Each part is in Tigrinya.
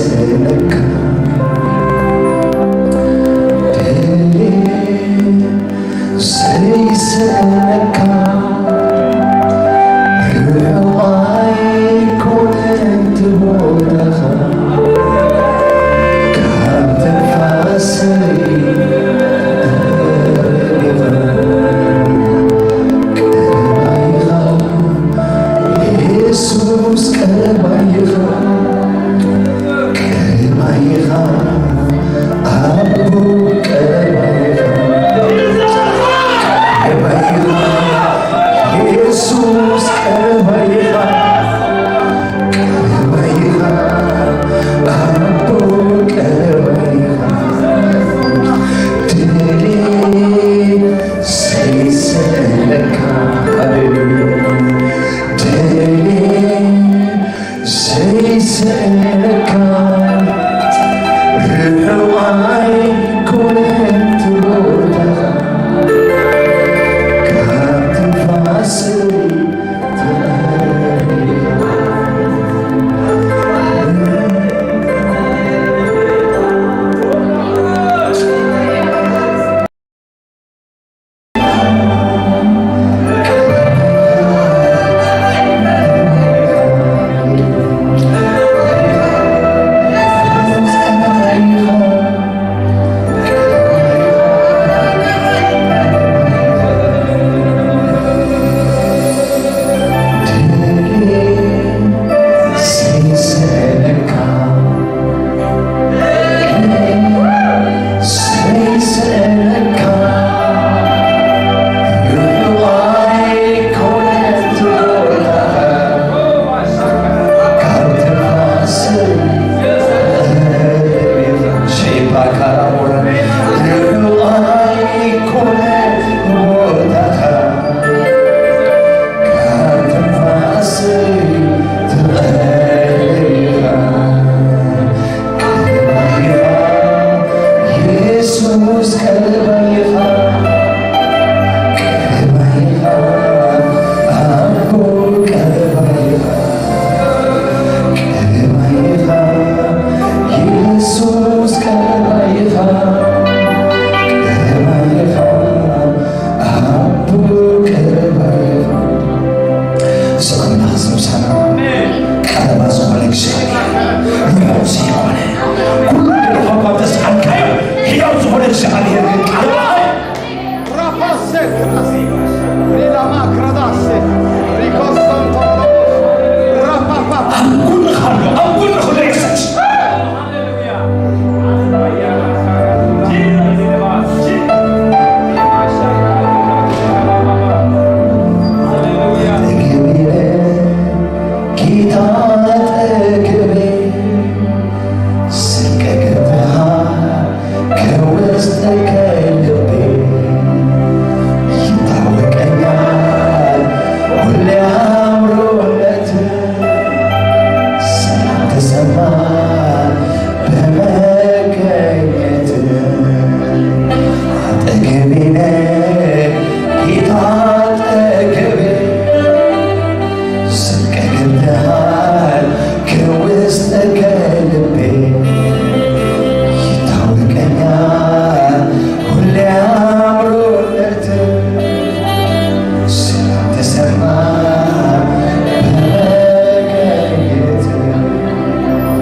ዘይስእነካ፣ ዘይስእነካ፣ ርሑቕ ኣይኮነን እቲ ቦታኻ፣ ካብ ትንፋሰይ ቀረባ ኢኻ፣ የሱስ ቀረባ ኢኻ። ቀረባ ኢኻ ኣቦ፣ ቀረባ ኢኻ፣ ቀረባ ኢኻ የሱስ፣ ቀረባ ኢኻ፣ ቀረባ ኢኻ ኣቦ፣ ቀረባ ኢኻ። ድሌት ዘይስእነካ፣ ሃሌሉያ፣ ድሌት ዘይስእነካ፣ ርሑቕ ኣይኮነን እቲ ቦታኻ፣ ካብ ትንፋሰይ ትቐርብ ኢኻ። የሱስ ቀረባ ኢኻ፣ ቀረባ ኢኻ፣ ኣቦ ቀረባ ኢኻ፣ ቀረባ ኢኻ፣ የሱስ ቀረባ ኢኻ፣ ቀረባ ኢኻ፣ ኣቦ ቀረባ ኢኻ። እዚ ኣምላኽ እዚ ምሳና ቀረባ ዝኾነ እግዚኣብሔር፣ ርሑቕ ዘይኮነ፣ ኩሉ ድኻምካ ተስዓልካዮ፣ ሕያው ዝኾነ እግዚኣብሔር ግን ቀረባ እዩ። ራፓሴ ክራሲ ሪላማ ክራዳሴ ሪኮስቶን ቶሮስ ራፓፓ ኣብ ጎንኻ ኣሎ፣ ኣብ ጎንኻ ኣሎ የሱስ። ጌታ አጠገቤ ስቀግብሃል ከውስጥ ከልቤ ይታወቀኛል ሁሌ አምሮነት ሰላም ተሰማ በመገኘት አጠገቤ ነህ ጌታ አጠገቤ ስቀግብሃል ከውስጥ ከልቤ ይታወቀኛል ሁሌ አምሮነት ሰላም ተሰማ በመገኘት።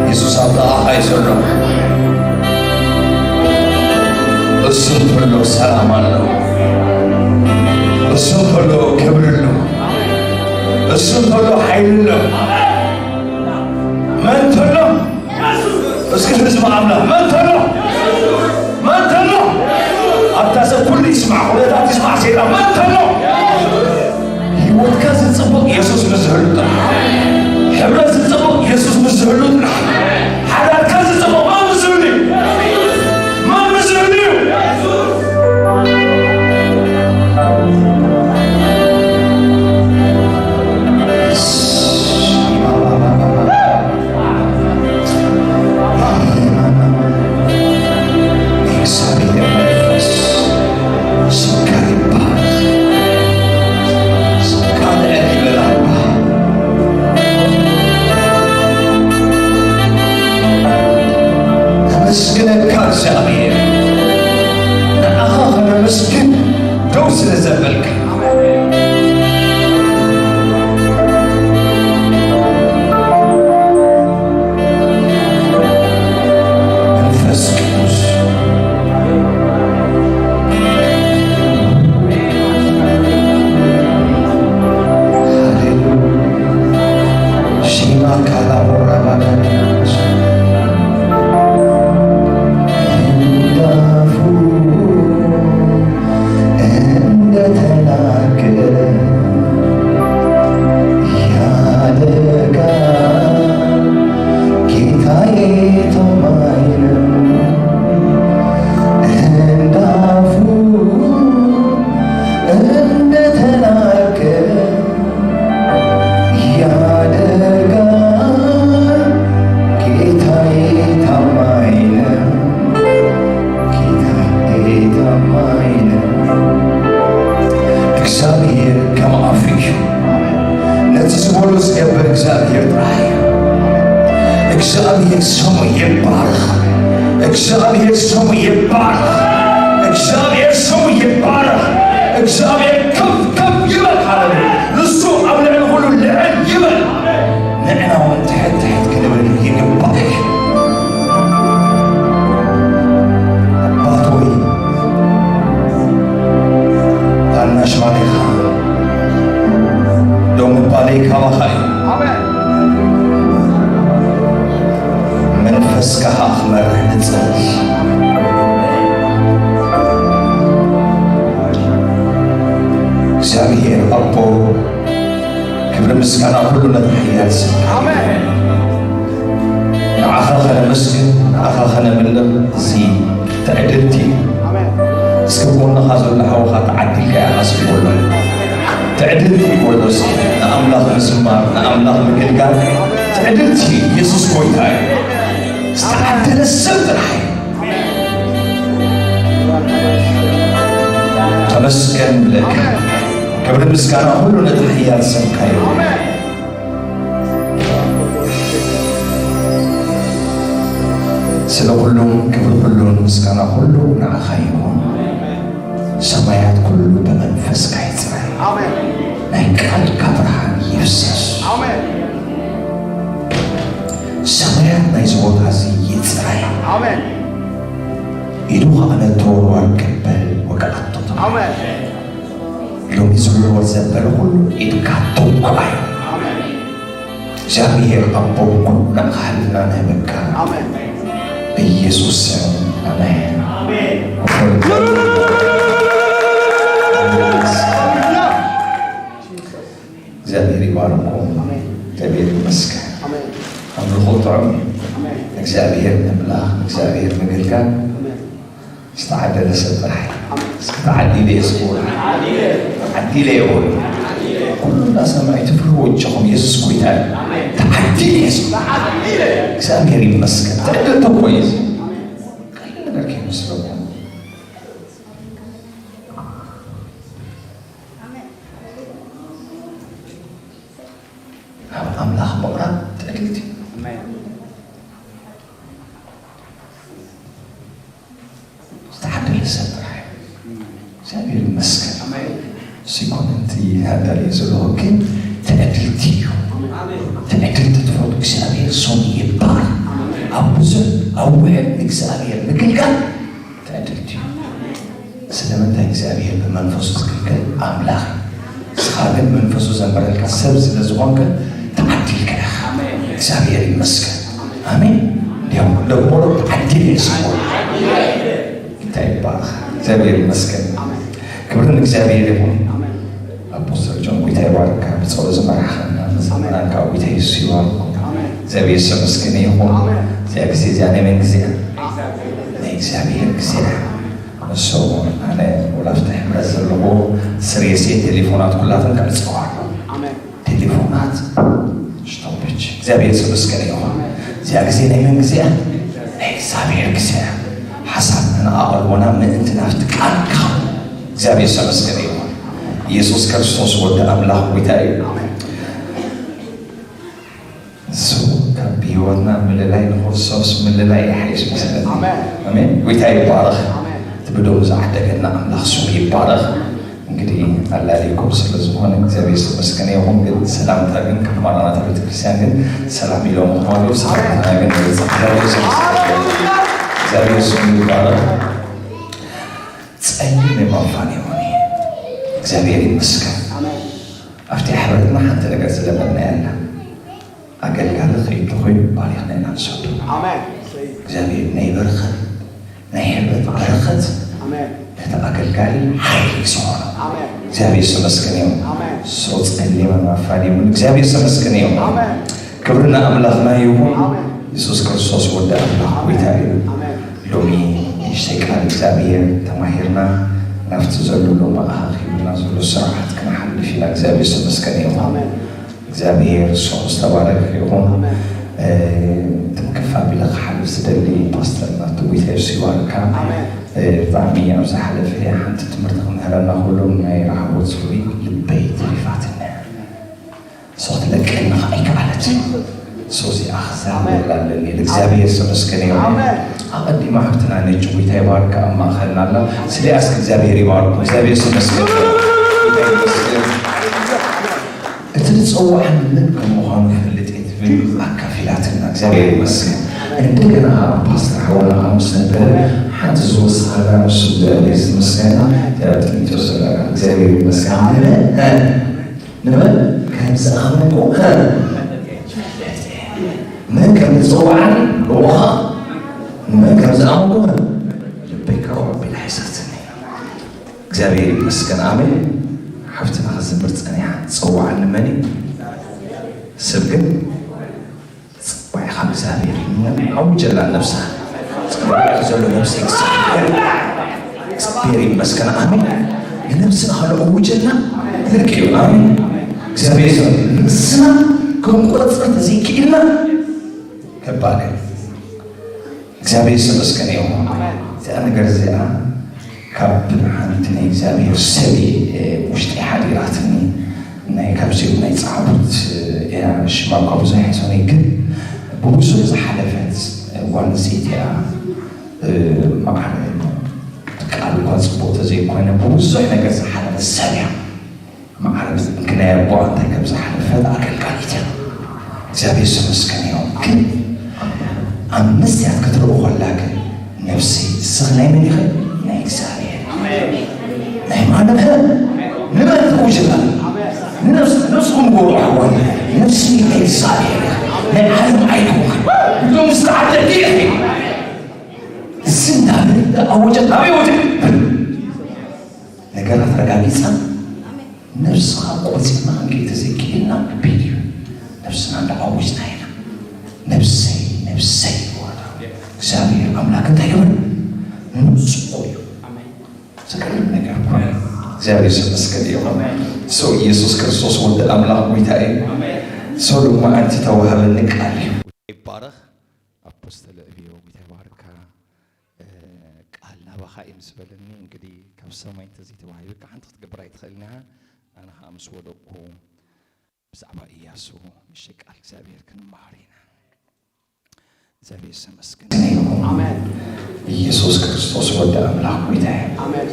የሱስ ኣብ ጥቓኻ እዩ ዘሎ። እሱ እንተሎ ሰላም ኣሎ። እሱ እንተሎ ክብሪ ኣሎ። እሱ እንተሎ ሓይሊ ኣሎ። መን እንተሎ? እስኪ ህዝቢ ኣምላኽ መን እንተሎ? መን እንተሎ? ኣብታ ሰብ ኩሉ ይስማዕ፣ ኩነታት ይስማዕ፣ ሰይጣን መን እንተሎ? ህይወትካ ዝጽብቕ የሱስ ምስ ዝህሉ ጥራሕ። ሕብረት ዝጽብቕ የሱስ ምስ ዝህሉ ጥራሕ። ሓዳርካ ዝጽብቕ መን ምስ ዝህሉ እዩ? መን ምስ ዝህሉ እዩ? ታማኝ ነው። እንዳፉ እንደተናገረ ያደርጋል። ጌታዬ ታማኝ ነው። ጌታዬ ታማኝ ነው። እግዚኣብሔር ከም ኣፉ እዩ። ነቲ ዝበሎ ዝገብር እግዚኣብሔር ጥራሕ እዩ። እግዚኣብሔር ስሙ ይባረኽ። እግዚኣብሔር ስሙ ይባረኽ። እግዚኣብሔር ስሙ ይባረኽ። እግዚኣብሔር ከፍ ከፍ ይበል። ሃሌሉያ። ንሱ ኣብ ልዕሊ ኩሉ ልዕል ይበል። ንዕና እውን ትሕት ትሕት ክንብል ይግባእ እዩ። ኣባት ሆይ፣ ታናሽ ባሪኻ ዶ ምባለይ ካባኻ እዩ። ኣሜን። መንፈስካ ኸኣ ክመርሕ ንጽል። እግዚኣብሔር ኣቦ፣ ክብሪ ምስጋና ኩሉ ነቲ ሓያል ስምካ። ኣሜን። ንዓኻ ኸነመስግን፣ ንዓኻ ኸነምልኽ፣ እዚ ትዕድልቲ እዩ። ኣሜን። እስኪ ጎንኻ ዘሎ ሓውኻ ተዓዲልካ ኢኻ እስኪ በሎ። ትዕድልቲ እዩ በሎ እስኪ። ንኣምላኽ ምዝማር፣ ንኣምላኽ ምግልጋል ትዕድልቲ እዩ። የሱስ ጎይታ እዩ። ዝተዓደለ ሰብ ጥራሕ እዩ። ተመስገን ብለካ። ክብሪ ምስጋና ኩሉ ነቲ ሓያል ስምካ እዩ። ስለ ኩሉም ክብሪ ኩሉን ምስጋና ኩሉ ንዓኻ ይኹን። ሰማያት ኩሉ ብመንፈስካ ይጽረ። ኣሜን። ናይ ቃልካ ብርሃን ይፍሰስ። ኣሜን። ሰማያት ናይዚ ቦታ እዚ ይጽረ። ኣሜን። ኢዱ ኸኣ ነቲ ወርዋር ክበል ወግኣቶ። ኣሜን። ሎሚ ዝወርወር ዘበለ ኩሉ ኢድካ ተውቅዖ። ኣሜን። እግዚኣብሔር ኣቦ ኩልና ክሃልና ንህበካ። ኣሜን። ብኢየሱስ ስም ኣሜን። ኣሜን። እግዚኣብሔር ይባርኩም። ኣሜን። እግዚኣብሔር ይመስገን። ኣሜን። ኣምልኾ ጥዑም እዩ። ኣሜን። እግዚኣብሔር ምምላኽ፣ እግዚኣብሔር ምግልጋል ኣሜን። ዝተዓደለ ሰብ ጥራሕ እዩ። ኣሜን። እስኪ ተዓዲለ እየ እስኪ በሉ። ተዓዲለ እየ በሉ። ኩሉ እንዳሰማዒ ትፍርህዎ እጃኹም፣ የሱስ ጎይታ እዩ። ኣሜን። ተዓዲለ እየ እስኪ። ተዓዲለ። እግዚኣብሔር ይመስገን። ትዕድልቲ እኮ እዩ። ቀሊል ነገር ከይመስለኩም። ናብ ኣምላኽ ምቕራብ ትዕድልቲ እዩ። ኣሜን። ዝተዓደለ ሰብ ጥራሕ እዩ። እግዚኣብሔር ይመስገን። ኣሜን። እሱ ይኮን እቲ ሃዳሪ ዘለኹ ግን ትዕድልቲ እዩ። ኣሜን። ትዕድልቲ ትፈልጡ እግዚኣብሔር ስሙ ይባረክ። ኣሜን። ኣብ ብዙሕ ኣብ ውዕል እግዚኣብሔር ምግልጋል ትዕድልቲ እዩ። ስለምንታይ እግዚኣብሔር ብመንፈሱ ዝግልገል ኣምላኽ እዩ። ንስኻ ግን መንፈሱ ዘንበረልካ ሰብ ስለ ዝኾንካ ተዓዲልካ ኢኻ። ኣሜን። እግዚኣብሔር ይመስገን። ኣሜን። እንዲያውም ደግሞ ተዓዲለ እየ ስሙ። እንታይ ይባረኽ። እግዚኣብሔር ይመስገን። ኣሜን። ክብሪ ንእግዚኣብሔር ይኹን። ኣሜን። ኣፖስተል ጆን ጎይታ ይባርካ። ብጸሎት ዝመራሕኻና መዘምራን ኣሜን። ካብ ጎይታ የሱስ ይባርኩም። ኣሜን። እግዚኣብሔር ዝተመስገነ ይኹን። ኣሜን። እዚኣ ግዜ እዚኣ ናይ መን ግዜ እያ? ናይ እግዚኣብሔር ግዜ እያ። ንሱ ኣነ ወላ ኣብቲ ሕብረት ዘለኹ ስሬሴ ቴሌፎናት ኩላተን ከዕጽዋ ኣለዎ። ኣሜን። ቴሌፎናት ስቶፕች። እግዚኣብሔር ዝተመስገነ ይኹን። ኣሜን። እዚኣ ግዜ ናይ መን ግዜ እያ? ናይ እግዚኣብሔር ግዜ እያ። ሓሳብናን ኣቓልቦናን ምእንቲ ናብቲ ቃል ክኸውን። እግዚኣብሔር ዝተመስገነ ይኹን። ኢየሱስ ክርስቶስ ወዲ ኣምላኽ ጎይታ እዩ። ኣሜን። እሱ ካብ ብህይወትና ምልላይ ንክርስቶስ ምልላይ ይሓይሽ መሰለኒ። ኣሜን። ኣሜን። ጎይታ ይባረኽ። ኣሜን። እቲ ብደሙ ዝዓደገና ኣምላኽ ስሙ ይባረኽ። እንግዲህ ኣላሊኩም ስለ ዝኾነ እግዚኣብሔር ዝተመስገነ ይኹን። ግን ሰላምታ ግን ካብ ማራናታ ቤተክርስትያን ግን ሰላም ኢሎም ምዃኑ ሰላምታ ግን ንገልጽ። እግዚኣብሔር ስሙ ይባረኽ። እግዚኣብሔር ስሙ ይባረኽ። ጸሊም የማፋን ይኹን። እግዚኣብሔር ይመስገን። ኣሜን። ኣብቲ ሕብረትና ሓንቲ ነገር ዝለመድና ያለ ኣገልጋሊ ከይዱ ኮይኑ ባሪኽና ኢና ንሰዱ። ኣሜን። እግዚኣብሔር ናይ በረኸት፣ ናይ ሕብረት በረኸት ኣሜን። ነቲ ኣገልጋሊ ሓይሊ ዝኾነ ኣሜን። እግዚኣብሔር ዝተመስገነ ይኹን። ኣሜን። ሰው ጸሊም የማፋን ይኹን። እግዚኣብሔር ዝተመስገነ ይኹን። ኣሜን። ክብሪ ንኣምላኽና ይኹን። ኣሜን። የሱስ ክርስቶስ ወዲ ኣምላኽ ጎይታ እዩ። ሎሚ ንእሽተይ ቃል እግዚኣብሔር ተማሂርና ናብቲ ዘሎ ሎሚ ኣኻኺብና ዘሎ ስርዓት ክንሓልፍ ኢና። እግዚኣብሔር ዝተመስገነ ይኹን። እግዚኣብሔር ስሙ ዝተባረከ ይኹን። ትንክፍ ኣቢለ ክሓልፍ ዝደሊ ፓስተር ናቱ ጎይታ የሱስ ይባርካ። ብጣዕሚ ኣብ ዝሓለፈ ሓንቲ ትምህርቲ ክምህረና ከሎ ናይ ረሃቦት ዝብሪ ልበይ ተሪፋትኒ። ሰው ትለቀና ኣይከኣለት። ሰው እዚኣ ክዛረብ ኣለኒ። እግዚኣብሔር ዝተመስገነ ይሁን። ኣቐዲማ ሃብትና ነጭ ጎይታ ይባርካ ኣብ ማእኸልና ኣላ። ስለ ኣስክ እግዚኣብሔር ይባርኩ። እግዚኣብሔር ዝተመስገነ ይሁን። እቲ ዝጸዋዕኒ መን ከም ምዃኑ ፈልጥ እየ ትብል ኣካፊላትና። እግዚኣብሔር ይመስገን። እንደገና ፓስተር ሓውና ምስ ነበረ ሓንቲ ዝወሰኸላ ንሱ እግዚኣብሔር ዝተመስገነ እግዚኣብሔር ይመስገን። ንመን ከም ዝኣመንኩ መን ከም ዝጸዋዕኒ ብኡኻ መን ከም ዝኣመንኩ ልበይ ከረው ኣቢላ ሒዛትኒ። እግዚኣብሔር ይመስገን። ኣሜን። ሓፍትና ክዝምር ጸኒሓ ዝጸዋዕኒ መን እዩ? ሰብ ግን ጸዋዒኻ እግዚኣብሔር እዩ። ኣውጀላ ነብሳ ጸዋዒኻ ዘሎ ነብሲ እግዚኣብሔር እግዚኣብሔር ይመስገን። ኣሜን። ንነብስና ከሎ ኣውጀላ ልክ እዩ። ኣሜን። እግዚኣብሔር ይመስገን። ነብስና ክንቆጽር ተዘይክኢልና ከባድ እዩ። እግዚኣብሔር ዝተመስገነ ይኹን። እዚኣ ነገር እዚኣ ካብ ሓንቲ ናይ እግዚኣብሔር ሰብ ውሽጢ ሓዲራትኒ ናይ ካብዚኦም ናይ ጻዕቡት እያ ሽማ እኳ ብዙሕ ኣይኮነይ ግን ብብዙሕ ዝሓለፈት ጓል ኣንስተይቲ እያ። ማዕረ ቃል እኳ ጽቡቕ ተዘይኮነ ብብዙሕ ነገር ዝሓለፈት ሰብ እያ። ማዕረ ክንክናይ ኣቦኣ እንታይ ከም ዝሓለፈት ኣገልጋሊት እያ። እግዚኣብሔር ዝተመስገነ ይኹን። ግን ኣብ መስትያት ክትርኢ ከላ ግን ነብሰይ እስኺ ናይ መን ኢኺ? ናይ እግዚኣብሔር። ናይ ማንም ከ ንመን ትውጅላ? ንነብስ ነብስኹም ጎሩ ኣሕዋት ነብሲ ናይ እግዚኣብሔር እያ። ናይ ዓለም ኣይኮንክን። እቶም ዝተዓደልቲ ኢኺ። እዚ እንዳበለ እንዳኣወጀት ኣበይ ወድቅ ነገራት ረጋጊጻ ነብስኻ ቆጺርና ክንርኢ ተዘይክኢልና ከቢድ እዩ። ነብስና እንዳኣወጅና ኢና። ነብሰይ ነብሰይ ይወዳ እግዚኣብሔር ኣምላክ እንታይ ይብል? ንጹህ እዩ። ዘገርም ነገር እኮ ነው። እግዚኣብሔር ይመስገን ይሁን። ሰው ኢየሱስ ክርስቶስ ወዲ ኣምላኽ ጎይታ እዩ። ሰው ድማ ኣንቲ ተዋህበኒ ቃል እዩ። ይባረኽ። ኣፖስተል ዕብዮ ጎይታ ይባርካ። ቃል ናባኻ እዩ ምስ በለኒ እንግዲህ ካብ ሰማይ እንተዘይተዋሂብካ ሓንቲ ክትገብር ኣይትኽእልን ኢኻ። ኣነ ኸዓ ምስ ወደቅኩ ብዛዕባ ኢያሱ ምሽ ቃል እግዚኣብሔር ክንመሃር ኢና። እግዚኣብሔር ዝተመስገነ ይኹን። ኣሜን። ኢየሱስ ክርስቶስ ወዲ ኣምላኽ ጎይታ እዩ። ኣሜን።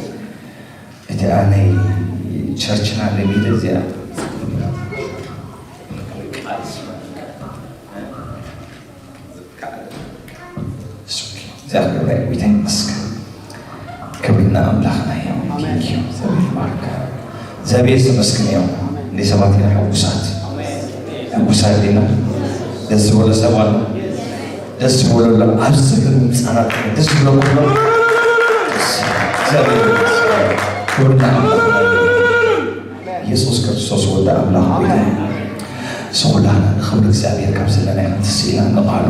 እቲ ኣነይ ቸርችና ለሚደ እዚኣ እዛ ክብረ ጎይታ ይመስገን። ክብርና ኣምላኽና እዮም። ኣሜን። Thank you። እግዚኣብሔር ይባርክ። እግዚኣብሔር ዝተመስገነ እዮም። እንደ ሰባት ኢና ሕጉሳት፣ ሕጉሳት ዲና? ደስ ዝበሎ ሰብ ኣሎ? ደስ ዝበሎ ኣሎ? ኣብዚ ዘለዉ ህፃናት ደስ ዝበሎ ኣሎ? እግዚኣብሔር ይመስገን። ክብርና ኣምላኽና እዮም። ኢየሱስ ክርስቶስ ወዲ ኣምላኽ ጎይታ እዩ። ንሱ ኩላህና ንኽብሪ እግዚኣብሔር ካብ ዘለና ኢና ተስኢና ንቓሉ።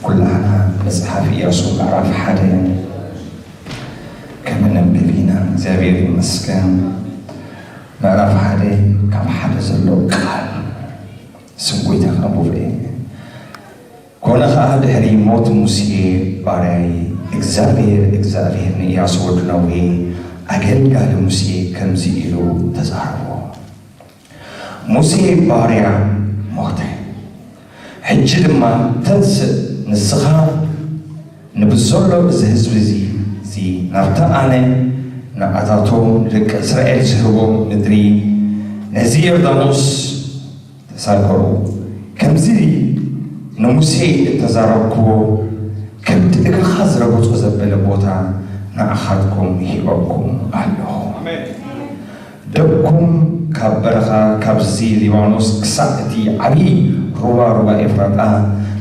ኩላህና መጽሓፍ ኢያሱ ምዕራፍ ሓደ ከነንብብ ኢና። እግዚኣብሔር ይመስገን። ምዕራፍ ሓደ ካብ ሓደ ዘሎ ቃል ስም ጎይታ ከንብብ እየ። ኮነ ኸኣ ድሕሪ ሞት ሙሴ ባርያይ እግዚኣብሔር፣ እግዚኣብሔር ንኢያሱ ወዲ ነዌ ኣገልጋሊ ሙሴ ከምዚ ኢሉ ተዛረቦ። ሙሴ ባርያ ሞተ። ሕጂ ድማ ተንስእ፣ ንስኻ ንብዘሎ እዚ ህዝቢ እዚ፣ እዚ ናብቲ ኣነ ንኣታቶም ንደቂ እስራኤል ዝህቦም ምድሪ፣ ነዚ ዮርዳኖስ ተሳገሩ። ከምዚ ንሙሴ እተዛረብክዎ፣ ከብዲ እግርኻ ዝረገጾ ዘበለ ቦታ ንዓኻትኩም ሂበኩም ኣለኹ። ኣሜን። ደቅኩም ካብ በረኻ፣ ካብዚ ሊባኖስ ክሳዕ እቲ ዓብዪ ሩባ፣ ሩባ ኤፍራጣ፣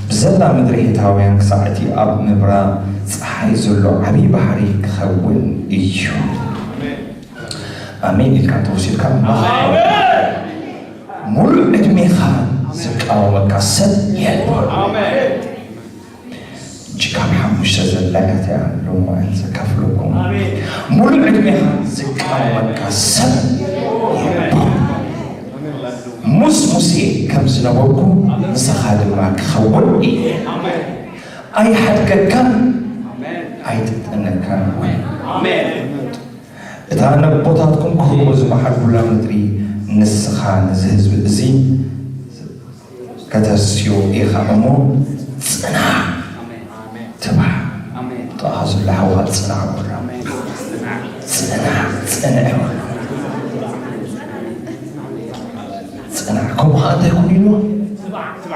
ብዘላ ምድሪ ሄታውያን ክሳዕ እቲ ኣብ ምብራቕ ጸሓይ ዘሎ ዓብዪ ባሕሪ ክኸውን እዩ። ኣሜን ኢልካ እንተወሲድካ፣ ኣሜን። ሙሉእ ዕድሜኻ ዝቃወመካ ሰብ የለን። ኣሜን። ሓሙሽተ ዘላ እያ እቲኣ ሎማዓንቲ ዘካፍለኩም። ሙሉእ ዕድሜኻ ዝቃወመካ ሰብ የብሉን። ሙስ ሙሴ ከም ዝነበርኩ ምሳኻ ድማ ክኸውን እየ። ኣይሓድገካን ኣይጥጠነካን። እታ ነቦታትኩም ክህቦ ዝመሓልኩላ ምድሪ ንስኻ ነዚ ህዝቢ እዚ ከተስዮ ኢኻ እሞ ጽናዕ፣ ትባዕ። ጥቓ ዘሎ ሓውኻ ጽናዕ በሎ። ጽናዕ፣ ጽንዕ በሎ። ጽናዕ። ከምኡ ኸዓ እንታይ ኩን ኢልዎ?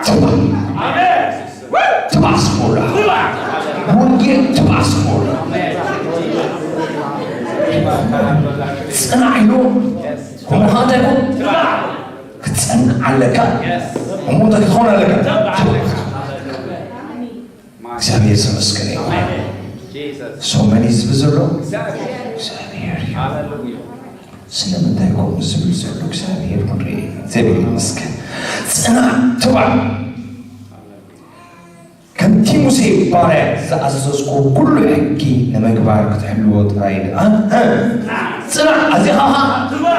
ትባዕ። ትባዕ ስምዑ። ወንጌል ትባዕ ስምዑ። ጽናዕ ኢሉ። ከምኡ ኸዓ እንታይ ኩን? ክትጸንዕ ኣለካ። እሞ እንታይ ክትኸውን ኣለካ? ትባዕ። እግዚኣብሔር ዝተመስገነ ይኹን። ሶመን እዩ ዝብል ዘሎ? እግዚኣብሔር እዩ። ስለምንታይ ከምኡ ዝብል ዘሎ እግዚኣብሔር ክንርኢ ኢና። እግዚኣብሔር ይመስገን። ጽናዕ፣ ትባዕ። ከምቲ ሙሴ ባርያ ዝኣዘዝኩ ኩሉ ሕጊ ንምግባር ክትሕልዎ ጥራይ ደኣ፣ እ፣ ጽናዕ፣ ኣዚኻ ኸኣ ትባዕ።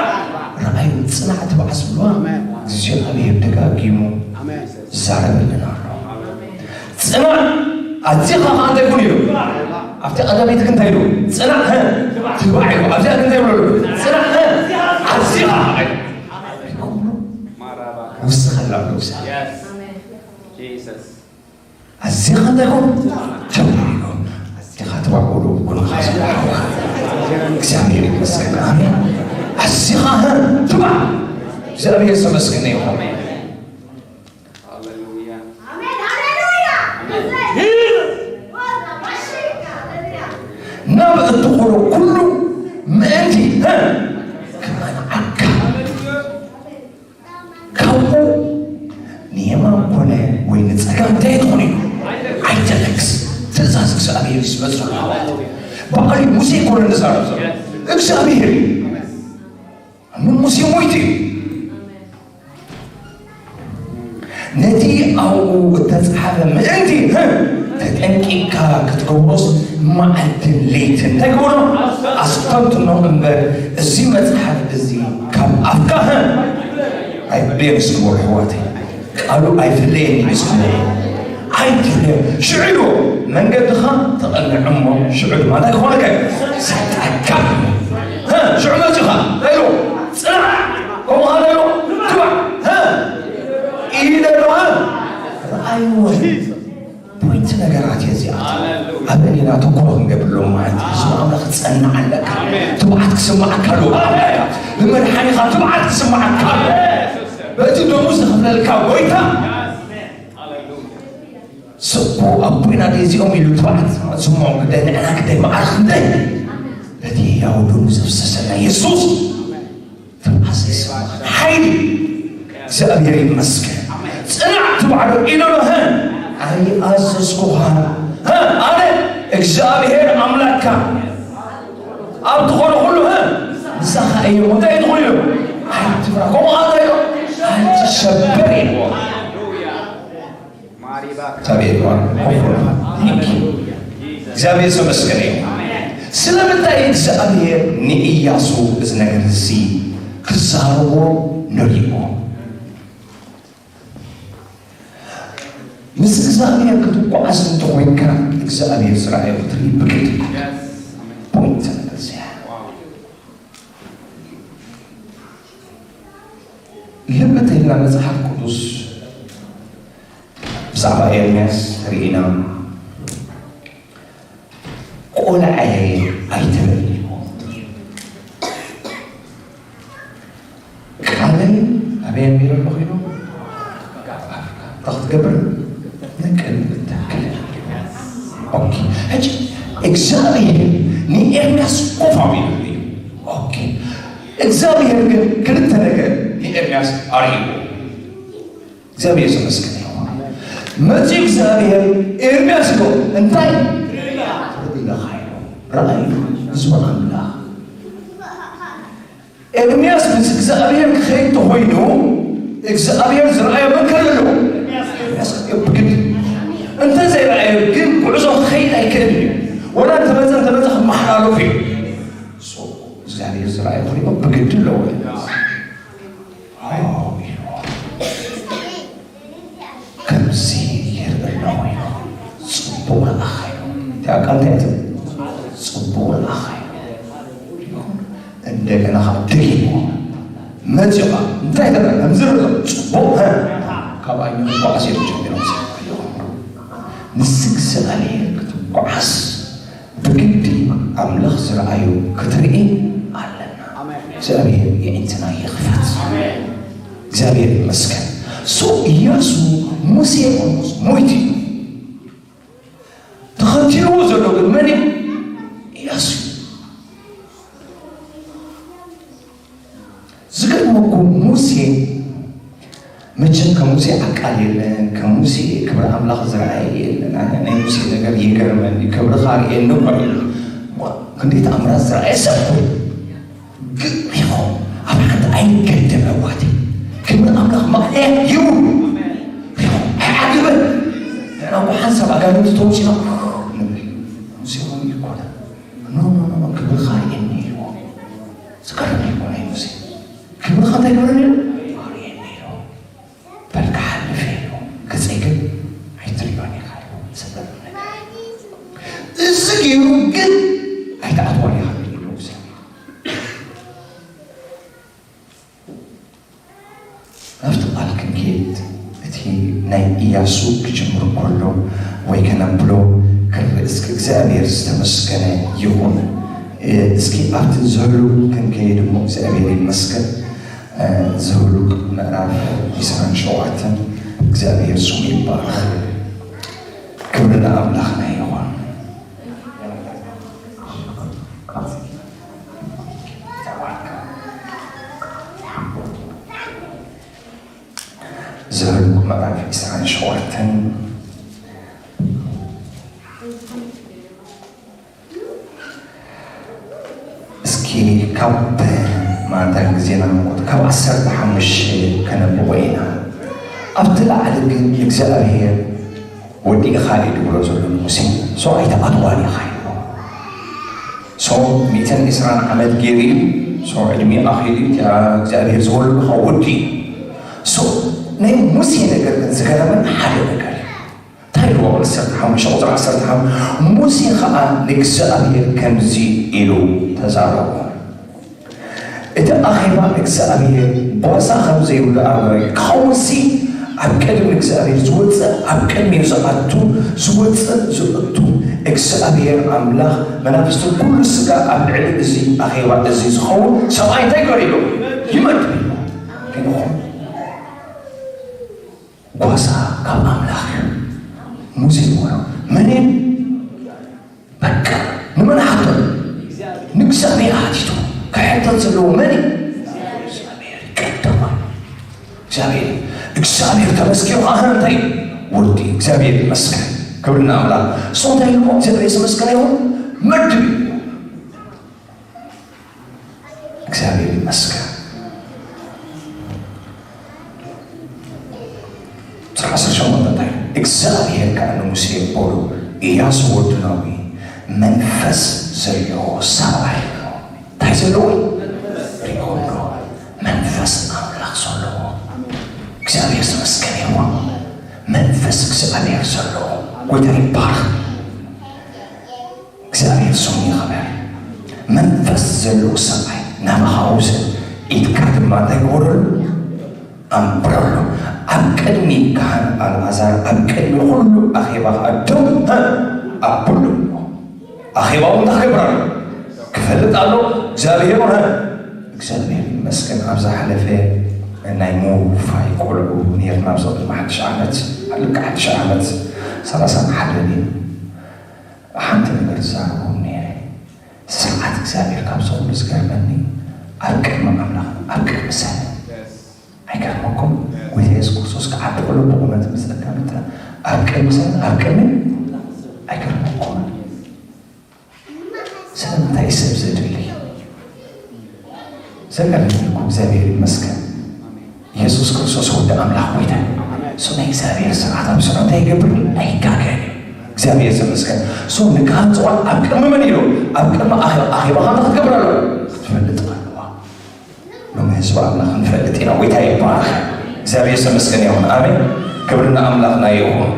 ረኣዩ፣ ጽናዕ፣ ትባዕ ዝብልዋ እግዚኣብሔር ደጋጊሙ ይዛረበልና ኣሎ። ጽናዕ፣ ኣዚኻ ኸኣ እንታይ ኩን ኢሉ? ኣብቲ ቀዳመይቲ ግን እንታይ ኢሉ? ጽናዕ፣ እ፣ ትባዕ ኢሉ። ኣብዚኣ ግን እንታይ ይብሎ ኣሎ? ጽናዕ፣ እ፣ ኣዚኻ ኸኣ ኢሉ። ውስኽ ኣላ ኣሎ እግዚኣብሔር። ኣዚኻ እንታይ ኩን? ትባዕ ኢሉ። ኣዚኻ ትባዕ ኢሉ። ኩሉ ኸኣ ጽናዕ። እግዚኣብሔር ይመስገን። ኣሜን። ኣዚኻ፣ እ፣ ትባዕ። እግዚኣብሔር ዝተመስገነ ይኹን። ናብ እትኾዶ ኩሉ ምእንቲ፣ እ፣ ክመንዓካ። ካብኡ ንየማን ኮነ ወይ ንጸጋም እንታይ ትኾን ኢሉ? ኣይተለግስ። ትእዛዝ እግዚኣብሔር እዩ ዝመጽእ ዘሎ ኣሕዋት። በዓል ሙሴ ኮነ ንዛረብ ዘሎ እግዚኣብሔር እዩ። እሞ ሙሴ ሞይቱ እዩ። ነቲ ኣብኡ እተጻሕፈ ምእንቲ፣ እ፣ ተጠንቂቕካ ክትገብሮስ መዓልትን ለይትን እንታይ ግበሮ? ኣስተንትኖ እምበር፣ እዚ መጽሓፍ እዚ ካብ ኣፍካ፣ እ፣ ኣይፍለየን። እስኪ በሉ ኣሕዋተይ፣ ቃሉ ኣይፍለየን እዩ። እስኪ በሉ ኣይፍለየን። ሽዑ ኢሉ መንገድኻ ተቐንዕ እሞ፣ ሽዑ ድማ እንታይ ክኾነካ? ሰጠካ። እ፣ ሽዑ መጺኻ እንታይ ኢሉ? ጽናዕ። ከምኡ ኸኣ እንታይ ኢሉ? ትባዕ። እ፣ ኢለ ዶ፣ እ፣ ረኣይዎ። ፖይንት ነገራት እየ እዚኣ። ኣብ እኔና ተኮሮ ክንገብር ኣለዎ ማለት እዩ። ስም ኣምላኽ ክጸንዕ ኣለካ። ትብዓት ክስምዓካ ኣለዎ። ብመድሓኒኻ ትብዓት ክስምዓካ ኣለዎ። በቲ ደሙ ዝኸፍለልካ ጎይታ ስቡ ኣቦይና ደዚኦም ኢሉ ትብዓት ስምዖም ግዳይ ንዕና ግዳይ መዓርኽ ግዳይ በቲ ህያው ደሙ ዘፍሰሰልና የሱስ ትብዓት ዘይስምዓና ሓይሊ እግዚኣብሔር ይመስገን። ጽናዕ ትባዕዶ ኢሎ ዶ? ሀ፣ ኣይኣዘዝኩኻን። ሀ፣ ኣነ እግዚኣብሔር ኣምላክካ ኣብ ትኾነ ኩሉ፣ ሀ፣ ምሳኻ እየ። እንታይ ትኾን ኢሎ? ኣይትፍራ። ከምኡ ኣታ ኢሎ? ኣይትሸበር ኢልዎ። እግዚኣብሔር ይባርክ። ኮፍ በሉ። Thank you። እግዚኣብሔር ዝተመስገነ ይሁን። ስለምንታይ እግዚኣብሔር ንኢያሱ እዚ ነገር እዚ ክዛረቦ ነሪዎ? ምስ እግዚኣብሔር ክትጓዓዝ እንተኾይንካ እግዚኣብሔር ዝረኣዮ ክትርኢ ብግድ። ፖይንት እዚኣ። ልቢ ተይልና መጽሓፍ ቅዱስ ብዛዕባ ኤርምያስ ርኢና፣ ቆልዓየ ኣይትበል። ቃለይ ኣበይ ኣንቢረ ኣለኹ ኢሉ? እንታይ ክትገብር? ንቅድሚት ተክል። ኦኬ። ሕጂ እግዚኣብሔር ንኤርምያስ ኮፍ ኣቢሉ እዩ። ኦኬ። እግዚኣብሔር ግን ክልተ ነገር ንኤርምያስ ኣርእይዎ። እግዚኣብሔር ዝተመስገነ ይኹን። መጺኡ እግዚኣብሔር ኤርምያስ ኢሉ እንታይ? ትርኢለኻ ኢሉ። ረኣይ ህዝቢ ኣምላኽ። ኤርምያስ ምስ እግዚኣብሔር ክኸይድ ተኾይኑ እግዚኣብሔር ዝረኣዮ መን ከለሎ? ኤርምያስ ብግድ። እንተ ዘይረኣዮ ግን ጉዕዞ ክኸይድ ኣይከ ወላ እንተመፀ እንተመፀ ክመሓላለፉ እዩ። So እግዚኣብሔር ዝረኣዩ ክሪኦ ብግዲ ኣለዎ። ከምዚ ይርኢ ኣለኹ ኢሉ ጽቡቕ ረኣኻ ኢሉ። እቲኣ ቃል እንታይ እያ ትብል? ጽቡቕ ረኣኻ ኢሉ። እንደገና ኸዓ ደጊሙ መጺኡ ኸዓ እንታይ ተረፈ? ከምዚ ርእ ጽቡቕ ሀ ካብ ኣኛ ጓዓዝ እዮም ጀሚሮም። ንስግስጋሌ ክትጓዓዝ ብግዲ ኣምላኽ ዝረኣዩ ክትርኢ ኣለና። እግዚኣብሔር የዒንትና ይኽፈት። እግዚኣብሔር ይመስገን። So ኢያሱ ሙሴ ኦልሞስ ሞይቱ እዩ። ተኸቲልዎ ዘሎ ግን መን እዩ? ኢያሱ እዩ። ዝገርመኩም ሙሴ መቸም ከም ሙሴ ዓቃል የለን፣ ከም ሙሴ ክብሪ ኣምላኽ ዝረኣየ የለን። ኣነ ናይ ሙሴ ነገር ይገርመኒ፣ ክብርኻ ርእየኒ እኳ ኢሉ። ዋ፣ ክንደይ ተኣምራት ዝረኣየ ሰብ እኮ እዩ። ግን ሪኹም ኣብ ሓንቲ ኣይንገደም ኣሕዋተይ። ክብሪ ኣምላኽ ማእለያ ይብሉ። ሪኹም ኣይዓግበን። ንሕና እኮ ሓንሳብ ኣጋንንቲ ተውፂና ንብል። ሙሴ ከምኡ ይኮነ። ኖ፣ ኖ፣ ኖ፣ ኖ፣ ክብርኻ ርእየኒ ኢልዎ። ዝገርም እኮ ናይ ሙሴ። ክብርኻ እንታይ ግበረኒ ኢሉ? ኣርእየኒ ኢሉ። በል ክሓልፍ ኢሉ። ገፀይ ግን ኣይትርእዮን ኢኻ ኢሉ። ዝገርም ነገር። እዚ ገይሩ ግን ኣይትኣትዋን ኢኻ ኢሉ እግዚኣብሔር። ናብቲ ቃል ክንከይድ፣ እቲ ናይ ኢያሱ ክጅምር ከሎ ወይ ከነብሎ ክርኢ፣ እስኪ እግዚኣብሔር ዝተመስገነ ይኹን። እ፣ እስኪ ኣብቲ ዘህሉቕ ክንከይድ እሞ እግዚኣብሔር ይመስገን። እ፣ ዘህሉቕ ምዕራፍ ዒስራን ሸውዓተን እግዚኣብሔር ስሙ ይባረኽ። ክብሪ ንኣምላኽና ይኹን። ዘኍልኍ ምዕራፍ ዒስራን ሸውዓተን። እስኪ ካብ ማእንታ ግዜና ንቆጥ-፣ ካብ ዓሰርተ ሓሙሽተ ከነብቦ ኢና። ኣብቲ ላዕሊ ግን እግዚኣብሔር ወዲእኻ እዩ ድብሎ ዘሎ ንሙሴ። So ኣይትኣትዋን ኢኻ ኢልዎ። So ሚእትን ዕስራን ዓመት ገይሩ እዩ። So ዕድሜ ኣኺሉ እዩ። እቲኣ እግዚኣብሔር ዝወለሉኻ ወዲ እዩ። So ናይ ሙሴ ነገር ግን ዝገረመኒ ሓደ ነገር እዩ። እንታይ ኢልዎ? ዓሰርተ ሓሙሽተ ቁፅሪ ዓሰርተ ሓሙሽተ፣ ሙሴ ኸዓ ንእግዚኣብሔር ከምዚ ኢሉ ተዛረቦ። እቲ ኣኼባ እግዚኣብሔር ጓሳ ከም ዘይብሉ ኣበረ ክኸውንሲ ኣብ ቅድሚ እግዚኣብሔር ዝወፅእ፣ ኣብ ቅድሚኡ ዝኣቱ፣ ዝወፅእ ዝእቱ፣ እግዚኣብሔር ኣምላኽ መናፍስቲ ኩሉ ስጋ ኣብ ልዕሊ እዚ ኣኼባ እዚ ዝኸውን ሰብኣይ እንታይ ገበረ ኢሉ? ይመርጥ ኢሉ። ግን ይኹን ጓሳ ካብ ኣምላኽ እዩ። ሙሴ ዝበሎ መን እዩ? በቃ ንመን ሓቶ? ንእግዚኣብሔር ሓቲቱ። ክሕተት ዘለዎ መን እዩ? እግዚኣብሔር ቀዳማይ። እግዚኣብሔር፣ እግዚኣብሔር ተመስገን። ኣነ እንታይ ወዲ እግዚኣብሔር ይመስገን። ክብሪ ንኣምላኽ። So እንታይ ኢልዎ? እግዚኣብሔር ዝተመስገነ ይኹን። መድብ እዩ። እግዚኣብሔር ይመስገን። ቁፅሪ ዓሰርተ ሸሞንተ እንታይ? እግዚኣብሔር ከዓ ንሙሴ በሎ፣ ኢያሱ ወዲ ነዊ መንፈስ ዘለዎ ሰብኣይ ኣሎ። እንታይ ዘለዎ? ሪኦ ኣሎ። መንፈስ ኣምላኽ ዘለዎ። እግዚኣብሔር ዝተመስገነ ይኹን። መንፈስ እግዚኣብሔር ዘለዎ። ጎይታ ይባረኽ። እግዚኣብሔር ስሙ ይኽበር። መንፈስ ዘለዎ ሰብኣይ ናባኻ ውሰድ፣ ኢድካ ድማ እንታይ ግበረሉ? ኣንብረሉ። ኣብ ቅድሚ ካህን ኣልዓዛር፣ ኣብ ቅድሚ ኩሉ ኣኼባ ኸዓ ደው ኣብሉ። ኣኼባ እውን እንታይ ክገብር ኣሎ? ክፈልጥ ኣሎ። እግዚኣብሔር ኸ? እግዚኣብሔር ይመስገን። ኣብ ዝሓለፈ ናይ ምውፋይ ቆልዑ ነይርና፣ ኣብዚ ቅድሚ ሓድሽ ዓመት፣ ልክዕ ሓድሽ ዓመት፣ ሰላሳን ሓደን እዩ። ሓንቲ ነገር ዝዛረቦም ነይረ። ስርዓት እግዚኣብሔር ካብዚ ኩሉ ዝገርመኒ፣ ኣብ ቅድሚ ኣምላኽ፣ ኣብ ቅድሚ ሰብ። ኣይገርመኩም? ጎይታ የሱስ ክርስቶስ ክዓቢ ከሎ ብቑመት ምስ ኣዳም፣ ኣብ ቅድሚ ሰብ፣ ኣብ ቅድሚ፣ ኣይገርመኩም? ስለምንታይ ሰብ ዘድሊ? ዘገርም እዩ እኮ። እግዚኣብሔር ይመስገን። የሱስ ክርስቶስ ወዲ ኣምላኽ ጎይታ እዩ። እሱ ናይ እግዚኣብሔር ስርዓት ኣብ ስርዑ እንታይ ይገብር? ኣይጋገን እዩ። እግዚኣብሔር ይመስገን። ሶ ንካህን ዝኾን ኣብ ቅድሚ መን ኢሉ? ኣብ ቅድሚ ኣኼባ። ኣኼባ ኸም ክትገብር ኣለዎ ክትፈልጥ ኣለዋ። ሎሚ ህዝቢ ኣምላኽ ንፈልጥ ኢና። ጎይታ ይባረኽ። እግዚኣብሔር ይመስገን ይኹን። ኣሜን። ክብሪ ንኣምላኽና ይኹን።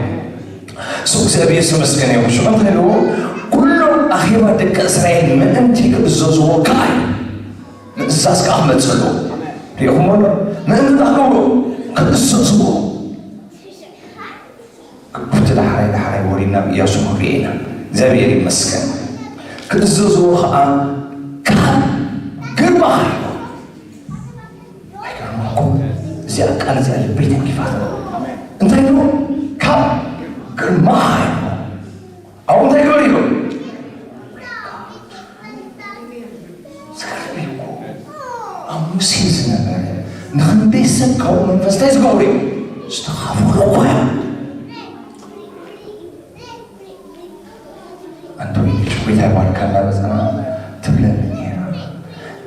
ሶ እግዚኣብሔር ይመስገን ይኹን። ሽዑ እንታይ ኢልዎ? ኩሎም ኣኼባ ደቂ እስራኤል ምእንቲ ክእዘዝዎ ከኣ እዩ። ምእዛዝ ከኣ ክመጽእ ኣለዎ። ሪኢኹሞ ኣሎ? ምእንቲ እንታይ ክገብሩ? ክእዘዝዎ። ክቡርቲ ዳሕራይ ዳሕራይ ወሪድና ብእያሱ ክንሪኦ ኢና። እግዚኣብሔር ይመስገን። ክእዘዝዎ ኸኣ ካብ ግርማኻ ኢልዎ። ኣይገርመኩም? እዚኣ ቃል እዚኣ ልበይ ተንኪፋት። እንታይ ኢልዎ? ካብ ግርማኻ ኢልዎ። ኣብኡ እንታይ ግበር ኢልዎ? ዝገርም እዩ እኮ። ኣብ ሙሴ ዝነበረ ንኽንደይ ሰብ ካብኡ መንፈስ እንታይ ዝገብሩ እዮም? ዝተኻፈሉ እኮ እዮም። ኣንቶኒ ሽኩሪታ ይባርካ እንዳመፀና ትብለኒ ነይራ።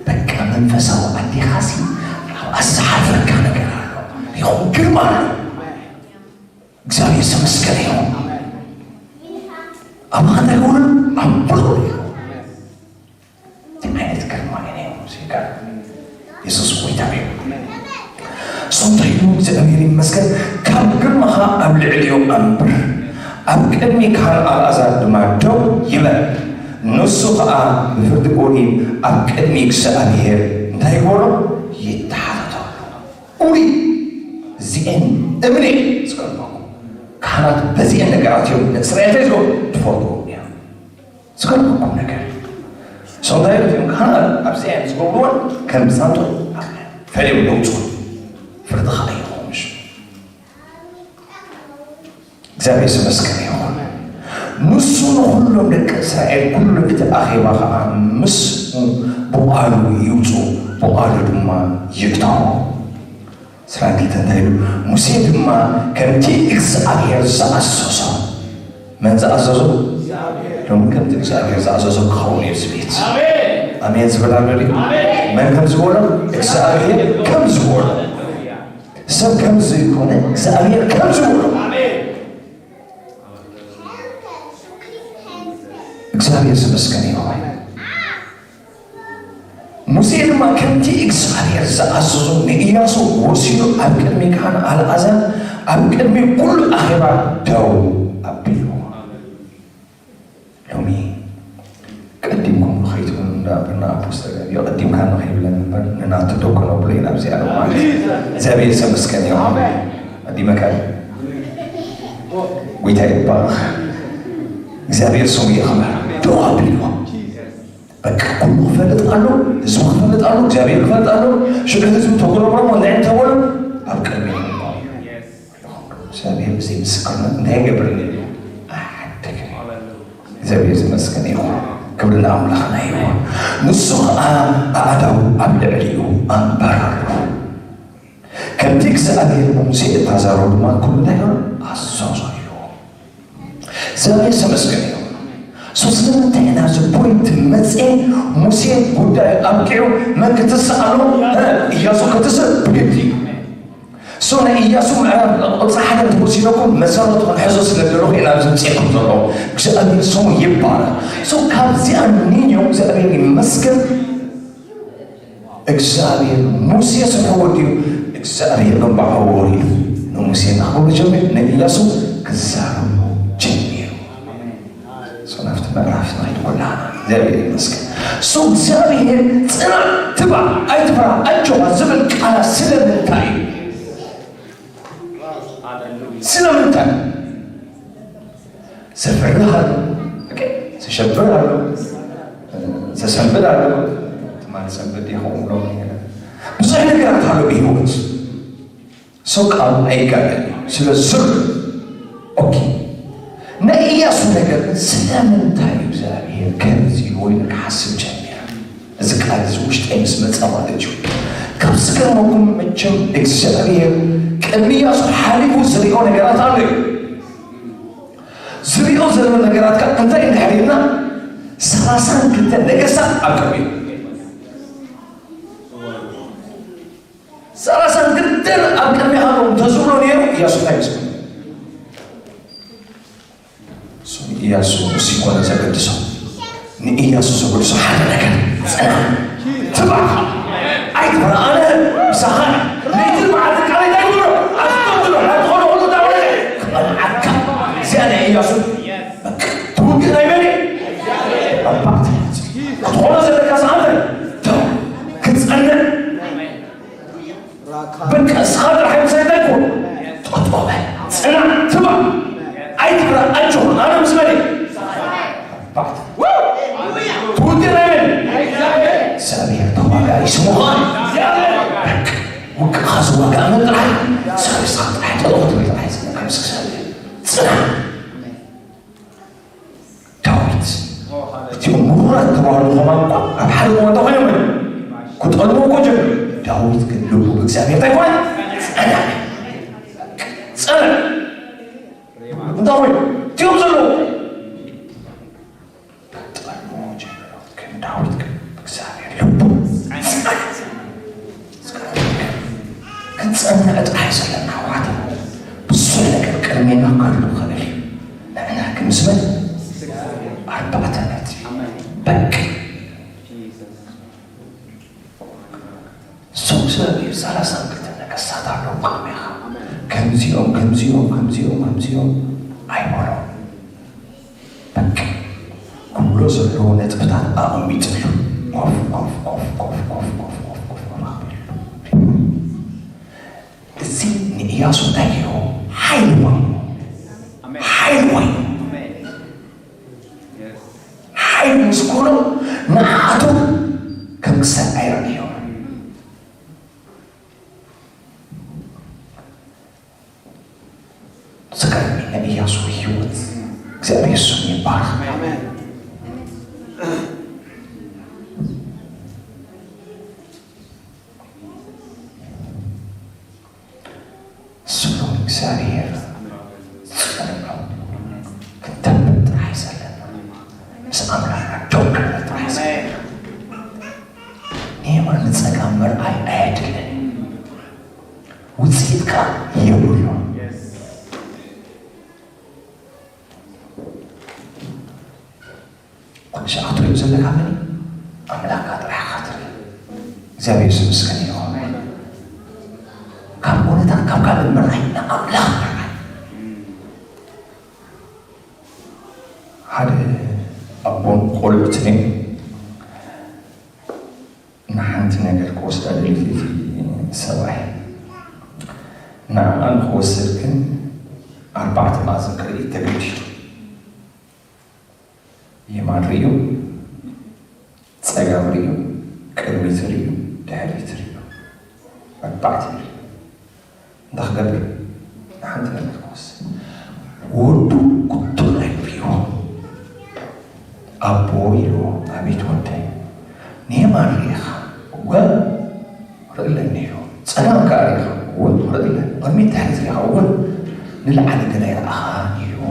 በቃ መንፈሳዊ ኣዴኻሲ ኣብ ኣሰሓፈካ ነገር ኣሎ። ይኹን ግርማ ኣሎ። እግዚኣብሔር ዝተመስገነ ይኹን። ኣብ ኸንደይ እውን ኣብ ብሎ እንታይ ዓይነት ግርማ እዩ ናይ ሙሴ ጋር? የሱስ ጎይታ እዩ። ሶንታይ እግዚኣብሔር ይመስገን። ካብ ግርማኻ ኣብ ልዕሊኡ ኣንብር። ኣብ ቅድሚ ካህን ኣልኣዛር ድማ ደው ይበል። ንሱ ኸኣ ብፍርዲ ኡሪም ኣብ ቅድሚ እግዚኣብሔር እንታይ ይገብሮ? ይተሓተቶ። ኡሪም እዚኤን እምኒ ዝቀርበኩም ካህናት በዚኤን ነገራት እዮም ንእስራኤል እንታይ ዝገብሩ? ትፈርድዎም እዮም። ዝገርመኩም ነገር፣ ሶንታይ እዮም ካህናት ኣብዚኤን ዝገብርዎን ከም ብዛንቶ ፈልዮም ደውፅኡ። ፍርዲ ኸዓ ይኸውን። እሺ፣ እግዚኣብሔር ዝተመስገነ ይኹን። ንሱ ንኹሎም ደቂ እስራኤል፣ ኩሉ እቲ ኣኼባ ኸዓ ምስ ብቓሉ ይውፁ፣ ብቓሉ ድማ ይእተዉ። ዕስራን ክልተን እንታይ ኢሉ? ሙሴ ድማ ከምቲ እግዚኣብሔር ዝኣዘዞ። መን ዝኣዘዞ? ሎሚ ከምቲ እግዚኣብሔር ዝኣዘዞ ክኸውን እዩ እዚ ቤት። ኣሜን ዝበል ኣሎ ድዩ? መን ከም ዝበሎ? እግዚኣብሔር ከም ዝበሎ። ሰብ ከም ዘይኮነ እግዚኣብሔር ከም ዝበሎ። እግዚኣብሔር ዝተመስገነ ይኹን። ሙሴ ድማ ከምቲ እግዚኣብሔር ዝኣዘዞ ንኢያሱ ወሲዱ ኣብ ቅድሚ ካህን ኣልኣዛር ኣብ ቅድሚ ኩሉ ኣኼባ ደው ኣቢልዎ። ሎሚ ቀዲምኩም ንኸይትብሉ እንዳበልና ኣፖስተል የቐዲምካ ንኸይብለን እምበር ንናቱ ደው ከነብሎ ኢና ኣብዚ ዓለም ማለት እዩ። እግዚኣብሔር ይመስገን እዩ። ኣሜን። ቀዲመካ እዩ። ጎይታ ይባረኽ። እግዚኣብሔር ስሙ ይኽበር። ደው ኣቢልዎ። በቃ ኩሉ ክፈልጥ ኣሎ፣ ህዝቡ ክፈልጥ ኣሎ፣ እግዚኣብሔር ክፈልጥ ኣሎ። ሽዑ ህዝቡ ተጉረምረሙ፣ እንታይ ተበሉ? ኣብ ቅድሚ እግዚኣብሔር ብዘይ ምስክርነት እንታይ ይገብር? ኣሓድግ። እግዚኣብሔር ዝመስገን ይኹን። ክብሪ ንኣምላኽና ይኹን። ንሱ ኸዓ ኣእዳዉ ኣብ ልዕሊኡ ኣንበረሩ። ከምቲ እግዚኣብሔር ብሙሴ እተዛረቦ ድማ ኩሉ እንታይ ገበረ? ኣዘዞ ኢልዎ። እግዚኣብሔር ዝተመስገነ ይኹን። ሶ ስለምንታይ ኢና ኣብዚ ፖይንት መፅኤ? ሙሴ ጉዳይ ኣብቂዑ መን ክትስእ ኣለዎ? እ፣ ኢያሱ ክትስእ ብግዲ እዩ። ሶ ናይ ኢያሱ ምዕራፍ ቁፅሪ ሓደ እንተወሲደኩም መሰረቱ ክንሕዞ ስለ ደለኹ ኢና ኣብዚ ምፅኤኩም ዘለኹ። እግዚኣብሔር ስሙ ይባረክ። ሶ ካብዚኣ ንንዮ እግዚኣብሔር ይመስገን። እግዚኣብሔር ሙሴ ስርሑ ወዲኡ እግዚኣብሔር እምባዕኡ ወሪዱ ንሙሴ እናኽበሩ ጀሚሩ ንኢያሱ ክዛረቡ ጀሚሩ። ሶ ናብቲ ምዕራፍ ንኸይድ ኩላና እግዚኣብሔር ይመስገን። ሶ እግዚኣብሔር ፅናዕ ትባዕ ኣይትፍራ ኣጆኻ ዝብል ቃላት ስለምንታይ እዩ? ስለምንታይ? ዘፍርህ ኣሎ፣ ኦኬ፣ ዘሸብር ኣሎ፣ ዘሰንብድ ኣሎ። ትማሊ ሰንበት ይኸውን ሎሚ ገለ ብዙሕ ነገራት ኣሎ ብህይወት። ሰው ቃሉ ኣይጋገን እዩ። ስለ ዝር ኦኬ፣ ናይ ኢያሱ ነገር ግን ስለምንታይ እግዚኣብሔር ከምዚ ኢሉ ክሓስብ ጀሚረ? እዚ ቃል እዚ ውሽጠይ ምስ መጸ ማለት እዩ። ካብ ዝገርመኩም መቸም እግዚኣብሔር ቅድሚ ኢያሱ ሓሊፉ ዝሪኦ ነገራት ኣሎ እዩ። ዝሪኦ ዘሎ ነገራት ከ እንታይ እንድሕር ኢልና ሰላሳን ክልተ ነገስታት ኣብ ቅድሚኡ ሰላሳን ክልተን ኣብ ቅድሚኻ ኣለዉ እንተዝብሎ ነይሩ ኢያሱ እንታይ ይመስል? እሱ ዝኾነ ዘገድሶ ንኢያሱ ዘገድሶ ሓደ ነገር ጽና ትባዕ ኣይትፍራ ኣነ ምሳኻ ለይትን መዓልትን ቃለይ እንታይ ግብሮ ኣትቆጥሎ ኣትኾነ ሁሉ እንዳበለ ክቐንዓካ እዚኣ ናይ ኢያሱ ትውግእ ናይ መን ኣባትነት ክትኾኖ ዘለካ ሰዓት ክትጸንዕ በቃ እስኻ ጥራሕ ምሳይ እንታይ ኮን ጠጦበ ጽና ትባ ኣይትፍራ ኣጆኹን ኣነ ምስ መን ትውድእ ናይ መን እግዚኣብሔር ተዋጋኢ ስሙ ኸን ውቅኻ ዝዋጋእ መን ጥራሕ ሰብ እስኻ ጥራሕ ጠጠው ክትብል ጥራሕ ይፅንካ ምስ እግዚኣብሔር ጽና ዳዊት እቲኦም ምሩራት ተባህሉ ከማን እኳ ኣብ ሓደ እዋን እንታይ ኮይኖም እዮም ክጠልሙ እኮ ጀመሩ። ዳዊት ግን ልቡ ብእግዚኣብሔር እንታይ ኮነ? ጸና ጸና እንታይ ኮይኑ እቲኦም ዘለዉ ክጠልሙ ጀመሩ። ግን ዳዊት ግን ብእግዚኣብሔር ልቡ ጸና። ክንጸንዕ ጥራይ ዘለና ኣሕዋት ብዙሕ ነገር ቅድሜና ክህሉ ይኽእል እዩ። ንሕና ግን ምስ መን ኣርባዕተ ነጥቢ በቂ እሶም ሰብ እዩ ሰላሳ ክልተ ነገስታት ኣለዉ ቅድሜኻ ከምዚኦም ከምዚኦም ከምዚኦም ከምዚኦም ኣይበሎም በቂ ክብሎ ዘለዎ ነጥብታት ኣቐሚጥሉ ኮፍ ኮፍ ኮፍ ኮፍ ኮፍ ኮፍ ኮፍ ኮፍ ኮፍ ኣቢሉ እዚ ንእያሱ እንታይ ሂቦ ሓይሊ ኮይኑ ሓይሊ ኮይኑ ሓይሊ ምስ ኮኖ ንዓኣቶም ከም ክሳብ ኣይረኣዮም ዝገርመኝ ናይ እያሱ ህይወት እግዚኣብሔር ስሙ ይባረክ። ስሙ እግዚኣብሔር ጽንዑ ክንተብት ጥራሕ ዘለና ምስ ኣምላኽና ደው ክንብል ጥራሕ ዘለና ንየማን ንጸጋም ምርኣይ ኣየድልን። ውጽኢት ከኣ የብሉን። ኩሉ ሻዕ ክትሪኦ ዘለካ መን እዩ? ኣምላኽካ ጥራሕ ኢኻ ትርኢ። እግዚኣብሔር ዝምስገን ይኹን። ካብ ኩነታት ካብ ካልእ ምርኣይ ንኣምላኽ ምርኣይ። ሓደ ኣቦን ቆልዑትን እዮም። ንሓንቲ ነገር ክወስዳ ደሊት እቲ ሰብኣይ ንዓኣ ንክወስድ ግን ኣርባዕተ ማእዝን ክርኢ ተገዲዱ የማን ርእዩ ጸጋም ርእዩ ቅድሚት ርእዩ ድሕሪት ርእዩ ኣርባዕተ ርእዩ እንታይ ክገብር ንሓንቲ ነገር ክወስድ ወዱ ቁጡዕ ኣይብልዎ ኣቦ ኢልዎ ኣቤት ወደይ ንየማን ርኢኻ እወ ርእለኒ ኢልዎ ጸጋም ከኣ ርኢኻ እውን ርእለ ቅድሚት ድሕሪት ርኢኻ እውን ንላዕሊ ግን ኣይረኣኻን ኢልዎ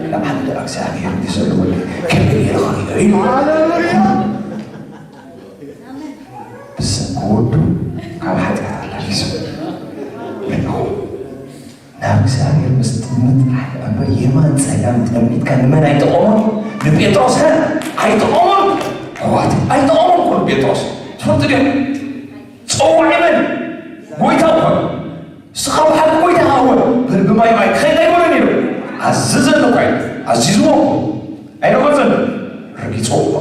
ንላዕሊ ደኣ እግዚኣብሔር እንዲ ዘሎ ወደይ ከመይ ገይረ ክርእዮ ኢሉ ብሰንኪ ወዱ ካብ ሓጢኣት ኣላፊሱ ናብ እግዚኣብሔር ምስ ጥምት ጥራሕ እምበር የማን ጸጋም ጠሚትካ ንመን ኣይጠቐሞን ንጴጥሮስ ኣይጠቐሞን ኣሕዋት ኣይጠቐሞን እኮ ንጴጥሮስ ትፈልጡ ድዮም ጸዋዒ መን ጎይታ እኮ ንስኻ ብሓቂ ጎይታ ኣወ በል ብማይ ማይ ክኸይድ ኣይኮነን ኢሉ ኣዘዘ እኮ ኣዚዝዎ እኮ ኣይረኸጸን ረጊጾ እኮ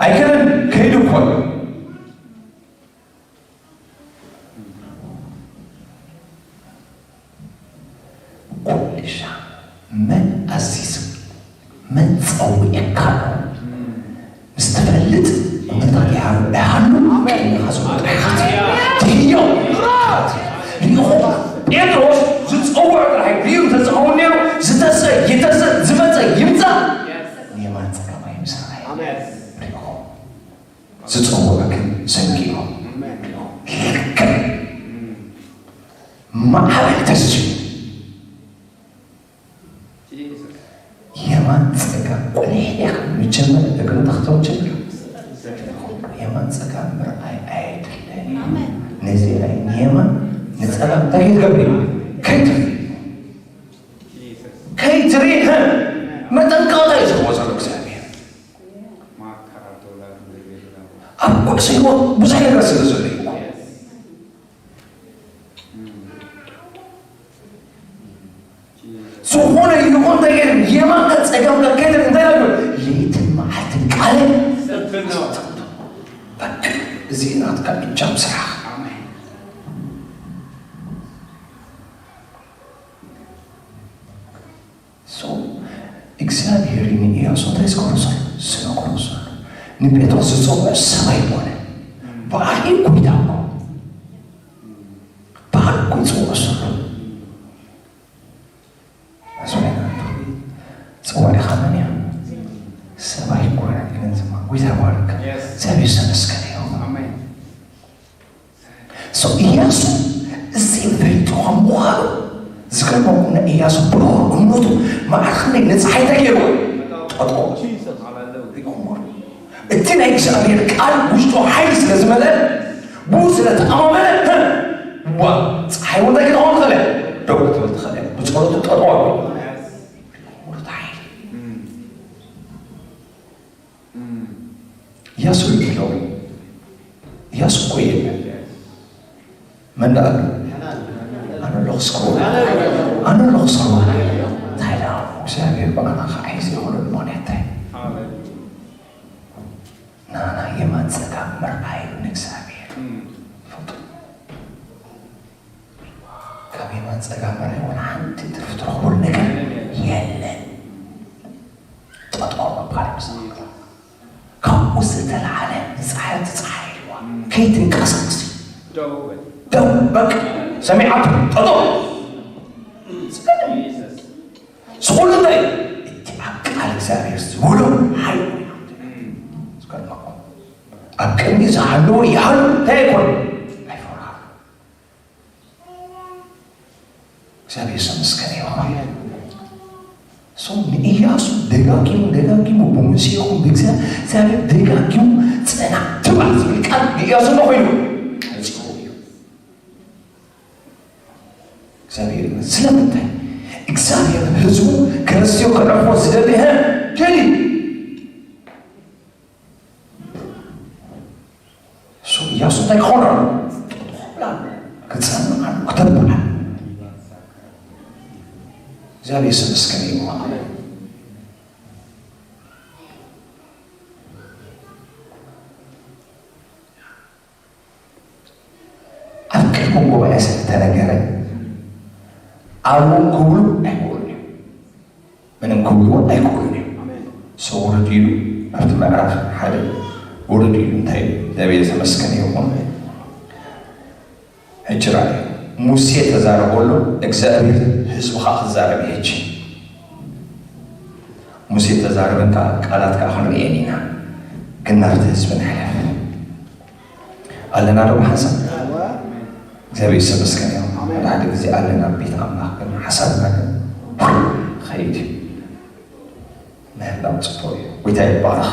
ኣይከነን ከይዱ እኮ ኩልሻ መን ኣዚዙ መን ጸዊዕካ ምስ ትፈልጥ ኩነታት ይሃሉ ኣይሃሉ ቀይኻ ዝወጥረኻ ትህዮ ሪኹ ጴጥሮስ ዝጸውዖ ጥራይ ሪኡ እንተዝኸውን ነይሩ ዝተሰ ይተሰ ዝመጸ ይምጻእ ንየማን ጸጋማይ ምሳና ሪኹ ዝጸውዑ ግን ዘንጊዖም ልክዕ ማዕበል ተስዩ የማን ጸጋ ቁሊሕ ኢኻ መጀመር እግሪ ተኽተው ጀምር የማን ጸጋ ምርኣይ ኣየድልን ነዚ ናይ ንየማን ንጸጋ እንታይ ክትገብር ከይትሪ ከይትሪ መጠንቀቕታ እዩ ዝህቦ ዘሎ ግዜ ኣብ ኩዕሶ ህይወት ብዙሕ ነገር ስለ ዘሎ እዩ እኮ። ዝኾነ ይኹን ነገር የማንካ ጸጋምካ ከይትርኢ እንታይ ኢሉ? ለይትን መዓልትን ቃለ በቃ፣ እዚ ናትካ እጃም ስራሕ። So እግዚኣብሔር ንኢያሱ እንታይ ዝገብሮ ዘሎ? ዝነግሮ ዘሎ። ንጴጥሮስ ዝጸውዖ ሰብ ኣይኮነ። በዓል ጎይታ እኮ። በዓል እኮ ይጽውዖ ዘሎ። ኣስመራ ጽዋዕኻ መን እያ? ሰብ ኣይኮነ። ግን ዝማ ጎይታ ይባርክ። Yes. ሰብ ይሰመስከን እዩ። ኣሜን። So ኢያሱ እዚ ፈሊጡ ከም ምዃኑ ዝገርመኩም ንኢያሱ ብርሆር እምነቱ መዓር ክንደይ ንፀሓይ እንታይ ገይርዎ? ጠጠው። ሪኦሞ። እቲ ናይ እግዚኣብሔር ቃል ውሽጡ ሓይሊ ስለ ዝመልአ ብኡ ስለ ተኣማመነ ዋ ፀሓይ እውን እንታይ ክትኸውን ትኽእል እያ? ደው ክትብል ትኽእል እያ። ብፀሎቱ ጠጠው ኣቢሉ። ሪኦሞ እቲ ሓይሊ። እያሱ ይብለው። እያሱ እኮ የለ። መን ደኣ ኣሎ? ኣነ ኣለኹ እስክሮ። ኣነ ኣለኹ እስክሮ። እንታይ ደኣ እግዚኣብሔር ብኣና ክዓይ ዘይኮነ ምኽንያት እንታይ? ናና የማን ጸጋም ምርኣይ ንእግዚኣብሔር። ፈልጡ። ካብ የማን ጸጋም ምርኣይ እውን ሓንቲ ትርፊ ትረኽበሉ ነገር የለን። ጠጠው ምባል እዩ ምሳኻ። ካብኡ ዝተልዓለ ንፀሓይ ትፀሓይዋ። ከይትንቀሳቅሲ። ደው በል። ደው በቃ። ሰሚዓቶ። ጠጠው። ስለዚ ዝኾነ እንታይ እቲ ኣብ ቃል እግዚኣብሔር ዝውሎ ሓይሊ እዩ። ዝገርመኩም። ኣብ ቅድሚ ዝሃለወ ይሃሉ እንታይ ኣይኮነ። ኣይፈርሃ። እግዚኣብሔር ዝተመስገነ ይኹን። ሶ ንኢያሱ ደጋጊሙ ደጋጊሙ ብሙሴ ይኹን ብእግዚኣብሔር ደጋጊሙ ጽናዕ ትባል ዝብል ቃል ንኢያሱ እንታይ ኮይኑ መጺኡ እዩ። እግዚኣብሔር ይመስገን። ስለምንታይ እግዚኣብሔር ህዝቡ ክርስትዮ ክዕርፎ ዝደሊ ደሊ እሱ ኢያሱ እንታይ ክኾን ኣለዎ? ክጸንዕ ኣለዎ፣ ክተብዕ ኣለዎ። እግዚኣብሔር ስም እስከ ይባረክ። ኣብ ቅድሚ ጉባኤ ስለ ተነገረ ኣብኡ ክብሉ ኣይክእሉን እዮም። ምንም ክብልዎ ኣይክእሉን እዮም። ሰው ውረድ ኢሉ ኣብቲ ምዕራፍ ሓደ ውረድ ኢሉ እንታይ እግዚኣብሔር የተመስገነ ይኹን። ሕጂ ራእይ ሙሴ ተዛረበሉ እግዚኣብሔር ህዝብኻ ክዛረብ እዩ። ሕጂ ሙሴ ተዛረበን ከዓ ቃላት ከዓ ክንርእየን ኢና። ግን ናብቲ ህዝቢ ንሕለፍ። ኣለና ዶ ብሓንሳብ? እግዚኣብሔር ይመስገን። ሓደ ሓደ ግዜ ኣለና ኣብ ቤት ኣምላኽ ግን ሓሳብና ግን ኸይድ እዩ። ምህላው ፅቡቅ እዩ። ጎይታ ይባረኽ።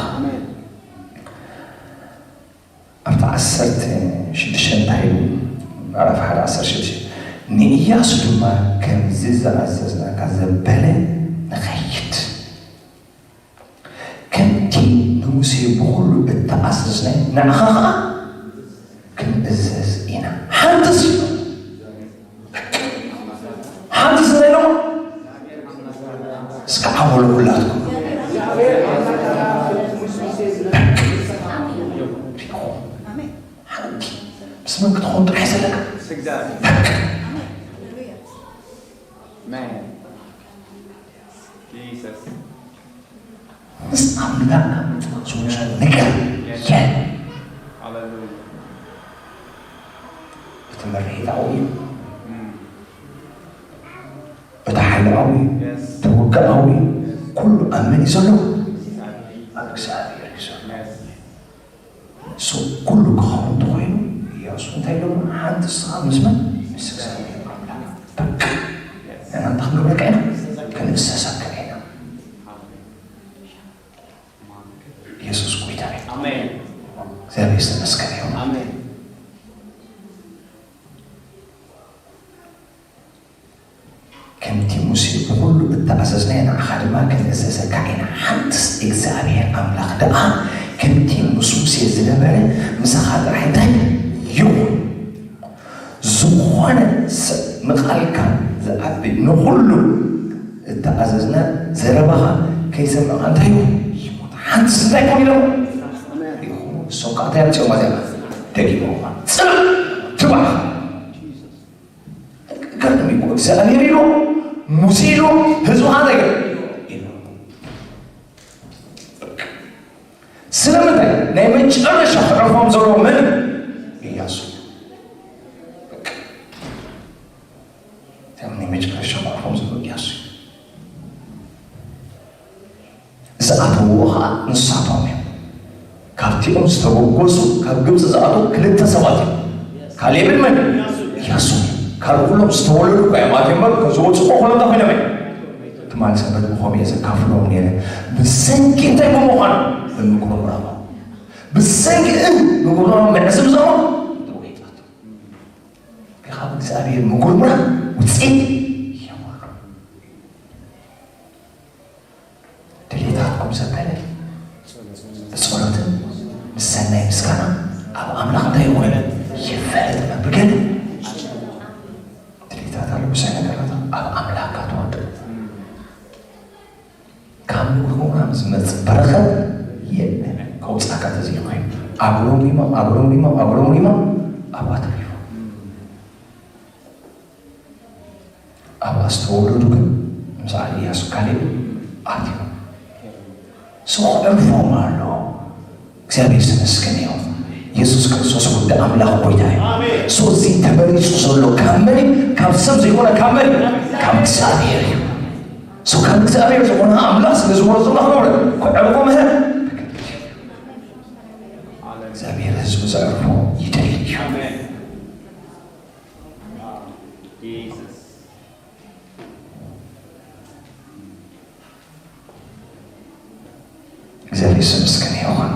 ኣብቲ ዓሰርተ ሽዱሽተ እንታይ ኢሉ? ምዕራፍ ሓደ ዓሰርተ ሽዱሽተ ንእያሱ ድማ ከምዚ ዝኣዘዝናካ ዘበለ ንኸይድ ከምቲ ንሙሴ ብኹሉ እተኣዘዝናዮ ንዓኻ ኸኣ ክንእዘዝ ኢና። ሓንትስ ሓንትስ እንታይ ኢሎም? እስከ ዓበሉ ኩላትኩም። ሓንቲ ምስ መን ክትኾን ጥራሕ ዘለካ? ምስ ኣምላኽ ዝውሰን ነገር የለን። እቲ ምርሒት ዓብዩ እዩ። እቲ ሓይሊ ዓብዩ እዩ። እቲ ውግእ ዓብዩ እዩ። ኩሉ ኣብ መን እዩ ዘሎ? ኣብ እግዚኣብሔር እዩ ዘሎ። እሱ ኩሉ ክኸውን እንተኾይኑ እያሱ እንታይ ኢሎም? ሓንቲ ንስኻ ምስ መን? ምስ እግዚኣብሔር ኣምላኽ። በቃ ንሕና እንታይ ክንገብረካ ኢና? ክንእሰሰካ ኢና። ኢየሱስ ጎይታ እዩ። ኣሜን። እግዚኣብሔር ዝተመስገነ ይሁን። ኣሜን። ከምቲ ሙሴ ብኹሉ እተኣዘዝናዮ ንዓኻ ድማ ክንእዘዘካ ኢና። ሓንትስ እግዚኣብሔር ኣምላኽ ደኣ ከምቲ ምስ ሙሴ ዝነበረ ምሳኻ ጥራሕ እንታይ ይኹን። ዝኾነ ሰብ ንቓልካ ዝዓቢ ንኹሉ እተኣዘዝና ዘረባኻ ከይሰምዕኻ እንታይ ይኹን ይሞት። ሓንትስ እንታይ ይኹን ኢሎም ይኹን። እሶም ከዓ እንታይ ኣምፅኦም እዚኣ ደጊሞማ ፅም ትባዕ። ገርም እዩ። እግዚኣብሔር ኢሉ ሙሴ ኢሉ ህዝብኻ ነገር ኢሉ። ስለምንታይ ናይ መጨረሻ ክዕርፎም ዘለዎ መን? ኢያሱ። እቶም ናይ መጨረሻ ክዕርፎም ዘለዎ ኢያሱ። ዝኣተውዎ ኸዓ ንሳቶም እዮም። ካብቲኦም ዝተበገሱ ካብ ግብፂ ዝኣተዉ ክልተ ሰባት እዮም። ካሌብን መን? ኢያሱ። ካልእ ኩሎም ዝተወለዱ እኳ እዮም ኣትዮም እምበር፣ ከዝወፁ እኮ ኩሎም እንታይ ኮይኖም እዮም? ትማሊ ሰንበት ብኸምኡ እየ ዘካፍሎም ነይረ። ብሰንኪ እንታይ ብምዃኑ? ብምጉርምራሞም። ብሰንኪ እ ምጉርምራሞም ምዕዝም ዘሞ ካብ እግዚኣብሔር ምጉርምራም ውፅኢት የብሉን። ድሌታትኩም ዘበለ ብጸሎትን ምስ ሰናይ ምስጋና ኣብ ኣምላኽ እንታይ ይኹን ይፈለጥ ብገለ ድሌታት ኣሎ። ብዙሕ ነገራት ኣብ ኣምላኽካ ትወድእ። ካብ ምጉርምራም ዝመጽእ በረኸት የለን። ከውጻእካ ተዘይኮይኑ ኣጉረምሪሞም ኣጉረምሪሞም ኣጉረምሪሞም ኣብኣ ተሪፎም። ኣብኣ ዝተወለዱ ግን ምስ በዓል ኢያሱ ካሌብ ኣትዮም። ሶ ክዕርፎም ኣሎ። እግዚኣብሔር ዝተመስገነ ይኹን። የሱስ ክርስቶስ ወዲ ኣምላኽ ጎይታ እዩ። ሶ እዚ ተመሪጹ ዘሎ ካብ መን እዩ? ካብ ሰብ ዘይኮነ ካብ መን እዩ? ካብ እግዚኣብሔር እዩ። ሶ ካብ እግዚኣብሔር ዝኾነ ኣምላኽ ስለ ዝመረጾ ክብረት ክዕርፎም እህ እግዚኣብሔር ህዝቡ ዘዕርፎ ይደሊ እዩ። እግዚኣብሔር ዝተመስገነ ይኹን።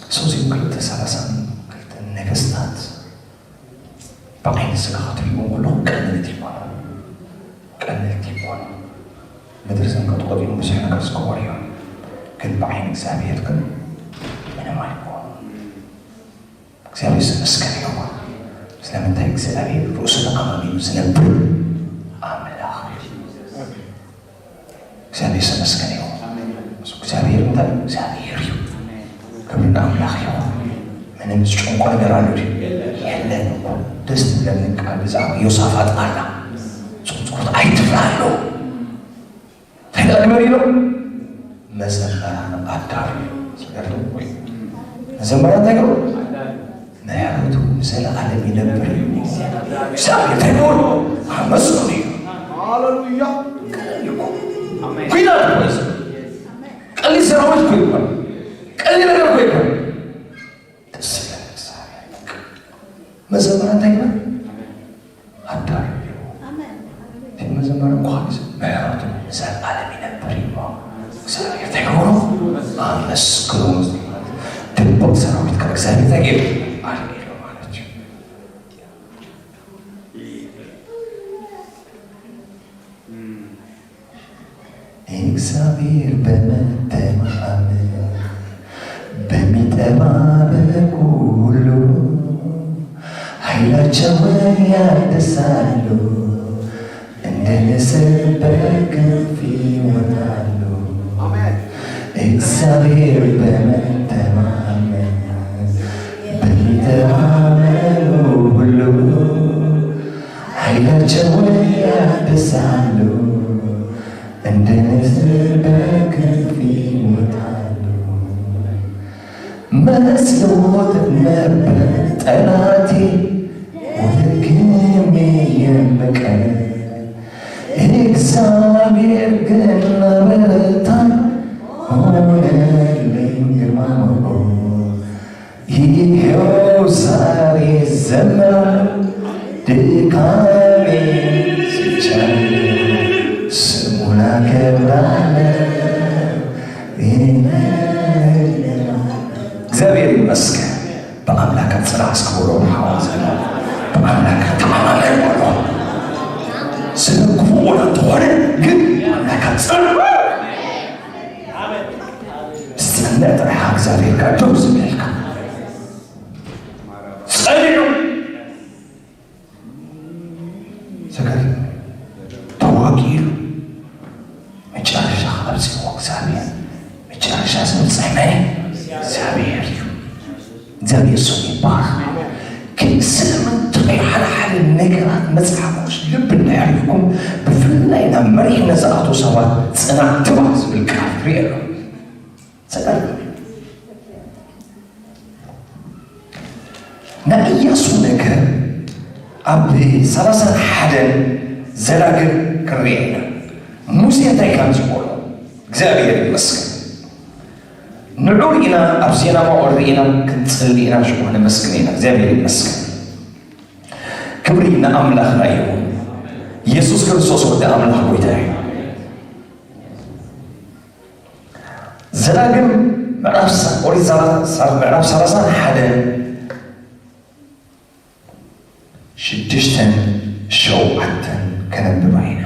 ሶ እዚኦም ክልተ ሰላሳን ክልተ ነገስታት ብዓይኒ ስጋ ክትሪእዎም ከለኹም ቀለልቲ ይኾኑ። ቀለልቲ ይኾኑ። ምድሪ ዘንቀጥቀጡ እዮም፣ ብዙሕ ነገር ዝገበሩ እዮም። ግን ብዓይኒ እግዚኣብሔር ግን ምንም ኣይኮኑ። እግዚኣብሔር ዝተመስገነ ይኹን። ስለምንታይ? እግዚኣብሔር ርእሱ ተኣማሚኑ ዝነብር ኣምላኽ እዩ። እግዚኣብሔር ዝተመስገነ ይኹን። እግዚኣብሔር እንታይ? እግዚኣብሔር እዩ። ክብሪ ንኣምላኽ ይኹን። ምንም ዝጨንቆ ነገር ኣሎ ድዩ? የለን እኮ። ደስ ዝብለኒ ቃል ብዛዕባ ዮሳፋጥ ኣላ። ጾም ጸሎት ኣይትፍራ ኣሎ። እንታይ ደኣ ግበር ኢሎም? መዘመራን ኣዳሉ። ስገርቱ ወይ መዘመራን እንታይ ገሩ? ምሕረቱ ንዘለዓለም ይነብር። እግዚኣብሔር እንታይ ገሩ? ኣመስግኑ እዩ። ሃሌሉያ። ቀሊል እኮ። ኩናት እኮ እዩ። ቀሊል ሰራዊት እኮ ይባል። ቀሊል ነገር እኮ ይባል። ደስ ይላል እግዚኣብሔር። መዘመራን እንታይ ይባል? ኣዳሉ። ኣሜን። እቲ መዘመር እንኳን ምሕረቱ ንዘለዓለም ይነብር እዩ። እግዚኣብሔር ተገብሮ ኣመስግኑ። ድብቕ ሰራዊት ካብ እግዚኣብሔር ተገይሩ ኣልዒሉ ማለት እዩ። እግዚአብሔር በመተማመን በሚጠባበቅ ሁሉ ኃይላቸውን ያድሳሉ፣ እንደ ንስር በክንፍ ይወጣሉ። አሜን። እግዚአብሔር በመተማመን በሚተማመኑ ሁሉ ኃይላቸውን ያድሳሉ፣ እንደ ንስር በክንፍ ይወጣሉ። መስሎት ነበር ጠላቴ ወድቄ የምቀር፣ እግዚአብሔር ግን አበረታኝ፣ ሆነልኝ ግርማ ሞገስ። ይኸው ዛሬ ዘምራለሁ፣ ድካሜን ስቻለሁ፣ ስሙን አከብራለሁ። እግዚአብሔር ይመስገን። በአምላክ ጽና እስከ ብሎ እግዚኣብሔር ጋር ደው ዝብለልካ ጸኒዑ፣ ተገሪሙ፣ ተዋጊኡ፣ መጨረሻ ከብጽሕዎ እግዚኣብሔር፣ መጨረሻ ዘብጽሕ መን እዩ? እግዚኣብሔር እዩ። እግዚኣብሔር ስሙ ይባረክ። ግን ስለምንታይ ሓደ ሓደ ነገራት መጽሓፍ ቅዱስ ልቢ እንዳያልኩም ብፍላይ ናብ መሪሕነት ዝኣትዉ ሰባት ጽናዕ ትባህ ዝብል ቃል ርኢ ኣሎ። ዘገርም እዩ። ናይ ኢያሱ ነገር ኣብ ሰላሳን ሓደን ዘዳግም ክንሪኦ ኢና። ሙሴ እንታይ ከም ዝበሎ እግዚኣብሔር ይመስገን። ንዑ ርኢና ኣብ ዜና መዋዕል ርኢና ክንጽሊ ኢና ሽዑ ነመስግን ኢና። እግዚኣብሔር ይመስገን። ክብሪ ንኣምላኽና ይኹን። ኢየሱስ ክርስቶስ ወዲ ኣምላኽ ጎይታ እዩ። ዘዳግም ምዕራፍ ሳ- ኦሪት ዘራ- ሳ- ምዕራፍ ሰላሳን ሓደን ሽዱሽተን ሸውዓተን ከነንብባ ኢና።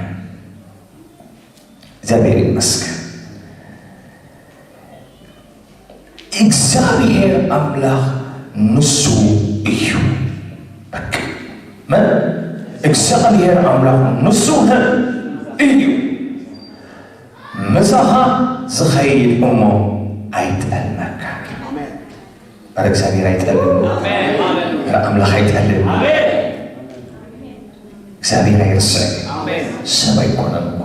እግዚኣብሔር ይመስገን። እግዚኣብሔር ኣምላኽ ንሱ እዩ። በቃ መን እግዚኣብሔር ኣምላኽ ንሱ እዩ። ምሳኻ ዝኸይድ እሞ ኣይጠልመካ። ኣረ እግዚኣብሔር ኣይጠልም። ኣረ ኣምላኽ ኣይጠልም። እግዚኣብሔር ኣይርስዕ። ሰብ ኣይኮነን እኮ።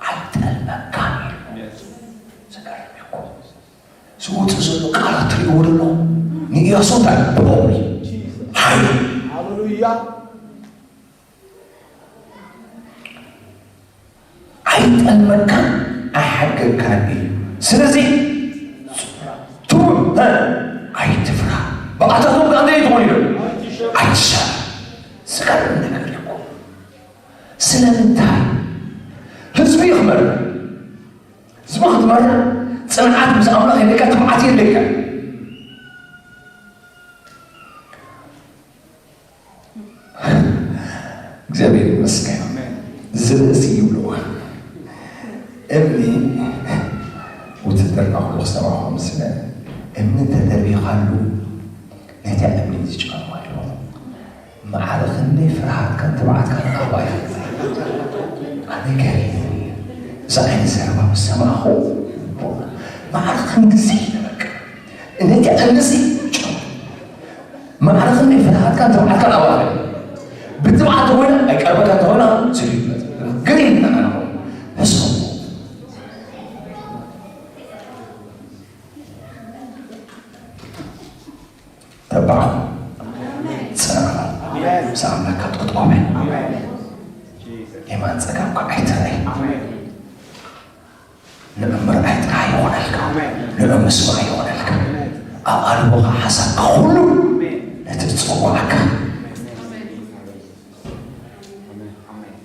ኣይጠልመካን እዩ። ዘገርም እዩ እኮ። ዝወፅእ ዘሎ ቃላት ትሪእዎ ደሎ ንኢያሱ እንታይ? ፖወር እዩ። ሓይሊ። ሃሌሉያ። ኣይጠልመካን ኣይሓድገካን እዩ። ስለዚ ትሩብ ኣይትፍራ። ብኣታቶም ከኣ እንታይ ትኾን ኢሉ? ኣይትሸበር። ዝገርም ነገር እዩ እኮ። ስለምንታይ? ህዝቢ እዩ ክመርር። ህዝቢ ክትመርር ጽንዓት ምስ ኣምላኽ የድልየካ፣ ትብዓት የድልየካ። እግዚኣብሔር ይመስገን። ዝርእሲ ይብልዎ እምኒ ውትድርና ኩሉ ክሰማኹም ስለ እምኒ እንተደርቢኻሉ ነቲ እምኒ ዝጨኑ ኣለዉ። ማዕረ ክንደይ ፍርሃትካን ትብዓትካን ኣባይ ኣነ ገሪሙኒ። እዚ ዓይነት ዘረባ ምስ ሰማዕኹ ማዕረ ክንድዚ ኢለ በቃ ነቲ እምኒ እዚ ጨኑ። ማዕረ ክንደይ ፍርሃትካን ትብዓትካን ኣባይ ብትብዓት ተኾይና ኣይቀርበካን ተኾይና ስሉ ይመጽእ። ገሪሙና ኣነ ሕሰቡ። ተባዕ ጽናዕ። ኣሜን። ምስ ኣምላኽካ ጥጥቆመ። ኣሜን። የማን ጸጋምካ ኣይትረኣይ። ኣሜን። ንዑ ምርኣይ ጥራሕ ይኾነልካ። ኣሜን። ንዑ ምስማዕ ይኾነልካ። ኣሜን። ኣብ ኣልቦኻ ሓሳብካ ኩሉ ኣሜን። ነቲ ዝጸዋዓካ። ኣሜን። ኣሜን።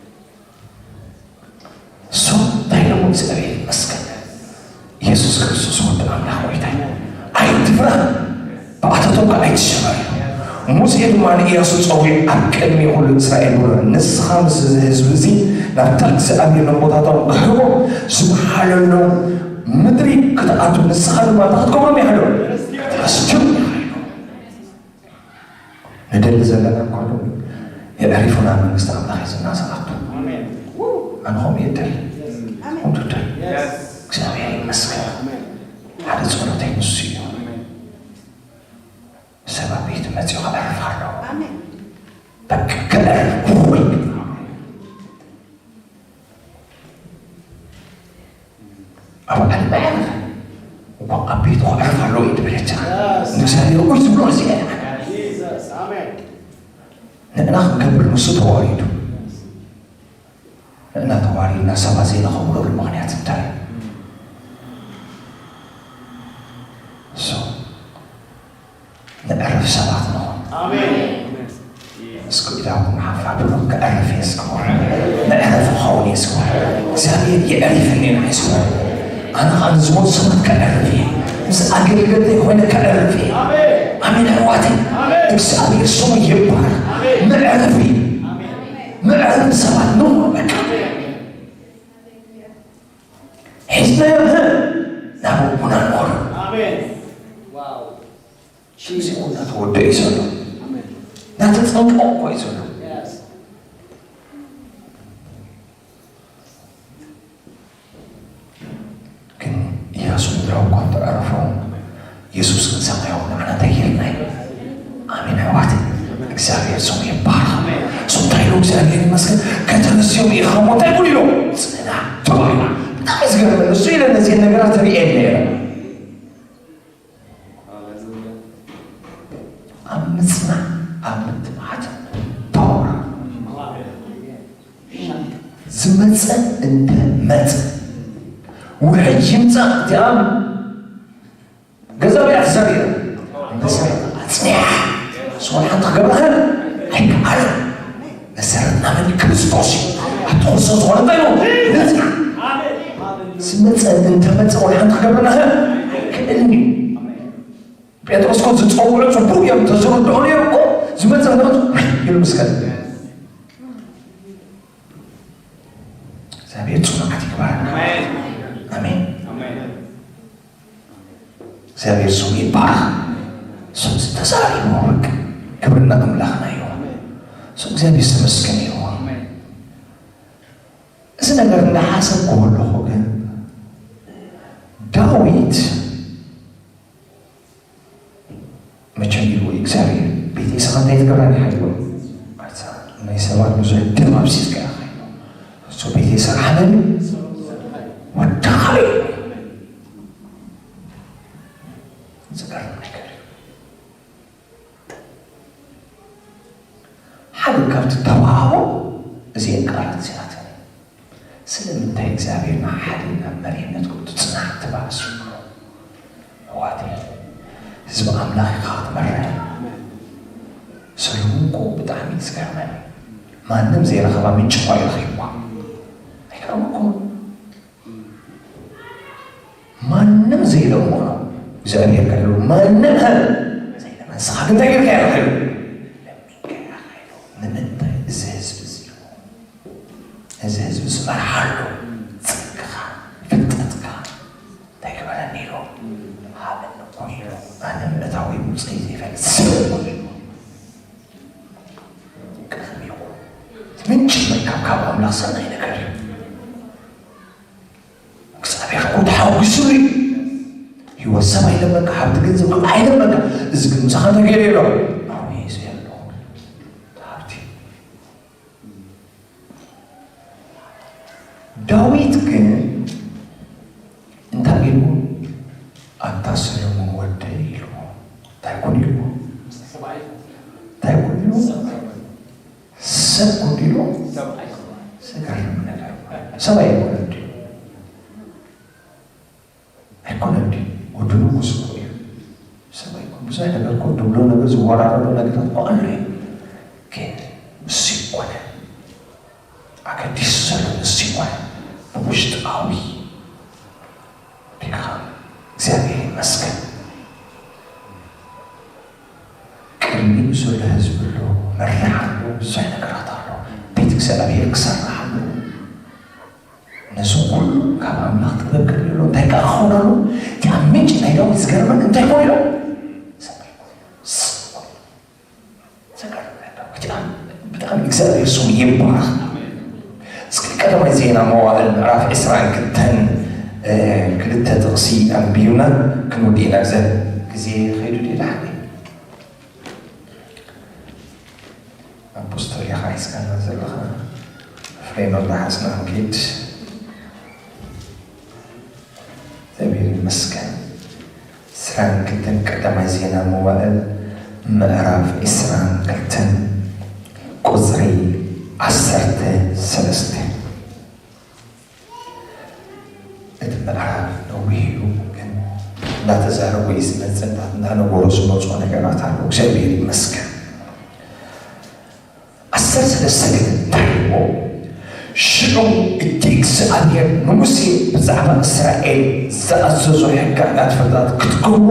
እሱ እንታይ ኢሎሞ እግዚኣብሔር ይመስገን። ኢየሱስ ክርስቶስ ወዲ ኣምላኽ ጎይታ እዩ። ኣይትፍራ፣ ብኣታቶም ከኣ ኣይትሸበር። ሙሴ ድማ ንኢያሱ ጸዊዑ ኣብ ቅድሚ ኩሉ እስራኤል በሎ፣ ንስኻ ምስ እዚ ህዝቢ እዚ ናብታ እግዚኣብሔር ነቦታቶም ክህቦ ዝመሓለሎም ምድሪ ክትኣቱ፣ ንስኻ ድማ እንታይ ክትገብሮም ይሓሎ? ክትሓስቶም ይሓሎ። ንደሊ ዘለና እኳ ዶ የዕሪፉና መንግስቲ ኣምላኽ እዩ ዝናሳኣቱ። ኣነ ከምኡ እየ ደሊ። ኣነ ከምኡ ደሊ። እግዚኣብሔር ይመስገን። ሓደ ጸሎተይ ንሱ እዩ። ሰብ ኣብ ቤቱ መጺኡ ከዕርፍ ኣለዎ። በቃ ከዕርፍ። እወይ። ኣብ ዓለም ኣዕርፍ እኳ ኣብ ቤቱ ከዕርፍ ኣለዎ እዩ ትብል እያ። ንእግዚኣብሔር እኮ ዝብሎ እዚ እያ። ንሕና ክንገብር ንሱ ተዋሪዱ። ንሕና ተዋሪድና ሰባት ዘይንኸብረሉ ምኽንያት እንታይ እዩ? So፣ ነዕርፍ ሰባት ንኹን። ኣሜን። እስኪ ኢዳኹም ሓፍ ኣብሉ፣ ከዕርፍ እየ እስኪ በሉ። ነዕርፍ ክኸውን እየ እስኪ በሉ። እግዚኣብሔር የዕሪፈኒ እዩ እስኪ በሉ። ኣነ ኸዓ ንዝሞቱ ሰባት ከዕርፍ እየ። ምስ ኣገልገልተይ ኮይነ ከዕርፍ እየ። ኣሜን። ኣሜን ኣሕዋተይ። ኣሜን። እግዚኣብሔር ስሙ ይባረክ። ኣሜን። መዕረፊ። ኣሜን። መዕረፊ ሰባት ንኹን በቃ። ጽቡቕ እኮ እዩ ዘሎ። ግን ኢያሱ ምድራዊ እኳ እንተዕረፎም፣ የሱስ ግን ሰማያዊ ንዓና እንታይ ጌርና እዩ? ኣሜን ኣሕዋት፣ እግዚኣብሔር ስሙ ይባረኽ። እሱ እንታይ ኢሉ? እግዚኣብሔር ይመስገን። ከተነስዮም ኢኻ እሞ እንታይ ኩን ኢሎ? ጽና ተባሂሉ። ብጣዕሚ ዝገርመን እሱ ኢለ ነዚአን ነገራት ርእየን ነይረ። ኣብ ምጽናዕ፣ ኣብ ምትብዓት ፓወር ዝመጸ እንተ መጸ፣ ውሕጅ ይምጻእ፣ እዚኣ ገዛ እያ ትዘርእ። እንተ ሰብ ኣጽኒሓ፣ ዝኾነ ሓንቲ ክገብረኸ ኣይከኣልን። መሰረትና መን? ክርስቶስ እዩ። ኣብቲ ክርስቶስ ዝኾነ እንታይ ነው? ነጽና። ዝመጸ እንተ መጸ፣ ወላ ሓንቲ ክገብረና ኣይክእልን እዩ። ጴጥሮስ እኮ ዝጸውዑ ጽቡቕ እዮም፣ ተዝርድኦ ነይሩ እኮ፣ ዝመጸ እንተ መጸ፣ ውይ ኢሉ ምስ ከደ። እግዚኣብሔር ጽኑዓት ይግባር። ኣሜን። ኣሜን። ኣሜን። እግዚኣብሔር ስሙ ይባረኽ። ስሙ ዝተዛረበ ይባረክ። ክብርና ኣምላኽና ይኹን። ስሙ እግዚኣብሔር ዝተመስገነ ይኹን። እዚ ነገር እንዳሓሰብኩ ከለኹ ግን ዳዊት መቸም ኢሉ እግዚኣብሔር ቤተይ ስኻ እንታይ ትገብራኒ ሓይሎ ኣታ ናይ ሰባት ብዙሕ ደም ኣብሲስካ ኢኻ ኢሉ። እሱ ቤተይ ስራሕ ሓመኒ ወዳኻይ ዝገርም ነገር እዩ። ሓደ ካብቲ ተዋህቦ እዚአን ቃላት እዚኣተን ስለምንታይ እግዚኣብሔር ንሓደ ናብ መሪሕነት ክእቱ ጽናሕ ትባል ስምዑ። ኣሕዋተይ፣ ህዝቢ ኣምላኽ ኢኻ ክትመርሕ። ሰሎሞን እኮ ብጣዕሚ እዩ ዝገርመኒ። ማንም ዘይረኸባ ምንጪ እኳ እዩ ረኺብዋ። ኣይገርመኩም? ማንም ዘይለምኖ እግዚኣብሔር ከሎ ማንም ሀ ዘይለመን። ንስኻ ግን እንታይ ጌርካ ኢኻ ኢሉ? ለሚንካ ኢኻ ኢሉ። ንምንታይ? እዚ ህዝቢ እዚ እዚ ህዝቢ ዝመርሓሉ ጸግኻ፣ ፍልጠትካ እንታይ ግበረኒ ኢሉ? ሃበኒ እኮ ኢሉ። ኣነ ምእታዊ ውፅእ ዘይፈልጥ ሰብ እኮ ኢሉ። ቅድሚኡ ምንጪ ምርካብ ካብ ኣምላኽ ሰናይ ነገር እዩ። እግዚኣብሔር እኮ ተሓጒስሉ እዩ። ህይወት ሰብ ኣይለመንካ፣ ሃብቲ ገንዘብ ግን ኣይለመንካ። እዚ ግን ምሳኻ እንታይ ገይሩ ኣሎ? ኣሁን ይዘ ኣሎ ሃብቲ። ዳዊት ግን እንታይ ኢሉ? ኣንታ ሰሎሞን ወደይ ኢሉ። እንታይ ኮን ኢሉ? እንታይ ኮን ኢሉ? ሰብ ኮን ኢሉ? ዘገርም ነገር። ሰብ ኣይኮነን ድዩ? ኣይኮነን ድዩ? ወድኑ እኮ ሰብ እኮ እዩ። ሰብ ኣይኮን። ብዙሕ ነገር እኮ ድብሎ ነገር ዝወራረዶ ነገራት እኮ ኣሎ እዩ። ግን እሱ ይኮነ። ኣገዲሱ ዘሎ ንሱ ይኮነ። ብውሽጣዊ ዲኻ እግዚኣብሔር ይመስገን። ቅድሚኡ ዘሎ ህዝቢ ኣሎ፣ መራሕ ኣሎ፣ ብዙሕ ነገራት ኣሎ። ቤት እግዚኣብሔር ክሰርሕ ኣሎ። ነዚ ኩሉ ካብ ኣምላኽ ጥበብ ቅድሚ ኣሎ እንታይ ከኣ ክኸውን ኣሎ? እቲ ኣብ ምንጪ ናይ ዳዊት ዝገርመን እንታይ ኮን ኢሎ? ሰማይ ኮን ኢሎ። ሰማይ ኮን ኢሎ። ዘገርም ነገር። ብጣዕሚ፣ ብጣዕሚ እግዚኣብሔር ስሙ ይባረኽ። እስኪ ቀዳማይ ዜና መዋእል ምዕራፍ ዕስራን ክልተን፣ እ፣ ክልተ ጥቕሲ ኣንቢብና ክንውድእ ኢና። ግዜ፣ ግዜ ኸይዱ ድዩ ደሓን? ኣፖስቶል ኢኻ ሒዝካና ዘለኻ። ፍሬም ኣምራሓስና ንኪድ። እግዚኣብሔር ይመስገን። ዕስራን ክልተን ቀዳማይ ዜና መዋእል ምዕራፍ ዕስራን ክልተን ቁጽሪ ዓሰርተ ሰለስተ። እቲ ምዕራፍ ነዊሕ እዩ፣ ግን እንዳተዛረቡ እዩ ዝመጽእ፣ እንዳ-፣ እንዳነበሩ ዝመጽኡ ነገራት ኣለዉ። እግዚኣብሔር ይመስገን። ዓሰርተ ሰለስተ ግን እንታይ ኢልዎ? ሽዑ እቲ እግዚኣብሔር ንሙሴ ብዛዕባ እስራኤል ዝኣዘዞ ሕግጋት ፍርድታት ክትገብሩ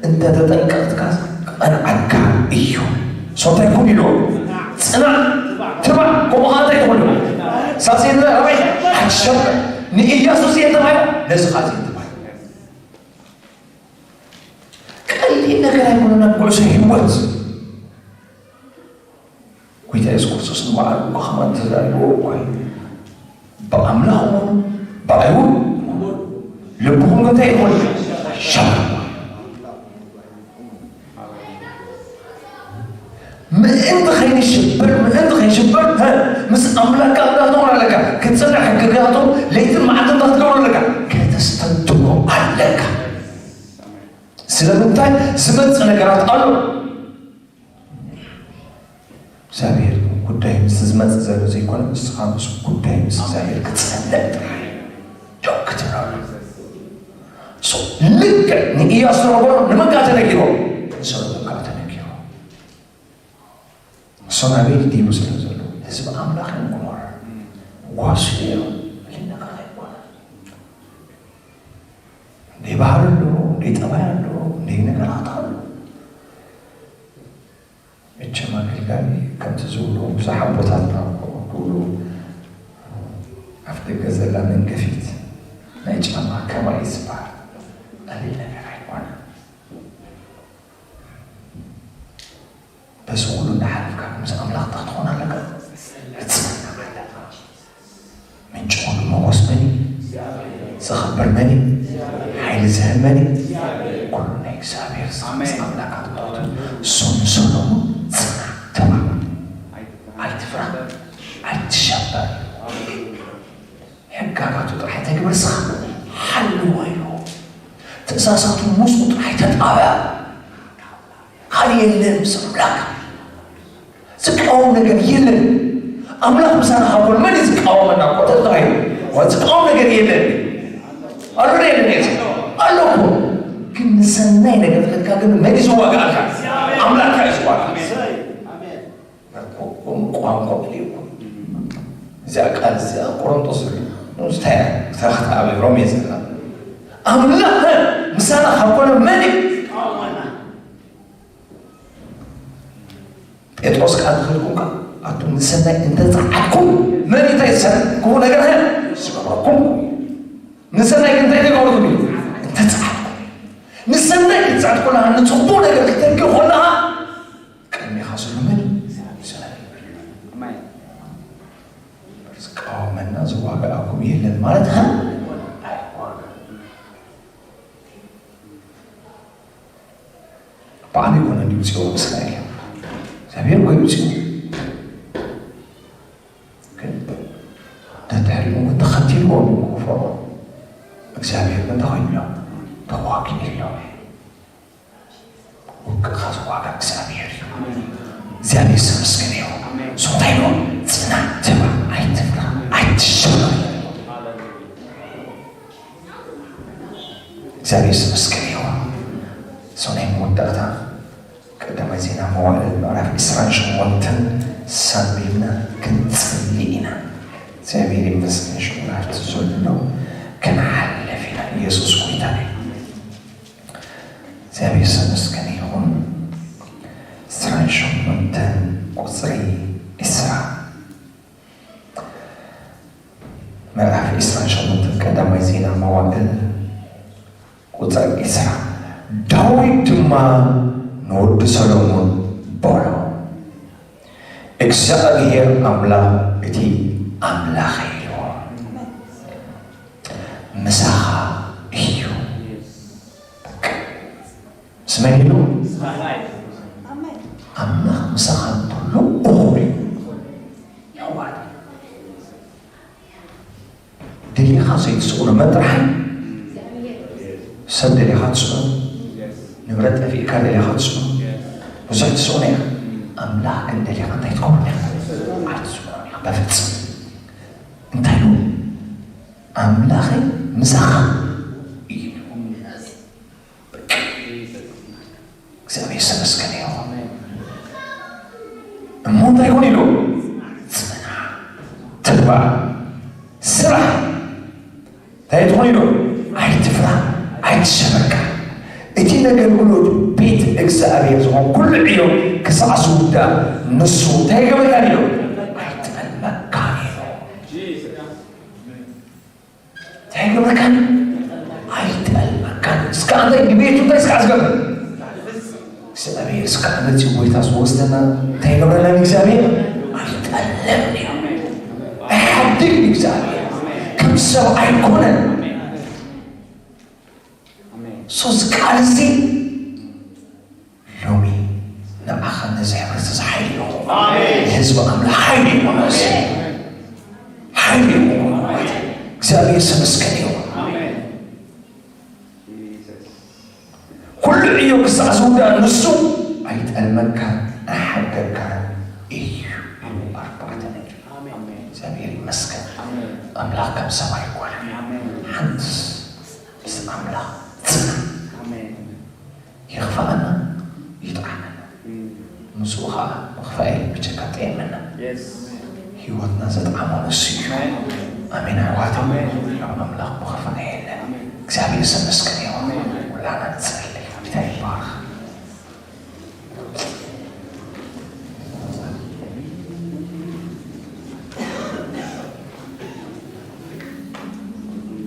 እንተ ተጠንቀቕካ ክቐንዓካ እዩ። So እንታይ ኩን ኢልዎ? ጽናዕ፣ ትባዕ። ከምኡ ኸዓ እንታይ ትኹን ኢልዎ? ሳሴት ራብዒ ኣትሸብዕ። ንኢያሱ ዘየተባሂሉ ነዚ ኸዓ ዘየተባሂሉ። ቀሊል ነገር ኣይኮነን ኣብ ጉዕዞ ህይወት። ጎይታ የሱስ ክርስቶስ ንባዕሉ እኮ ከማን ተዛሪብዎ እኮ እዩ። ብኣምላኽ እመኑ፣ ብኣይ እውን እመኑ። ልብኹም ግን እንታይ ይኹን? ሸባ። ምእንቲ ከይንሽበር፣ ምእንቲ ከይንሽበር፣ ሀ፣ ምስ ኣምላኽካ ኣምላኽ ትኾን ኣለካ። ክትጽንዕ ሕግጋቱ ለይትን መዓልትን እንታይ ክትገብሮ ኣለካ? ከተስተንትኖ ኣለካ። ስለምንታይ? ዝመጽእ ነገራት ኣሎ። እግዚኣብሔር ጉዳይ ምስ ዝመጽእ ዘሎ ዘይኮነ፣ ንስኻ ምስ ጉዳይ ምስ እግዚኣብሔር ክትጸንዕ ጥራሕ ደው ክትብል ኣሎ። ሶ፣ ልክዕ ንኢያሱ ተነገሮ፣ ንምንካ ተነጊሮ፣ ንሰሎሞን ከዓ ተነጊሮ። እሶም ኣበይ ድዩ ስለ ዘሎ ህዝቢ ኣምላኽ እዮም ክመርሑ። ጓሱ እዮም። ልነካኸ ኣይኮነን። እንደ ባህሪ ኣሎ፣ እንደ ጠባይ ኣሎ፣ እንደ ነገራት ኣሎ። መቸም ኣገልጋሊ ከምቲ ዝብሉ ብዙሓት ኣቦታትና እኮ ክብሉ፣ ኣፍ ደገ ዘላ መንገፊት ናይ ጫማ ከማይ ዝበሃል ቀሊል ነገር ኣይኮነን። በዚ ኩሉ እንዳሓለፍካ ምስ ኣምላኽ እንታይ ክትኾን ኣለካ? ክትጽናዕ ኣለካ። ምንጪ ኩሉ ሞጎስ መን እዩ? ዘኽብር መን እዩ? ሓይሊ ዝህብ መን እዩ? ኩሉ ናይ እግዚኣብሔር። ኣሜን። ኣምላካ ትሞቱ እሱ ንሰሎሞን ጽናዕ ተባሃሉ። ኣይትፍራ፣ ኣይትሸበር። ሕጋጋቱ ጥራሕ ተግብር፣ ንስኻ ሓልዎ ኢሉ። ትእዛዛቱ ሙሱ ጥራሕ ተጣበ። ካልእ የለን ምስ ኣምላኽ። ዝቃወም ነገር የለን። ኣምላኽ ምሳና ካብ ኮነ መን እዩ ዝቃወመና? እኮ ተዝተኻይሉ። ዋ፣ ዝቃወም ነገር የለን። ኣሎ ዶ የለን? የለን። ኣሎ እኮ። ግን ንሰናይ ነገር ተኸድካ ግን መን እዩ ዝዋጋኣካ? ኣምላኽ እዩ ዝዋጋኣካ። ቋንቋ እኮ። እዚኣ ቃል እዚኣ ቆሮንቶስ እንታይ እያ? ተኽቲ ኣብ ሮሜ ዘላ። ኣምላኽ ምሳና ካብ ኮነ መን እዩ? ጴጥሮስ ቃል ዝኸድኩም ከኣ ኣቱም ንሰናይ እንተጸዓድኩም፣ መን እንታይ ዝሰ-፣ ክፉእ ነገር ሀ-፣ ዝገበረኩም። ንሰናይ ግን እንታይ ተገብርኩም እዩ? እንተጸዓድኩም። ንሰናይ ክትጸዓድ ከለኻ፣ ንጽቡቕ ነገር ክተንክር ከለኻ፣ ቅድሜኻ ዘሎ መን እዩ? ዝቃወመና ዝዋጋኣኩም የለን ማለት ሀ-፣ ኣይዋጋእ። ባዕሉ ይኮነ እንዲ ውፅኦ እስራኤል። እግዚኣብሔር እኮ ይውፅኦ። ግን ተትሕሪሙ ተኸቲልዎ ክፈሮ። እግዚኣብሔር ግን ተኸይሎ ተዋጊ ኢሎ። ውግእኻ ዝዋጋ እግዚኣብሔር እዩ። እግዚኣብሔር ዝተመስገነ ይኹን። ሶ እንታይ ኢሉ? ጽናዕ፣ ትብዕ፣ ኣይትፍራ፣ ኣይትሸበር። እግዚኣብሔር ዝተመስገነ ይኹን። ሶ ናይ መወዳእታ ቀዳማይ ዜና መዋዕል ምዕራፍ ዕስራን ሸሞንተን ሳንቢብና ክንጽሊ ኢና። እግዚኣብሔር ይመስገን። ሽዑ ናብቲ ዘሎ ክንሓልፍ ኢና። ኢየሱስ ጎይታ እዩ። እግዚኣብሔር ዝተመስገነ ይኹን። ዕስራን ሸሞንተን ቁጽሪ ዕስራ። ምዕራፍ ዕስራን ሸሞንተን ቀዳማይ ዜና መዋዕል ቁጽሪ ዕስራ። ዳዊት ድማ ንወዲ ሰሎሞን በሎ፣ እግዚኣብሔር ኣምላኽ እቲ ኣምላኸይ እዩ፣ ምሳኻ እዩ። ምስ መን ኢሉ? ኣምላኽ ምሳኻ እንተሎ እኹል እዩ። የዋህ። ደሊኻ ዘይትስእኖ መጥራሕ እዩ። ሰብ ደሊኻ ትስእኖ፣ ንብረት ጠፊእካ ደሊኻ ትስእኖ፣ ብዙሕ ትስእኖ ኢኻ። ኣምላኽ ግን ደሊኻ እንታይ ትገብሮ ኢኻ? ኣይትስእኖ ኢኻ በፍጽም። እንታይ ኢሉ? ኣምላኸይ ምሳኻ እዩ። እግዚኣብሔር ዝተመስገነ ይኹን። እሞ እንታይ ይኹን ኢሉ? ጽናዕ፣ ትግባእ፣ ስራሕ። እንታይ ትኹን ኢሉ? ኣይትፍራ፣ ኣይትሸበርካ። እቲ ነገልግሎት ቤት እግዚኣብሔር ዝኾን ኩሉ ዕዮ ክሳዕ ዝውዳእ ንሱ እንታይ ይገብረካ ኢሉ? ኣይጠልመካ ኢሉ። እንታይ ይገብረካን? ኣይጠልመካን። እስከ ኣንተ ንቤቱ እንታይ እስከ ዝገብር? እግዚኣብሔር እስከ መጺኡ ጎይታ ዝወስደና እንታይ ይገብረና እግዚኣብሔር? ኣለምኒ። ኣይሓድግ እግዚኣብሔር። ከም ሰብ ኣይኮነን። ሶ እዚ ቃል እዚ ሎሚ ንዓኻ ነዚ ሕብረት እዚ ሓይሊ ይኹን። ኣሜን። ህዝቢ ኣምላኽ ሓይሊ ይኹን። እዚ ሓይሊ ይኹን። እግዚኣብሔር ዝተመስገነ ይኹን። ኣሜን። ኩሉ ዕዮ ክሳዕ ዝውዳእ ንሱ ኣይጠልመካን ኣይሓድገካን እዩ። ኣርባዕተ ነጥቢ። ኣሜን። እግዚኣብሔር ይመስገን። ኣሜን። ኣምላኽ ከም ሰብ ኣይኮነን። ኣሜን። ሓንቲ ምስ ኣምላኽ ጽናሕ። ኣሜን። ይኽፋኣና ይጥዓመና። እም። ምስኡ ኸዓ ምኽፋእ የለን፣ ብጀካ ጥዒመና። የስ። ህይወትና ዘጥዓሞ ንሱ እዩ። ኣሜን። ኣሜን ኣሕዋት። ኣሜን። ናብ ኣምላኽ ምኽፋእ የለን። ኣሜን። እግዚኣብሔር ዝተመስገነ ይኹን። ኣሜን። ኩላና ንጸሊ። ጌታ ይባረኽ።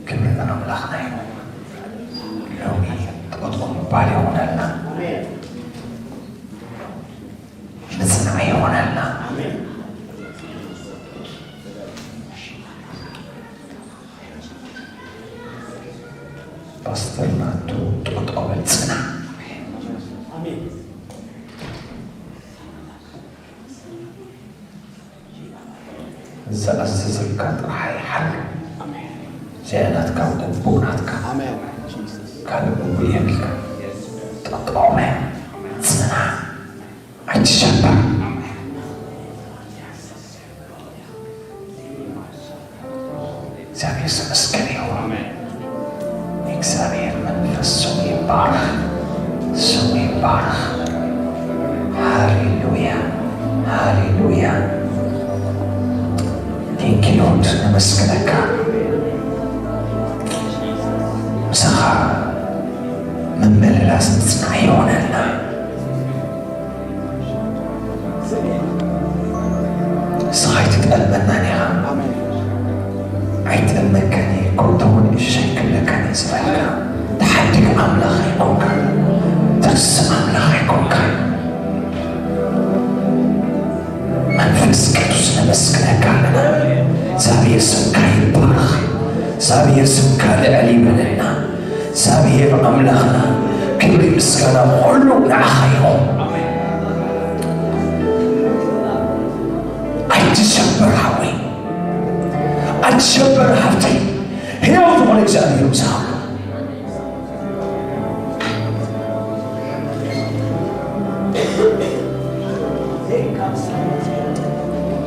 ክብሪ ንኣምላኽና ይኹን። ሎሚ ጠጠው ምባል ይኹነልና። ምጽናዕ ይኹነልና። ፓስተር ናቱ ጠጠው በል ጽናዕ። ዝኣዘዘካ ጥራሕ ይሓሉ። እዚኣ ናትካ፣ ግቡእ ናትካ። ኣሜን። ካልእ ግቡእ የብልካ። ጠጠው በል፣ ጽናዕ፣ ኣይትሸበር። እግዚኣብሔር ዝተመስገነ ይኹን። ኣሜን። እግዚኣብሔር መንፈስ ስሙ ይባረኽ፣ ስሙ ይባረኽ። ሃሌሉያ፣ ሃሌሉያ። Thank you Lord፣ ነመስግነካ። ምሳኻ ምምልላስ ምጽናዕ ይሆነልና። ንስኻ ኣይትጠልመናን ኢኻ። ኣሜን። ኣይጠልመካን እየ፣ ኮንቶ እውን እሺ ኣይክብለካን እየ ዝበልካ። ትሓድግ ኣምላኽ ኣይኮንካን። ትርስዕ ኣምላኽ ኣይኮንካን። መንፈስ ቅዱስ ነመስግነካ ኣለና። እግዚኣብሔር ስምካ ይባረኽ። እግዚኣብሔር ስምካ ልዕል ይበለልና። እግዚኣብሔር ኣምላኽና ክብሪ ምስጋና ኩሉ ንዓኻ ይኹን። ኣይትሸበር ሓወይ፣ ኣይትሸበር ሓፍተይ፣ ሕያው ዝኾነ እግዚኣብሔር ምሳኻ ኣሎ።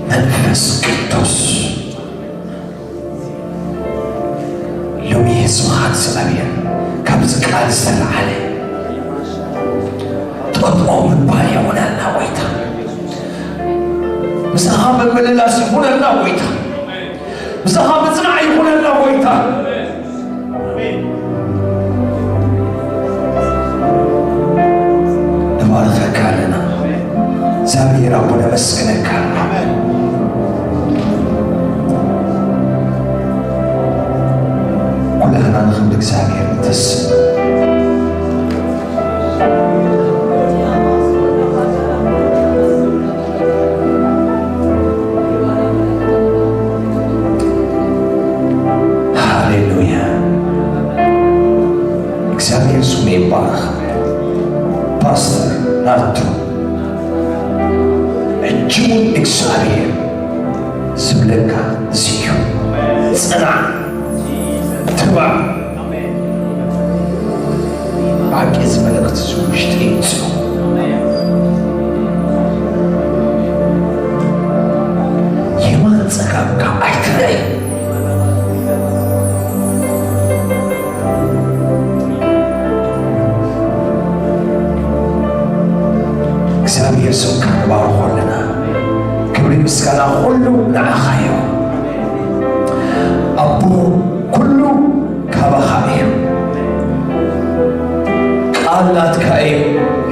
መንፈስ ቅዱስ ሎሚ ህዝብኻ እግዚኣብሔር ካብዚ ቃል ዝተለዓለ ጠጠው ምባል ይኹነልና ጎይታ። ምሳኻ ምምልላስ ይኹነልና ጎይታ። ምሳኻ ምጽናዕ ይኹነልና ጎይታ። ንባርኸካ ኣለና። እግዚኣብሔር ኣቦ ነመስግነካ። ኩላህና ንኽብሪ እግዚኣብሔር ንተስእ። ሃሌሉያ። እግዚኣብሔር ስሙ ይባረኽ። ፓስተር ናቱ፣ ሕጂ እውን እግዚኣብሔር ዝብለካ እዚ እዩ። ጽናዕ፣ ትባዕ። ብሓቂ እዚ መልእኽቲ እዚ ውሽጢ ይምጽእ። የማን ጸጋምካ ኣይትረኣይ። እግዚኣብሔር ስምካ ንባርኾ ኣለና። ክብሪ ምስጋና ኩሉ ንዓኻ እዩ። ኣቦ፣ ኩሉ ካባኻ እዩ። ቃል ናትካ እዩ።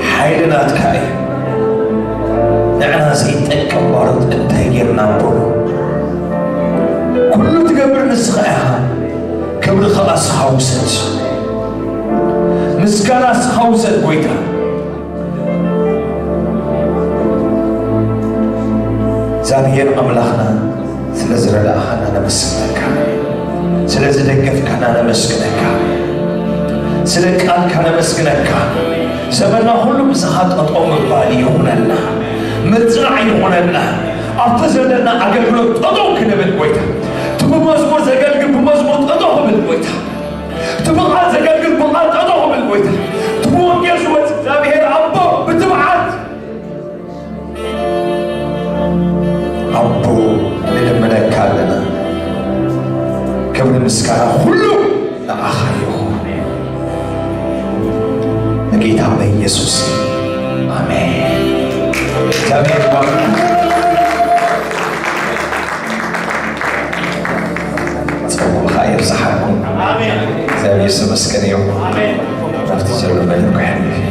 ሓይሊ ናትካ እዩ። ንዕና ዘይጠቅም ባሮት እንታይ ጌርና በሉ። ኩሉ ትገብር ንስኻ ኢኻ። ክብሪ ኸኣ ንስኻ ውሰድ። ምስጋና ንስኻ ውሰድ ጎይታ። እዛ እግዚኣብሔር ኣምላኽና፣ ስለ ዝረዳእኻና ነመስግነካ፣ ስለ ዝደገፍካና ነመስግነካ፣ ስለ ቃልካ ነመስግነካ። ዘመንና ኩሉ ምሳኻ ጠጠው ምባል ይኹነልና፣ ምጽናዕ ይኹነልና። ኣብቲ ዘለና ኣገልግሎት ጠጠው ክንብል ጎይታ፣ እቲ ብመዝሙር ዘገልግል ብመዝሙር ጠጠው ክብል ጎይታ፣ እቲ ብቓል ዘገልግል ብቓል ጠጠው ክብል ጎይታ፣ እቲ ብወንጌል ዝወጽእ እግዚኣብሔር ኣቦ ብትብዓት ኣቦ ንልምነካ ኣለና። ክብሪ ምስጋና ኩሉ ንዓኻ ይኹን። በጌታ በኢየሱስ ኣሜን። እግዚኣብሔር ይባርክ። ጸጉምኻ የብዝሓልኩም። ኣሜን። እግዚኣብሔር ዝተመስገነ ይኹን። ኣሜን። ናብቲ ዘሎ መደብ ክሕልፍ እየ።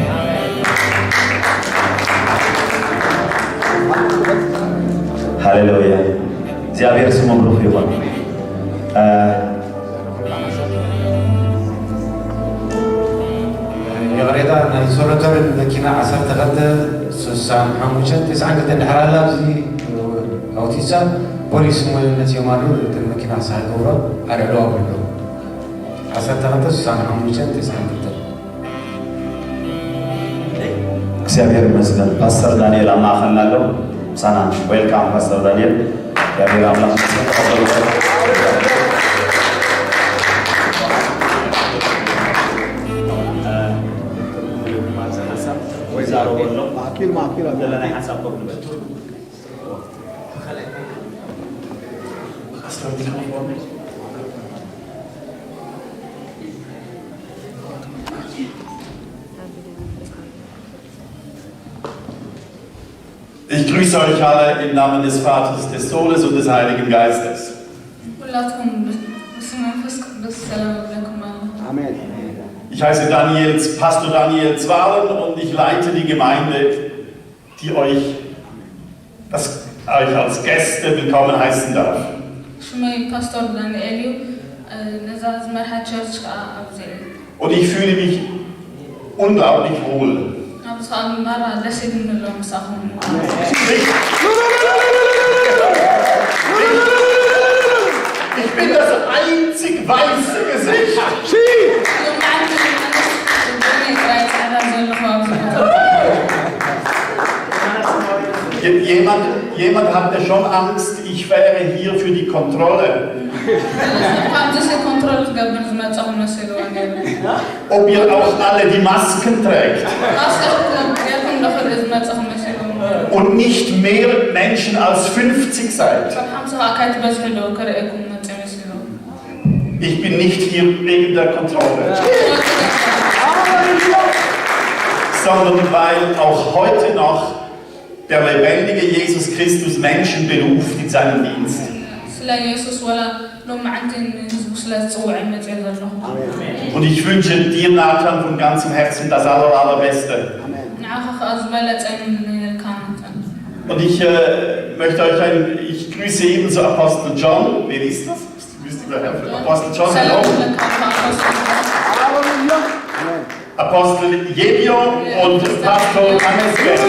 ሃሌሉያ። እግዚኣብሔር ስሙ ብሩኽ ይኹን። እ፣ ይቕሬታ፣ ናይ ሶሎቶርን መኪና ዓሰርተ ክልተ ስሳን ሓሙሽተን ተስዓን ክልተን ድሓር ኣላ፣ ኣብዚ ኣውቲሳ ፖሊስ ሞይነት እዮም ኣሉ። እተን መኪና ክሳዕ ገብሮ ኣልዕሎ ኣብሎ። ዓሰርተ ክልተ ስሳን ሓሙሽተን ተስዓን ክልተን። እግዚኣብሔር ይመስገን። ፓስተር ዳንኤል ኣብ ማእኸልና ኣሎ። ምሳና። ዌልካም ፓስተር ዳንኤል። እግዚኣብሔር ኣምላኽ ይመስገን። ተቐበሉ። ወይ ዛረበሎም። ማዕኪል፣ ማዕኪል ኣሎ። ዘለናይ ሓሳብ ኮፍ ንበል። Ich grüße euch alle im Namen des Vaters, des Sohnes und des Heiligen Geistes. ኩላትኩም ብ-፣ ብስም መንፈስ ቅዱስ ሰላም እብለኩም ኣለኹ። ኣሜን። Ich heiße Daniel, Pastor Daniel Zwalen und ich leite die Gemeinde, die euch, das, euch als Gäste willkommen heißen darf. ሽመይ ፓስተር ዳንኤል እዩ። ነዛ ዝመርሓ ቸርች ከዓ ኣብዚ እዩ። Und ich fühle mich unglaublich wohl. ኣብዚ ከዓ ማራ ደስ ኢሉኒ ኣሎ ምሳኹም። Ich, ich bin das einzig weiße Gesicht. ሎማዓንቲ ጥራይ ፃዕዳ ዘለኹ ኣብዚ ቦታ። Je-, jemand, jemand hatte schon Angst, ich wäre hier für die Kontrolle. እኳ እዚ ኮንትሮል ክገብር ዝመፀኹ መሲልዎ ነይሩ። Ob ihr auch alle die Masken trägt. ማስክ ገርኩም ዶ ክርኢ ዝመፀኹ መሲልዎ ነይሩ። Und nicht mehr Menschen als fünfzig seid. ካብ ሓምሳ ከዓ ካይትበዝሑ ዶ ክርእየኩም መፀ መሲልዎ። Ich bin nicht hier wegen der Kontrolle, sondern weil auch heute noch der lebendige Jesus Christus Menschen beruft in seinen Dienst. ስለ ኢየሱስ ወላ ሎማዓንቲ ንህዝቡ ስለ ዝፅውዐ መፅእ ዘለኹ። Und ich wünsche dir, Nathan, von ganzem Herzen das Aller-, Allerbeste. ንዓኻ ከዓ ዝበለፀ ይምነየልካ ናተን። Und ich, äh, möchte euch ein, ich grüße ebenso Apostel John. Wer ist das? Müsste ich mal helfen. Apostel John, hallo. ሰላም ለካ ኣፖስትል። Apostel Jebio und Pastor Hannes Bell.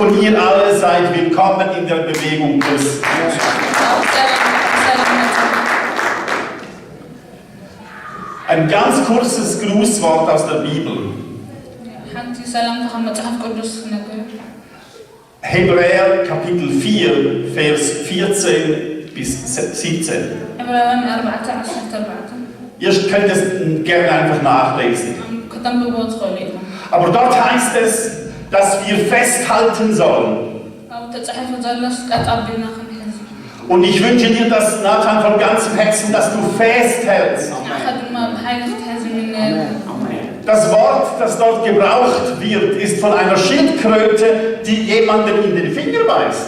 Und ihr alle seid willkommen in der Bewegung Plus. Ein ganz kurzes Grußwort aus der Bibel. ሓንቲ ሰላምታ ካብ መጽሓፍ ቅዱስ ክነግር። Hebräer Kapitel vier, Vers vierzehn bis siebzehn. ዕብራውያን ኣርባዕተ ዓሰርተ ኣርባዕተ። Ihr könnt es gerne einfach nachlesen. ከተንብቦ ትኽእሉ ኢኹም። Aber dort heißt es, dass wir festhalten sollen. ኣብ ተጻሒፉ ዘሎስ ቀጥ ኣቢልና ክንሕዝ። Und ich wünsche dir das, Nathan, von ganzem Herzen, dass du festhältst. ንዓኻ ድማ ብሓይሊ ክትሕዝ ይምነየልካ። Das Wort, das dort gebraucht wird, ist von einer Schildkröte, die jemandem in den Finger beißt.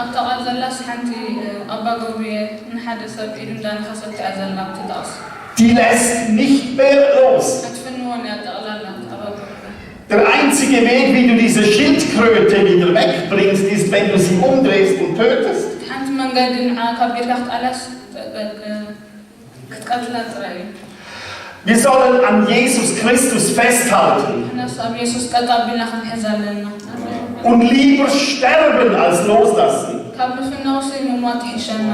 ኣብታ ቃል ዘላስ ሓንቲ፣ እ፣ ኣባ ገብርኤ ንሓደ ሰብ ኢዱ እንዳነኸሰት እያ ዘላ ትጠቕስ። Die lässt nicht mehr los. ኣትፍንዎን እያ ጠቕላላ ኣባ ገብርኤ። Der einzige Weg, wie du diese Schildkröte wieder wegbringst, ist, wenn du sie umdrehst und tötest. ሓንቲ መንገዲ ንዓ ካብ ኢድካ ክትኣላስ፣ እ፣ እ፣ እ፣ ክትቀትላ ጥራይ እዩ። Wir sollen an Jesus Christus festhalten. ንሕናስ ኣብ የሱስ ቀጥ ኣቢልና ክንሕዝ ኣለና። Und lieber sterben als loslassen. ካብ ምፍናውሲ ምሟት ይሕሸና።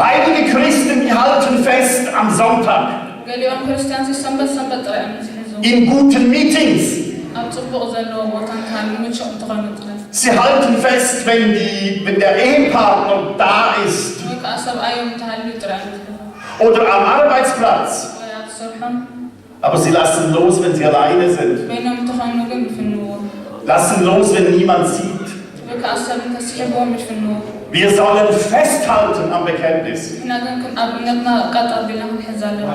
Einige Christen, die halten fest am Sonntag. ገሊኦም ክርስትያንሲ ሰንበት ሰንበት ጥራይ እዮም ዝሕዙ። In guten Meetings. ኣብ ጽቡቕ ዘለዎ ቦታ እንተሃሉ ምቹእ እንተኾይኑ ጥራይ። Sie halten fest, wenn, die, wenn der Ehepartner da ist. ወይ ከዓ ሰብኣዮም እንተሃልዩ ጥራይ እዮም ዝሕዙ። Oder am Arbeitsplatz. ወይ ኣብ ስርሖም Aber sie lassen los, wenn sie alleine sind. በይኖም እንተኾይኑ ግን ይፍንዎ። Lassen los, wenn niemand sieht. ወይ ከዓ ሰብ እንተስሒብዎም ይፍንዎ። Wir sollen festhalten am Bekenntnis. ንሕና ግን ክን- ኣብ እምነትና ቀጥ ኣቢልና ክንሕዝ ኣለና።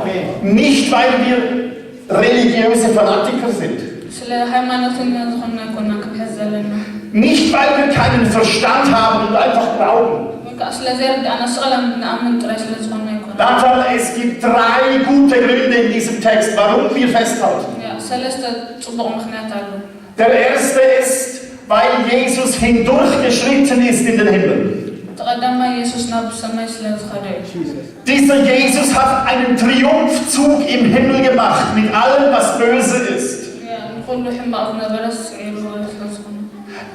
Nicht, weil wir religiöse Fanatiker sind. ስለ ሃይማኖትና ዝኾንና ኣይኮና ክንሕዝ ዘለና። Nicht, weil wir keinen Verstand haben und einfach glauben. ወይ ከዓ ስለ ዘይርዳእና ስቕላ ንኣምን ጥራይ ስለ ዝኾንና ኣይኮና። Nathan, es gibt drei gute Gründe in diesem Text, warum wir festhalten. ሰለስተ ጽቡቕ ምኽንያት ኣሎ። Der erste ist, weil Jesus hindurchgeschritten ist in den Himmel. እቲ ቀዳማይ የሱስ ናብ ሰማይ ስለ ዝኸደ እዩ። Dieser Jesus hat einen Triumphzug im Himmel gemacht mit allem, was böse ist. ንኩሉ ሕማቕ ዝነበረ ስዒሩ ስለ ዝኾነ።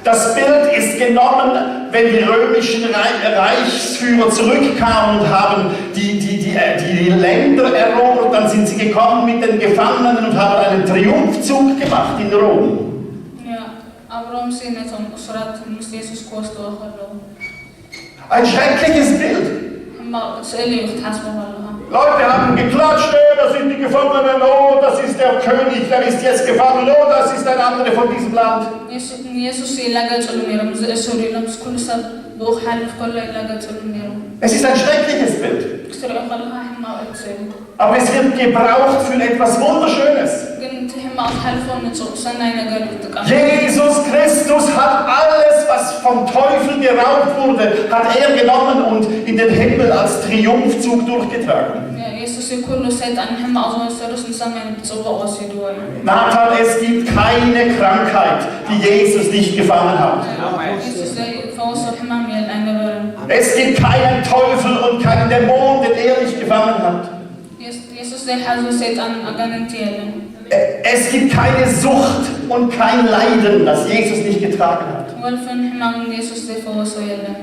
Das Bild ist genommen, wenn die römischen Rei- Reichsführer zurückkamen und haben die, die, die, äh, die Länder erobert, dann sind sie gekommen mit den Gefangenen und haben einen Triumphzug gemacht in Rom. ኣብ ሮምሲ ነቶም እሱራት ምስ የሱስ ክወስድዎ ከለዉ Ein schreckliches Bild. ሕማቕ ስእሊ እዩ ክትሓስቦ ከለኻ። Leute haben geklatscht, oh, das sind die Gefangenen, oh, das ist der König, der ist jetzt gefangen, oh, das ist ein anderer von diesem Land. ንየሱስ ይላገጽሉ ነይሮም። እዚ እሱር ኢሎም ምስ ኩሉ ሰብ ብኡ ክሓልፍ ከሎ ይላገጽሉ ነይሮም። Es ist ein schreckliches Bild. ክትሪኦ ከለኻ ሕማቕ እዩ ስእሊ። Aber es wird gebraucht für etwas Wunderschönes. ግን እቲ ሕማቕ ዝሓልፎ ንጹቕ ሰናይ ነገር እዩ ዝጥቀም። Jesus Christus hat alles, was vom Teufel geraubt wurde, hat er genommen und in den Himmel als Triumphzug durchgetragen. የሱስ ኩሉ ሰይጣን ሕማቕ ዝወሰዱስ ንሰማይ ብጽቡቕ ወሲድዎ እዩ። Nathan, es gibt keine Krankheit, die Jesus nicht gefangen hat. የሱስ ዘይፈወሶ ሕማም የል ኣይነበረን። Es gibt keinen Teufel und keinen Dämon, den er nicht gefangen hat. የሱስ ዘይሓዞ ሰይጣን ኣጋንንቲ የለን። Es gibt keine Sucht und kein Leiden, das Jesus nicht getragen hat. ወልፍን ሕማምን የሱስ ዘይፈወሶ የለን።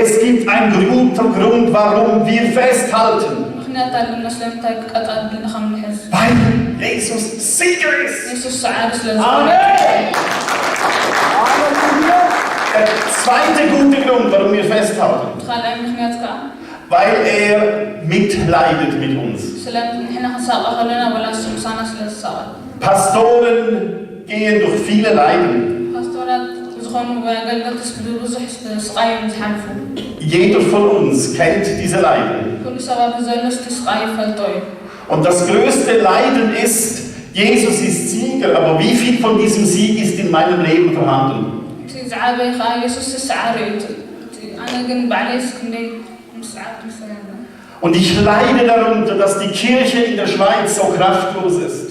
Es gibt einen guten Grund, warum wir festhalten. ምክንያት ኣለና ስለምንታይ ቀጥ ኣቢልና ከም ንሕዝ። Weil Jesus Sieger ist. የሱስ ሰዓሪ ስለ ዝኾነ። Der zweite gute Grund, warum wir festhalten. ካልኣይ ምክንያት ከዓ Weil er mitleidet mit uns. ስለ ንሕና ክንሳቐ ከለና ወላ እሱ ምሳና ስለ ዝሳቐ። Pastoren gehen durch viele Leiden. ፓስቶራት ዝኾኑ ወይ ኣገልገልትስ ብብዙሕ ስቃይ እዮም ዝሓልፉ። Jeder von uns kennt diese Leiden. ኩሉ ሰብ ኣብዚ ዘሎ ስቲ ስቃይ ይፈልጦ እዩ። Und das größte Leiden ist, Jesus ist Sieger, aber wie viel von diesem Sieg ist in meinem Leben vorhanden? እቲ ዝዓበየ ከዓ የሱስ ሰዓሪ እዩ። እቲ ኣነ ግን ባዕለይስ ክንደይ ምስዓር ምስረና። Und ich leide darunter, dass die Kirche in der Schweiz so kraftlos ist.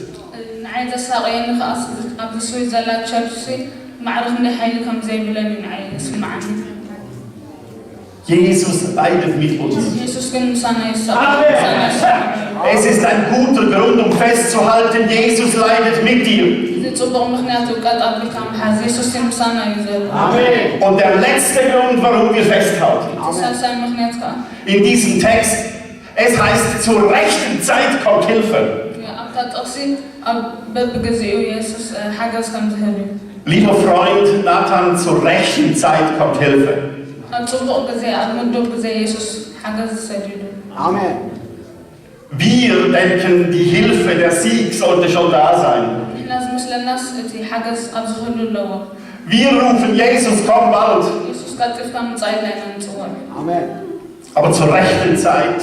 ንዓይ ዘሳቀየኒ ከዓ ኣብዚ ስዊዝ ዘላ ቸርች ማዕረ ክንደይ ሓይሊ ከም ዘይብለን እዩ ንዓይ ዝስምዓኒ። Jesus leidet mit uns. የሱስ ግን ምሳና ይሳቀ። Amen. Es ist ein guter Grund, um festzuhalten, Jesus leidet mit dir. እዚ ፅቡቅ ምክንያት እዩ ቀጥ ኣቢልካ ምሓዝ። የሱስ ምሳና እዩ ዘሎ። Und der letzte Grund, warum wir festhalten. ሳልሳይ ምክንያት ከዓ In diesem Text, es heißt, zur rechten Zeit kommt Hilfe. ኣብታ ጥቕሲ ኣብ በብግዜኡ የሱስ ሓገዝ ከም ዝህብ እዩ። Lieber Freund Nathan, zur rechten Zeit kommt Hilfe. ኣብ ፅቡቕ ግዜ ኣብ ምዱብ ግዜ የሱስ ሓገዝ ሰዲዱ። Amen. Wir denken, die Hilfe, der Sieg sollte schon da sein. ንሕና ዝመስለናስ እቲ ሓገዝ ኣብ ዝህሉ ኣለዎ። Wir rufen, Jesus, komm bald. የሱስ ቀልጢፍካ ምፃእ ኢልና ኢና ንፅውዕ። Amen. Aber zur rechten Zeit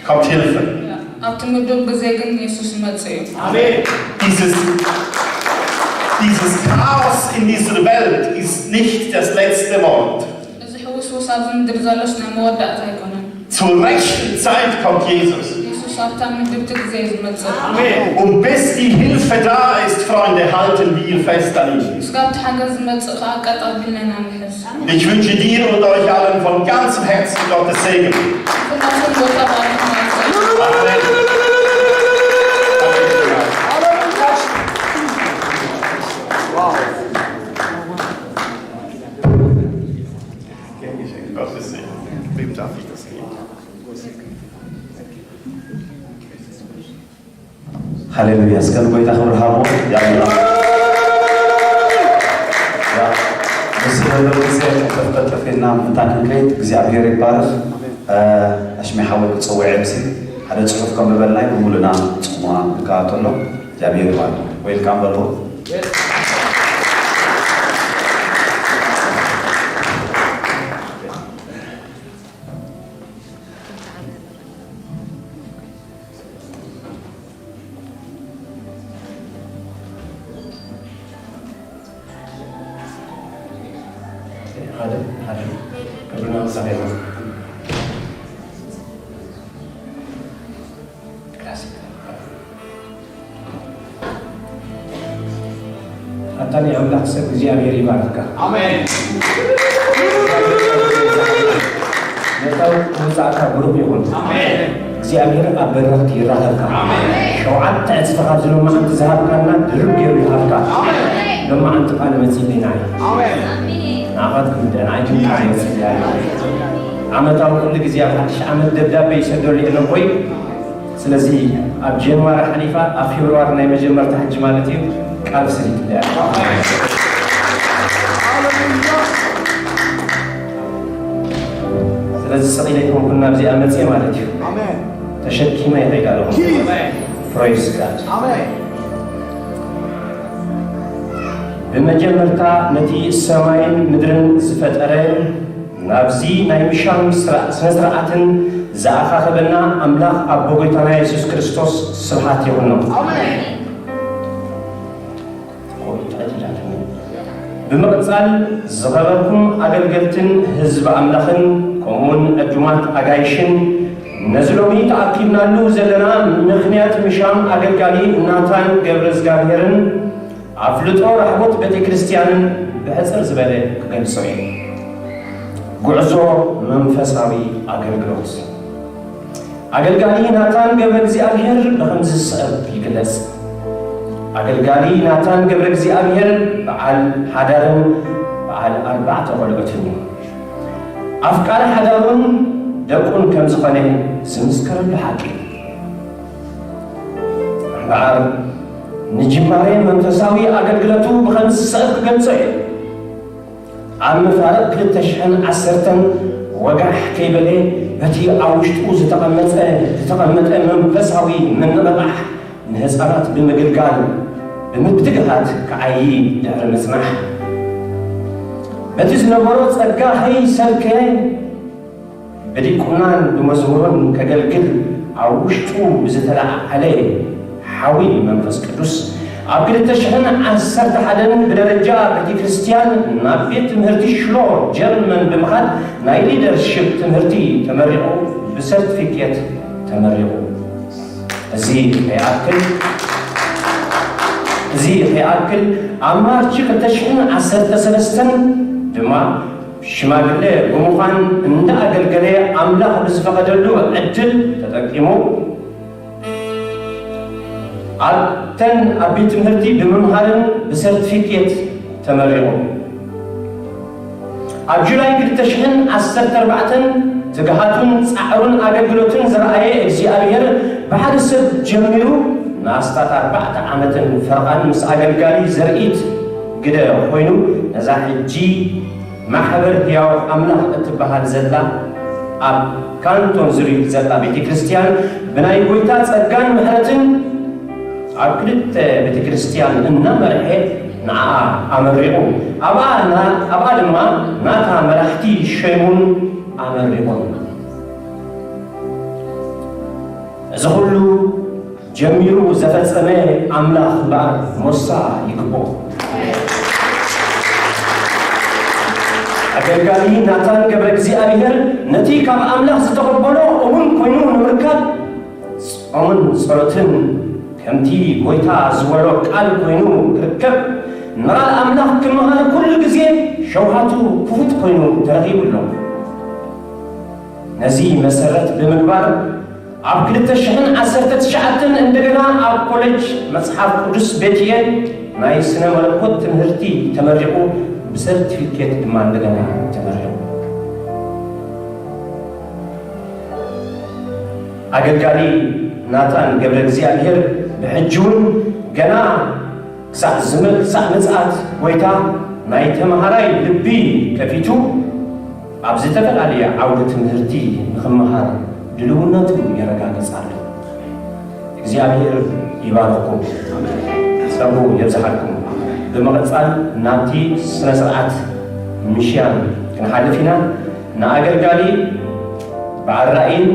kommt Hilfe. ኣብቲ ምዱብ ግዜ ግን የሱስ ይመፅእ እዩ። Dieses, dieses Chaos in dieser Welt ist nicht das letzte Wort. እዚ ሕውስውስ ኣብዚ ምድሪ ዘሎስ ናይ መወዳእታ ኣይኮነን። Zur rechten Zeit kommt Jesus. የሱስ ኣብታ ምድብቲ ግዜ እዩ ዝመፅእ። Und bis die Hilfe da ist, Freunde, halten wir fest an ihm. እስካብቲ ሓገዝ ዝመፅእ ከዓ ቀጥ ኣቢልና ኢና ንሕዝ። Ich wünsche dir und euch allen von ganzem Herzen Gottes Segen. ኩላትኩም ጎይታ ባርኩም። Amen. Wow. ሃሌሉያ። እስከ ንጎይታ ክብሪ ሃቦ። ያላ። ያ፣ ምስ ዘሎ ግዜ ቀልጠፍ ቀልጠፍ ኢልና ምእንታ ክንከይድ እግዚኣብሔር ይባረኽ። እ፣ ኣሽሜ ሓወይ ክጽውዕ MC ሓደ ጽሑፍ ከንብበልና እዩ፣ ብምሉእና ጽሙና ንከታተሎ። እግዚኣብሔር ይባርኽ። ዌልካም በሎ። ሓደ ሓደ ክብርና ምሳሌ ነው። ኣታኒ ኣምላኽ ሰብ እግዚኣብሔር ይባርካ። ኣሜን። መጻው መጻእካ ብሩኽ ይኹን። ኣሜን። እግዚኣብሔር ኣብ በረኽት ይራኸብካ። ኣሜን። ሸውዓተ ዕጽፊ ካብ ዝሎማዓንቲ ዝሃብካና ድርብ ገይሩ ይሃብካ። ኣሜን። ሎማዓንቲ ቃል መጺእ ዲና እዩ። ኣሜን። ንዓኻትኩም ደህና ኣይትምጣ መጺእ ዲና እዩ። ዓመታዊ ኩሉ ግዜ ኣብ ሓድሽ ዓመት ደብዳቤ ይሰደሉ የለን ወይ? ስለዚ ኣብ ጀንዋሪ ሓሊፋ ኣብ ፌብርዋሪ ናይ መጀመርታ ሕጂ ማለት እዩ ቃል ስሊት እያ። ስለዚ ስቕ ኢለ ኣይኮንኩን ናብዚኣ መፅየ ማለት እዩ። ኣሜን። ተሸኪመ ይኸይድ ኣለኹ። ፕሬዝ ጋድ። ኣሜን። ብመጀመርታ ነቲ ሰማይን ምድርን ዝፈጠረ ናብዚ ናይ ምሻም ስራ-፣ ስነ ስርዓትን ዝኣኻኸበና ኣምላኽ ኣቦ ጎይታና የሱስ ክርስቶስ ስብሓት ይኹኖ። ኣሜን። ብምቕጻል ዝኸበርኩም ኣገልገልትን ህዝቢ ኣምላኽን ከምኡውን ዕዱማት ኣጋይሽን ነዚ ሎሚ ተኣኪብናሉ ዘለና ምኽንያት ምሻም ኣገልጋሊ ናታን ገብረ እግዚኣብሔርን ኣፍልጦ ራሕቦት ቤተ ክርስቲያንን ብሕጽር ዝበለ ክገልጾ እየ። ጉዕዞ መንፈሳዊ ኣገልግሎት። ኣገልጋሊ ናታን ገብረ እግዚኣብሔር ብኸምዚ ዝስዕብ ይግለጽ። ኣገልጋሊ ናታን ገብረ እግዚኣብሔር በዓል ሓዳርን በዓል ኣርባዕተ ቆልዑትን እዩ። ኣፍቃሪ ሓዳሩን ደቁን ከም ዝኾነ ዝምስከረሉ ሓቂ እዩ። እምበኣር ንጅማሬ መንፈሳዊ ኣገልግሎቱ ብኸምዚ ዝስዕብ ክገልጾ እየ። ኣብ መፋርቕ ክልተ ሽሕን ዓሰርተን ወጋሕ ከይበለ በቲ ኣብ ውሽጡ ዝተቐመጠ፣ ዝተቐመጠ መንፈሳዊ ምንቕቓሕ ንህፃናት ብምግልጋል ብምትግሃት ክዓዪ ድሕሪ ምፅናሕ፣ በቲ ዝነበሮ ፀጋ ከይሰልከየ ብዲቁናን ብመዝሙርን ከገልግል ኣብ ውሽጡ ብዝተለዓዓለ ሓዊ መንፈስ ቅዱስ፣ ኣብ ክልተ ሽሕን ዓሰርተ ሓደን ብደረጃ ቤተ ክርስቲያን ናብ ቤት ትምህርቲ ሽሎ ጀርመን ብምኻድ ናይ ሊደርሺፕ ትምህርቲ ተመሪቑ ብሰርቲፊኬት ተመሪቑ። እዚ ከይኣክል፣ እዚ ከይኣክል ኣብ ማርች ክልተ ሽሕን ዓሰርተ ሰለስተን ድማ ሽማግለ ብምዃን እንዳኣገልገለ ኣምላኽ ብዝፈቐደሉ ዕድል ተጠቂሙ ኣብተን ኣብ ቤት ትምህርቲ ብምምሃርን ብሰርቲፊኬት ተመሪቑ። ኣብ ጁላይ ክልተ ሽሕን ዓሰርተ ኣርባዕተን ትግሃቱን ጻዕሩን ኣገልግሎትን ዝረኣየ እግዚኣብሔር ብሓደ ሰብ ጀሚሩ ንኣስታት ኣርባዕተ ዓመትን ፈርቓን ምስ ኣገልጋሊ ዘርኢት ግደ ኮይኑ ነዛ ሕጂ ማሕበር ህያው ኣምላኽ እትበሃል ዘላ ኣብ ካንቶን ዙሪክ ዘላ ቤተ ክርስቲያን ብናይ ጎይታ ጸጋን ምሕረትን ኣብ ክልተ ቤተ ክርስቲያን እናመርሐ ንዓኣ ኣመሪቑ። ኣብኣ ና-፣ ኣብኣ ድማ ናታ መራሕቲ ሸይሙን ኣመሪቑን። እዚ ኩሉ ጀሚሩ ዘፈጸመ ኣምላኽ እምበኣር ሞሳ ይግብኦ። ኣገልጋሊ ናታን ገብረ እግዚኣብሔር ነቲ ካብ ኣምላኽ ዝተቐበሎ እሙን ኮይኑ ንምርካብ ጾምን ጸሎትን ከምቲ ጎይታ ዝበሎ ቃል ኮይኑ ክርከብ ንቓል ኣምላኽ ክመሃር ኩሉ ግዜ ሸውሃቱ ክፉት ኮይኑ ተረኺቡ ኣሎ። ነዚ መሰረት ብምግባር ኣብ ክልተ ሽሕን ዓሰርተ ትሽዓተን እንደገና ኣብ ኮሌጅ መጽሓፍ ቅዱስ ቤትኤል ናይ ስነ መለኮት ትምህርቲ ተመሪቑ ብሰርቲፊኬት ድማ እንደገና ተመሪቑ። ኣገልጋሊ ናታን ገብረ እግዚኣብሔር ብሕጂ እውን ገና ክሳዕ ዝመ-፣ ክሳዕ ምጽኣት ጐይታ ናይ ተምሃራይ ልቢ ከፊቱ ኣብ ዝተፈላለየ ዓውዲ ትምህርቲ ንኽመሃር ድልውነቱ የረጋግጽ ኣሎ። እግዚኣብሔር ይባርኽኩም፣ ጸጉ የብዝሓልኩም። ብምቕጻል ናብቲ ስነ ስርዓት ምሽያን ክንሓልፍ ኢና። ንኣገልጋሊ በዓል ራእይን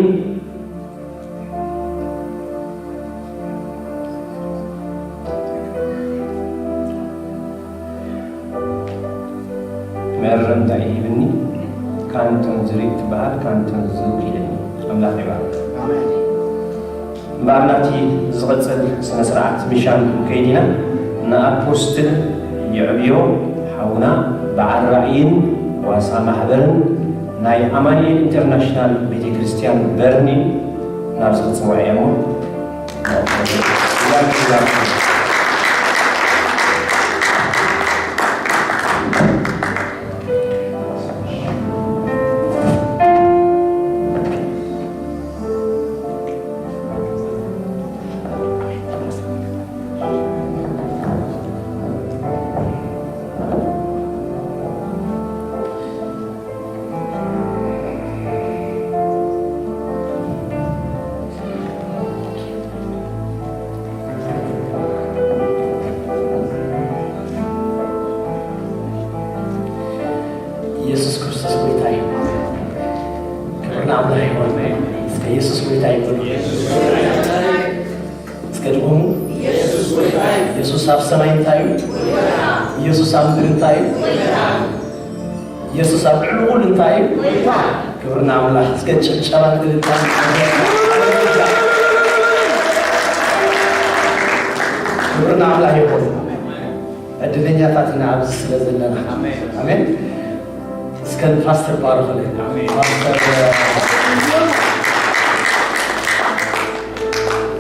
መረምታ ይሂብኒ፣ ካንቶን ዝሪት ትበሃል ካንቶን ዝውክ ኢለኒ። ኣምላኽ ይባርክ። እምበኣር ናብቲ ዝቕጽል ስነ ስርዓት ምሻን ክንከይድ ኢና። ንኣፖስትል የዕብዮ ሓውና በዓል ራእይን ዋሳ ማሕበርን ናይ ኣማኑኤል ኢንተርናሽናል ቤተ ክርስቲያን በርኒን ናብ ዝኽጽዋ እየ እሞ፣ ኢየሱስ ክርስቶስ ጎይታ እዩ። ክብሪ ንኣምላኽ ይኹን። እስከ ኢየሱስ ጎይታ ይበሉ። እስከ ድገሙ። ኢየሱስ ኣብ ሰማይ እንታይ እዩ? ኢየሱስ ኣብ ምድሪ እንታይ እዩ? ኢየሱስ ኣብ ልዕሊ ኩሉ እንታይ እዩ? ክብሪ ንኣምላኽ። እስከ ጭብጨባ ንግልታ። ክብሪ ንኣምላኽ ይኹን። ዕድለኛታት ኢና ኣብዚ ስለ ዘለና። ኣሜን። ኣሜን። እስከ ንፓስተር ባርኹለይ። ኣሜን። ፓስተር፣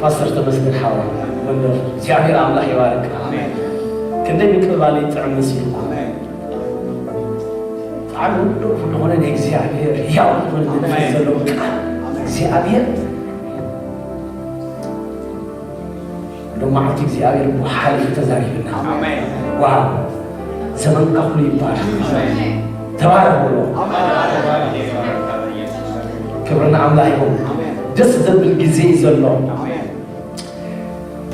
ፓስተር ተመስገን ሓዋ ወንደር፣ እግዚኣብሔር ኣምላኽ ይባርክ። ኣሜን። ክንደይ ምቅባል ይጥዕም መሲልኩም። ኣሜን። ጣዕሚ ውዱእ ዝኾነ ናይ እግዚኣብሔር ህያው ዝኾነ መንፈስ ኣሜን። ዘለዎ ቃል ኣሜን። እግዚኣብሔር ሎማዓንቲ እግዚኣብሔር ብሓይሊ ተዛሪብና። ኣሜን። ዋው! ዘመንካ ኩሉ ይባረክ። ኣሜን። ተባረክ በሎ። ኣሜን። ክብሪ ንኣምላኽ ይኹን። ኣሜን። ደስ ዘብል ግዜ እዩ ዘሎ። ኣሜን።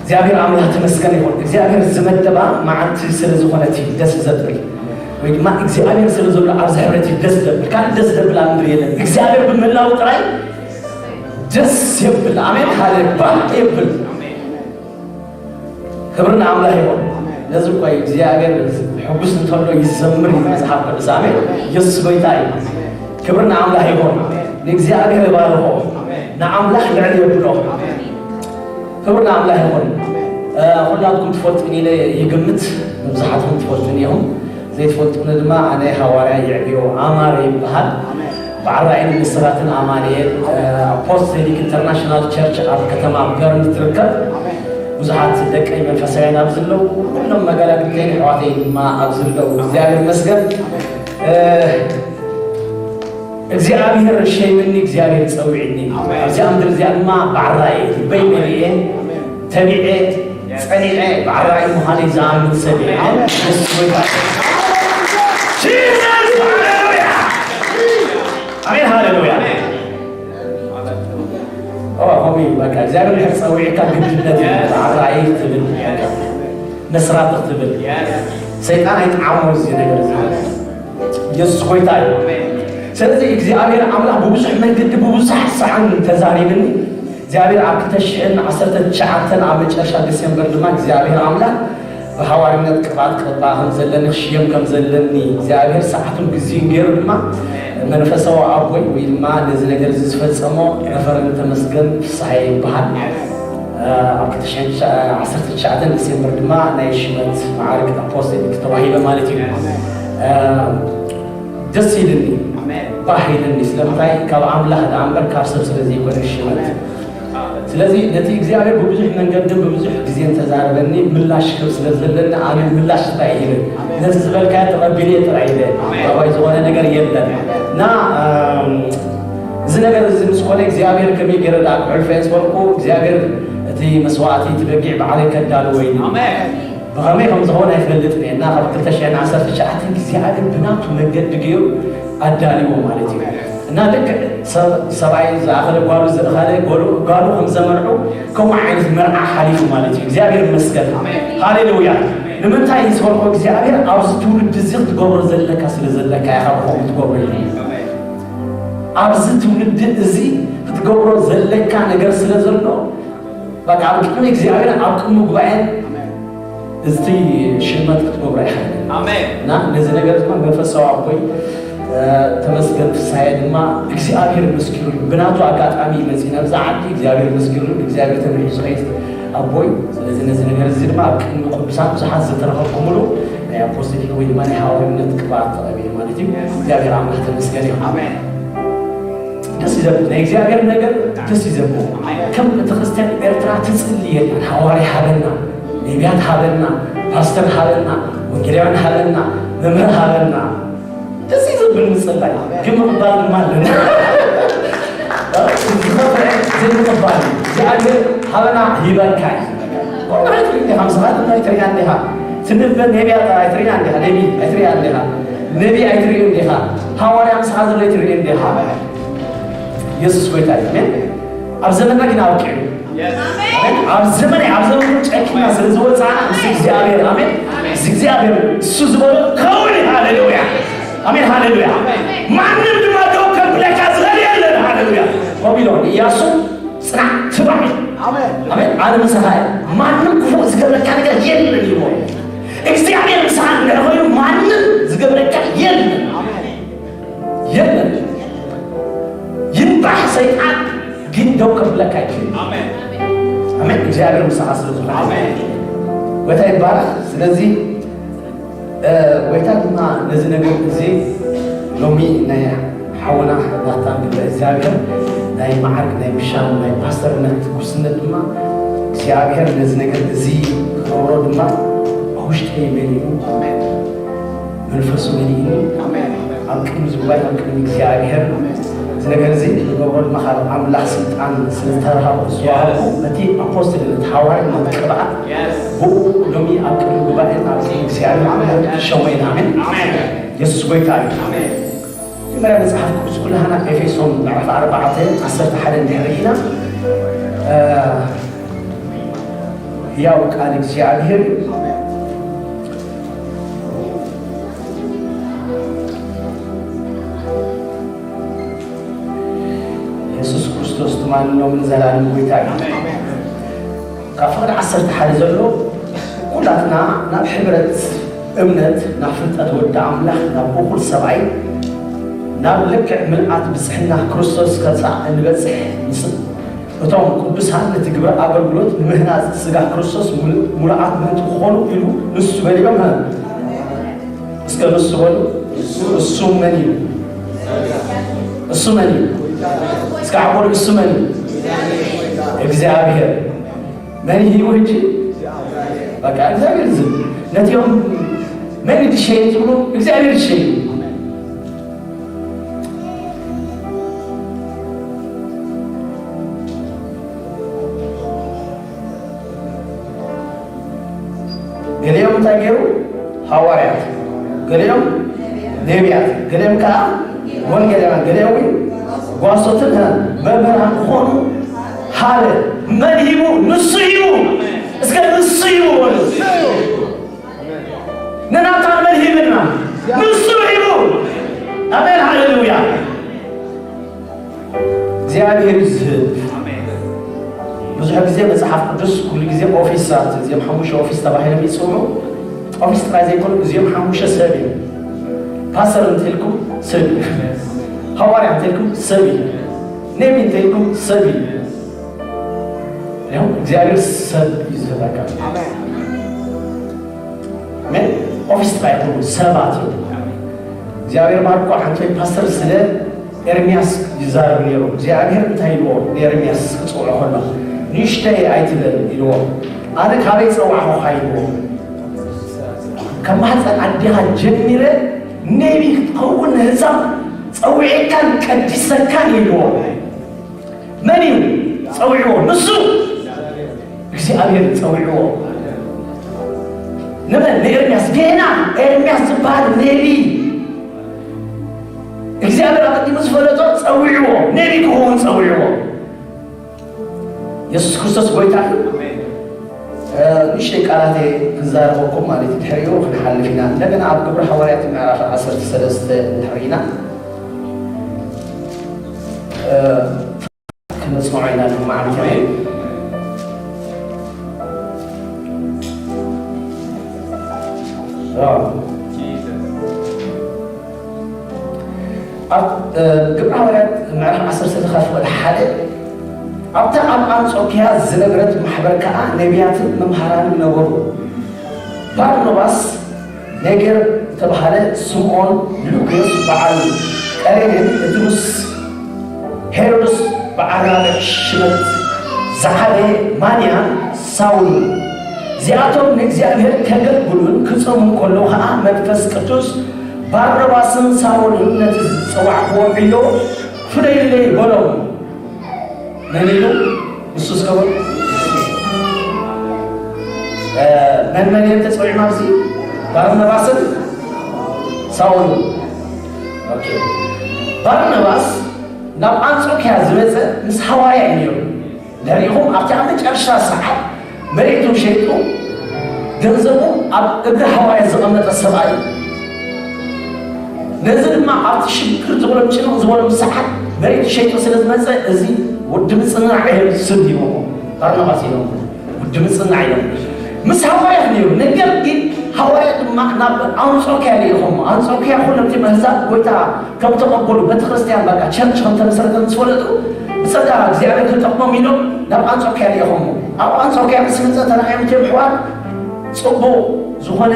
እግዚኣብሔር ኣምላኽ ተመስገን ይኹን። እግዚኣብሔር ዝመደባ መዓልቲ ስለ ዝኾነት እዩ ደስ ዘብል። ወይ ድማ እግዚኣብሔር ስለ ዘሎ ኣብዚ ሕብረት እዩ ደስ ዘብል። ካልእ ደስ ዘብል ኣብ ምድሪ የለን። እግዚኣብሔር ብምህላው ጥራይ ደስ የብል። ኣሜን። ሓደ ባህ የብል። ክብሪ ንኣምላኽ ይኹን። ነዚ እኮ እዩ እግዚኣብሔር ሕጉስ እንተሎ ይዘምር እዩ መጽሓፍ ቅዱስ። ኣሜን። ኢየሱስ ጎይታ እዩ። ክብሪ ንኣምላኽ ይኹን። ንእግዚኣብሔር ይባርኾ። ንኣምላኽ ልዕል የብሎ። ክብሪ ንኣምላኽ ይኹን። እ፣ ኩላትኩም ትፈልጡኒ ኢለ ይግምት፣ መብዛሕትኹም ትፈልጡኒ ኢኹም። ዘይትፈልጡኒ ድማ ኣነ ሃዋርያ የዕብዮ ኣማረ ይበሃል። በዓል ራእይን ምስራትን ኣማኑኤል፣ እ፣ ኣፖስቶሊክ ኢንተርናሽናል ቸርች ኣብ ከተማ በርን ትርከብ። ብዙሓት ደቀይ መንፈሳውያን ኣብዚ ኣለዉ። ኩሎም መጋላግልተይን ኣሕዋተይን ድማ ኣብዚ ኣለዉ። እግዚኣብሔር ይመስገን። እ፣ እግዚኣብሔር ሸይምኒ፣ እግዚኣብሔር ጸዊዕኒ። ኣብዚኣ ምድሪ እዚኣ ድማ በዓል ራእይ ልበይ መሊኤ፣ ተቢዐ፣ ጸኒዐ፣ በዓል ራእይ ምዃነይ ዝኣምን ሰብ እየ። ኣሜን። ኢየሱስ ጎይታ እዩ። ጂሰስ፣ ሃሌሉያ። ኣሜን፣ ሃሌሉያ። ኦ፣ ሆሚ፣ በቃ፣ እግዚኣብሔር ድሕር ጸዊዕካ ግድነት እዩ። በዓል ራእይ ትብል፣ መስራት ትብል። ሰይጣን ኣይጠዓሞ እዚ ነገር እዚ። ኢየሱስ ጎይታ እዩ። ስለዚ እግዚኣብሔር ኣምላኽ ብብዙሕ መንገዲ ብብዙሕ ሰዓን ተዛሪብኒ። እግዚኣብሔር ኣብ ክልተ ሽሕን ዓሰርተ ትሽዓተን ኣብ መጨረሻ ዲሴምበር ድማ እግዚኣብሔር ኣምላኽ ብሃዋርነት ቅብኣት ክቕባእ ከም ዘለኒ ክሽየም ከም ዘለኒ እግዚኣብሔር ሰዓቱን ግዜን ገይሩ ድማ መንፈሳዊ ኣቦይ ወይ ድማ ነዚ ነገር እዚ ዝፈጸሞ ረፈረንድ ተመስገን ፍስሓየ ይበሃል። ኣብ ክልተ ሽሕን ዓሰርተ ትሽዓተን ዲሴምበር ድማ ናይ ሽመት መዓርግ ኣፖስቶሊክ ተዋሂበ ማለት እዩ። ደስ ኢልኒ፣ ኣሜን። ባህ ኢልኒ። ስለምንታይ? ካብ ኣምላኽ ደኣ እምበር ካብ ሰብ ስለ ዘይኮነ ሽመት። ኣሜን። ስለዚ ነቲ እግዚኣብሔር ብብዙሕ መንገድን ብብዙሕ ግዜን ተዛረበኒ፣ ምላሽ ክህብ ስለ ዘለኒ ኣነ ምላሽ ጥራይ ሂበ። ኣሜን። ነቲ ዝበልካዮ ተቐቢለ ጥራይ ኢለ። ኣሜን። ካባይ ዝኾነ ነገር የለን። ኣሜን። እና፣ ኣም፣ እዚ ነገር እዚ ምስ ኮነ እግዚኣብሔር ከመይ ገይረ ደኣ ክሕልፎ እየ ዝበልኩ፣ እግዚኣብሔር እቲ መስዋእቲ፣ እቲ በጊዕ ባዕለይ ከዳልዎ እዩ። ኣሜን። ብኸመይ ከም ዝኾነ ኣይፈልጥን እየ እና ካብ ክልተ ሽሕን ዓሰርተ ትሽዓተን እግዚኣብሔር ብናቱ መንገዲ ገይሩ ኣዳልዎ ማለት እዩ። እና ልክዕ ሰብ-፣ ሰብኣይ ዝኣኸለ ጓሉ ዝእኸለ ጎሉ-፣ ጓሉ ከም ዘመርዑ ከምኡ ዓይነት መርዓ ሓሊፉ ማለት እዩ። እግዚኣብሔር ይመስገን። ኣሜን። ሃሌሉያ። ንምንታይ ዝበልኮ እግዚኣብሔር ኣብዚ ትውልዲ እዚ ክትገብሮ ዘለካ ስለ ዘለካ ኢኻ ብኸምኡ ትገብሮ ኢሉ። ኣብዚ ትውልዲ እዚ ክትገብሮ ዘለካ ነገር ስለ ዘሎ በቃ ኣብ ቅድሚ እግዚኣብሔር ኣብ ቅድሚ ጉባኤን እዚ ሽመት ክትገብሮ ኢኻ። ኣሜን። እና ነዚ ነገር ድማ መንፈሳዊ ኣቦይ፣ እ፣ ተመስገን ፍስሃየ ድማ እግዚኣብሔር መስኪሩ እዩ። ብናቱ ኣጋጣሚ መፂና ኣብዚ ዓዲ እግዚኣብሔር መስኪሩ፣ እግዚኣብሔር ተመሒሱ ኸይድ ኣቦይ። ስለዚ ነዚ ነገር እዚ ድማ ኣብ ቅድሚ ቅዱሳን ብዙሓት ዝተረኸብኩምሉ ናይ ኣፖስቶሊክ ወይ ድማ ናይ ሃዋርያነት ቅብኣት ተቐቢለ ማለት እዩ። እግዚኣብሔር ኣምላኽ ተመስገን እዩ። ኣሜን። ደስ እዩ ዘብል ናይ እግዚኣብሔር ነገር ደስ እዩ ዘብል። ከም ቤተክርስትያን ኤርትራ ትጽሊ የለን። ሃዋርያ ሃበና፣ ነቢያት ሃበና፣ ፓስተር ሃበና፣ ወንጌላውያን ሃበና፣ መምህር ሃበና። ደስ እዩ ዘብል ምጽላይ። ግን ምቕባል ድማ ኣለና። ዝኸፍዕ ዘይምቕባል እዩ። እግዚኣብሔር ሃበና ሂበካ እዩ። ቆልዓ ኣይትርኢ እንዲኻ፣ ምሳኻ ድማ ኣይትሪኣ እንዲኻ። ትንበ ነቢያት ኣይትሪኣ እንዲኻ፣ ነቢ ኣይትሪኣ እንዲኻ። ነቢ ኣይትሪኡ እንዲኻ። ሃዋርያ ምሳኻ ዘሎ ኣይትሪኡ እንዲኻ። ኢየሱስ ጎይታ እዩ። ኣሜን። ኣብ ዘመንና ግን ኣብቂዑ። ኣሜን። ኣብ ዘመን፣ ኣብ ዘመን ጨኪና ስለ ዝወፃና ምስ እግዚኣብሔር፣ ኣሜን። ምስ እግዚኣብሔር እሱ ዝበሎ ከውን እዩ። ሃሌሉያ። ኣሜን። ሃሌሉያ። ማንም ድማ ደው ከብለካ ዝኽእል የለን። ሃሌሉያ። ባቢሎን ኢያሱ ጽናዕ ትባዕ። ኣሜን። ኣሜን። ኣነ ምሳኻ እየ። ማንም ክፉእ ዝገብረካ ነገር የለን ይብሎ። እግዚኣብሔር ምሳኻ እንድሕር ኮይኑ ማንም ዝገብረካ የለን። የለን። ይንባሕ ሰይጣን ግን ደው ከብለካ ኣይክእል። ኣሜን። ኣሜን። እግዚኣብሔር ምሳኻ ስለ ዝኾነ። ኣሜን። ጎይታ ይባረክ። ስለዚ እ፣ ጎይታ ድማ ነዚ ነገር እዚ ሎሚ ናይ ሓውና ናታን ገብረ እግዚኣብሔር ናይ መዓርግ ናይ ምሻም ናይ ፓስተርነት ጉስነት ድማ እግዚኣብሔር ነዚ ነገር እዚ ክገብሮ ድማ ኣብ ውሽጠይ መሊኡ መንፈሱ መሊኡ ኣብ ቅድሚ ዝባይ ኣብ ቅድሚ እግዚኣብሔር እዚ ነገር እዚ ንገብሮ ድማ ካብ ኣምላኽ ስልጣን ስለ ዝተረሃብኩ ዝተዋሃብኩ ነቲ ኣፖስትልነት ሓዋርያነት ቅብኣት ብኡ ሎሚ ኣብ ቅድሚ ጉባኤን ኣብ ቅድሚ እግዚኣብሔር ኣምላኽ ክሸሞ ኢና። ኣሜን። ኣሜን። የሱስ ጎይታ እዩ። ኣሜን። መጀመርያ መጽሓፍ ቅዱስ ኩላህና ኤፌሶን ምዕራፍ ኣርባዕተ ዓሰርተ ሓደ እንድሕር ርኢና፣ እ፣ ህያው ቃል እግዚኣብሔር እዩ። የሱስ ክርስቶስ ትማሊ ሎምን ዘላለምን ጎይታ እዩ። ካብ ፍቕዲ ዓሰርተ ሓደ ዘሎ ኩላትና ናብ ሕብረት እምነት ናብ ፍልጠት ወዲ ኣምላኽ ናብ እኹል ሰብኣይ ናብ ልክዕ ምልኣት ብጽሕና ክርስቶስ ከብጻዕ እንበጽሕ ንጽ-፣ እቶም ቅዱሳን ነቲ ግብረ ኣገልግሎት ንምህናጽ ስጋ ክርስቶስ ሙሉ-፣ ሙሉኣት ምእንቲ ክኾኑ ኢሉ ንሱ በሊዖም። እስከ ንሱ በሉ። እሱ መን እዩ? እሱ መን እዩ? እስከ ዓቦሉ እሱ መን እዩ? እግዚኣብሔር። መን እዩ ሕጂ? በቃ እግዚኣብሔር ዝብል። ነቲኦም መን ድሸይን ዝብሉ እግዚኣብሔር ድሸይን። ገሊኦም እንታይ ገይሩ? ሃዋርያት፣ ገሊኦም ነቢያት፣ ገሊኦም ከዓ ወንጌላውያን፣ ገሊኦም እውን ጓሶትን መምህራን ክኾኑ ሃበ። መን ሂቡ? ንሱ ሂቡ። እስከ ንሱ ሂቡ በሉ። ንናታን መን ሂብና? ንሱ ሂቡ። ኣሜን፣ ሃሌሉያ። እግዚኣብሔር እዩ ዝህብ። ብዙሕ ግዜ መጽሓፍ ቅዱስ ኩሉ ግዜ ኦፊሳት፣ እዚኦም ሓሙሽተ ኦፊስ ተባሂሎም ይጽውዑ። ኦፊስ ጥራይ ዘይኮኑ፣ እዚኦም ሓሙሽተ ሰብ እዩ። ፓስተር እንተልኩም ሰብ እዩ። ሃዋርያ እንተልኩም ሰብ እዩ። ነቢ እንተልኩም ሰብ እዩ። ያው እግዚኣብሔር ሰብ እዩ ዝህበካ። ኣሜን። ኦፊስ ጥራይ ይኹኑ፣ ሰባት እዮም። እግዚኣብሔር ባርኮ ሓንቲ ፓስተር ስለ ኤርምያስ ይዛረብ ነይሩ። እግዚኣብሔር እንታይ ኢልዎ ንኤርምያስ ክጽውዖ ከሎ፣ "ንእሽተይ ኣይትበል" ኢልዎ። "ኣነ ካበይ ጸዋዕኹኻ?" ኢልዎ። "ካብ ማህፀን ኣዴኻ ጀሚረ ነቢ ክትኸውን ንህዛብ ጸዊዕካን ቀዲሰካን ኢልዎ። መን እዩ ጸዊዕዎ? ንሱ እግዚኣብሔር ጸዊዕዎ። ንመን? ንኤርምያስ። ጌና ኤርምያስ ዝበሃል ነቢ እግዚኣብሔር ኣቐዲሙ ዝፈለጦ ጸዊዕዎ፣ ነቢ ክኸውን ጸዊዕዎ። የሱስ ክርስቶስ ጎይታ እዩ። ንእሽተይ ቃላት ክዛረበኩም ማለት እዩ። ድሕሪኡ ክንሓልፍ ኢና። እንደገና ኣብ ግብሪ ሃዋርያት ምዕራፍ ዓሰርተ ሰለስተ ንድሕሪና ክነጽንዖ ኢና። ንማዓልቲ ኣብ ግብሪ ሃዋርያት ምዕራፍ ዓሰርተ ካብ ፍቕዲ ሓደ ኣብታ ኣብ ኣንጾኪያ ዝነበረት ማሕበር ከኣ ነቢያትን መምሃራንን ነበሩ። ባርኖባስ፣ ኔጌር ዝተባህለ ስምዖን፣ ሉክዮስ በዓል ቀሬንን፣ እቲ ምስ ሄሮድስ በዓል ራብዕ ሽመት ዝዓበየ ማንያን ሳውልን፣ እዚኣቶም ንእግዚኣብሔር ከገልግሉን ክጸሙን ከለዉ ኸኣ መንፈስ ቅዱስ ባርኖባስን ሳውልን ነቲ ዝጸዋዕክዎም ዕዮ ፍለዩለይ በሎም። መን ኢሉ? ንሱ እስከ በሉ። መን መን እዮም ተጸዊዖም ኣብዚ? ባርናባስን ሳውልን። ኦኬ። ባርናባስ ናብ ኣንጾኪያ ዝመጸ ምስ ሃዋርያ እዩ ነይሩ። ንሪኢኹም ኣብቲ ኣብ መጨረሻ ሰዓት መሬቱ ሸይጡ ገንዘቡ ኣብ እግሪ ሃዋርያ ዘቐመጠ ሰብኣይ እዩ። ነዚ ድማ ኣብቲ ሽግር ዝበሎም ጭንቕ ዝበሎም ሰዓት መሬቱ ሸይጡ ስለ ዝመጸ እዚ ወዲ ምጽንናዕ እዮም ስም ሂቦሞ። ባርናባስ ኢሎም ወዲ ምጽንናዕ ኢሎም ምስ ሃዋርያት ነይሩ። ነገር ግን ሃዋርያት ድማ ናብ ኣንጾኪያ ልኢኾሞ። ኣንጾኪያ ኩሎም እቲም ኣህዛብ ጎይታ ከም ተቐበሉ፣ ቤተ ክርስቲያን በቃ ቸርች ከም ተመሰረተ ምስ ፈለጡ ብጸጋ እግዚኣብሔር ክጠቕሞም ኢሎም ናብ ኣንጾኪያ ልኢኾሞ። ኣብ ኣንጾኪያ ምስ መጸ ተራእዮም እቲም ኣሕዋት ጽቡቕ ዝኾነ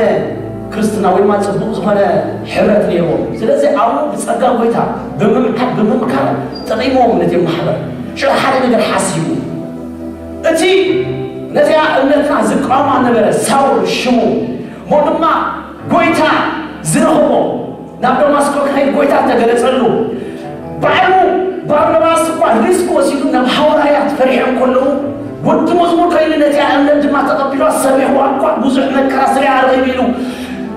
ክርስትና ወይ ድማ ጽቡቕ ዝኾነ ሕብረት ነይርዎም። ስለዚ ኣብኡ ብጸጋ ጎይታ ብምምዓድ ብምምካር ጠቒምዎም ነቲ ማሕበር። ሽዑ ሓደ ነገር ሓሲቡ እቲ ነዚኣ እምነትና ዝቃወማ ነበረ ሳውል ሽሙ እሞ ድማ ጎይታ ዝረኸቦ ናብ ደማስቆ ክኸይድ ጎይታ ተገለጸሉ። ባዕሉ ባርናባስ እኳ ሪስክ ወሲዱ ናብ ሃዋርያት ፈሪሖም ከለዉ ወዲ መዝሙር ኮይኑ ነዚኣ እምነት ድማ ተቐቢሉ ሰሚዕዋ እኳ ብዙሕ መከራ ስሪዓ ረኺቡ ኢሉ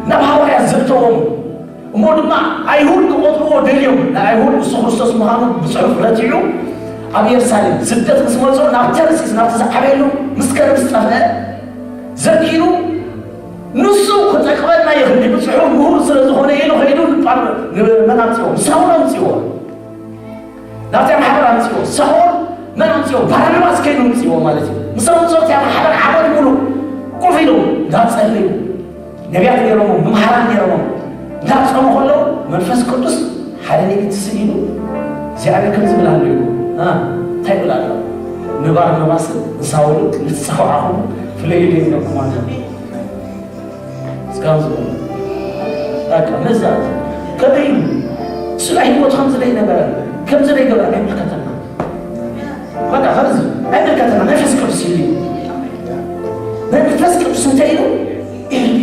ናብ ሃዋርያት ዘእተዎም እሞ ድማ ኣይሁድ ክቖጥርዎ ደልዮም ንኣይሁድ ንሱ ክርስቶስ ምዃኑ ብጽሑፍ ረቲዑ ኣብ ኢየሩሳሌም ስደት ምስ መጾ ናብ ተርሲስ ናብቲ ዝዓበየሉ ምስ ከደ ምስ ጠፍአ ዘኪሩ ንሱ ክጠቅመና ይኽእል ብጽሑ ምሁር ስለ ዝኾነ ኢሉ ኸይዱ ንጳር ንመን ኣምፅዎ ንሳውል ኣምፅዎ ናብታ ማሕበር ኣምፅዎ ሳውል መን ኣምፅዎ ባርናባስ ከይዱ ኣምፅዎ ማለት እዩ ምስ ኣምፅዎ እቲያ ማሕበር ዓመት ሙሉ ኮፍ ኢሎም እንዳፀለዩ ነቢያት ነይሮሞም መምሃራን ነይሮሞም እንዳፀሙ ከለዉ መንፈስ ቅዱስ ሓደ ሌሊት ስኢሉ እግዚኣብሔር ከም ዝብል ኣሎ እዩ እንታይ ይብል ኣሎ ንባርናባስን ንሳውልን ንዝፀዋዕኹም ፍለዩለይ ኢለኩም ኣሎ እስካብ ዝበሉ በቃ መዛ ከመይ ኢሉ ስለ ህይወት ከምዚ ዘይነበረ ከምዚ ዘይገበረ ኣይምልከተና በቃ ከምዚ ኣይምልከተና መንፈስ ቅዱስ ኢሉ መንፈስ ቅዱስ እንታይ ኢሉ ኢሉ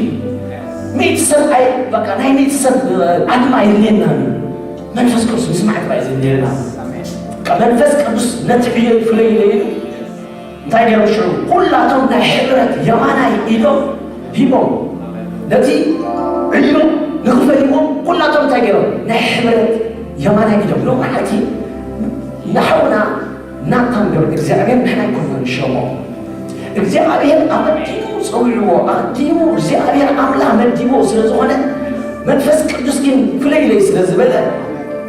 ሚእቲ ሰብ ኣይ በቃ ናይ ሚእቲ ሰብ ኣድማ የድልየና መንፈስ ቅዱስ ምስማዕ ጥራይ ዘድልየና መንፈስ ቅዱስ ነቲ ዕዮ ፍለይ ኢሉ እንታይ ገይሮም ሽዑ ኩላቶም ናይ ሕብረት የማናይ ኢዶም ሂቦም ነቲ ዕዮ ንኽፈልይዎም ኩላቶም እንታይ ገይሮም ናይ ሕብረት የማናይ ኢዶም ሎም መዓልቲ ንሓውና ናታን ገብረ እግዚኣብሔር ንሕና ይኮና ንሸሞ እግዚኣብሔር ኣቐዲሙ ፀዊዕዎ ኣቐዲሙ እግዚኣብሔር ኣምላኽ መዲብዎ ስለ ዝኾነ መንፈስ ቅዱስ ግን ፍለይለይ ስለ ዝበለ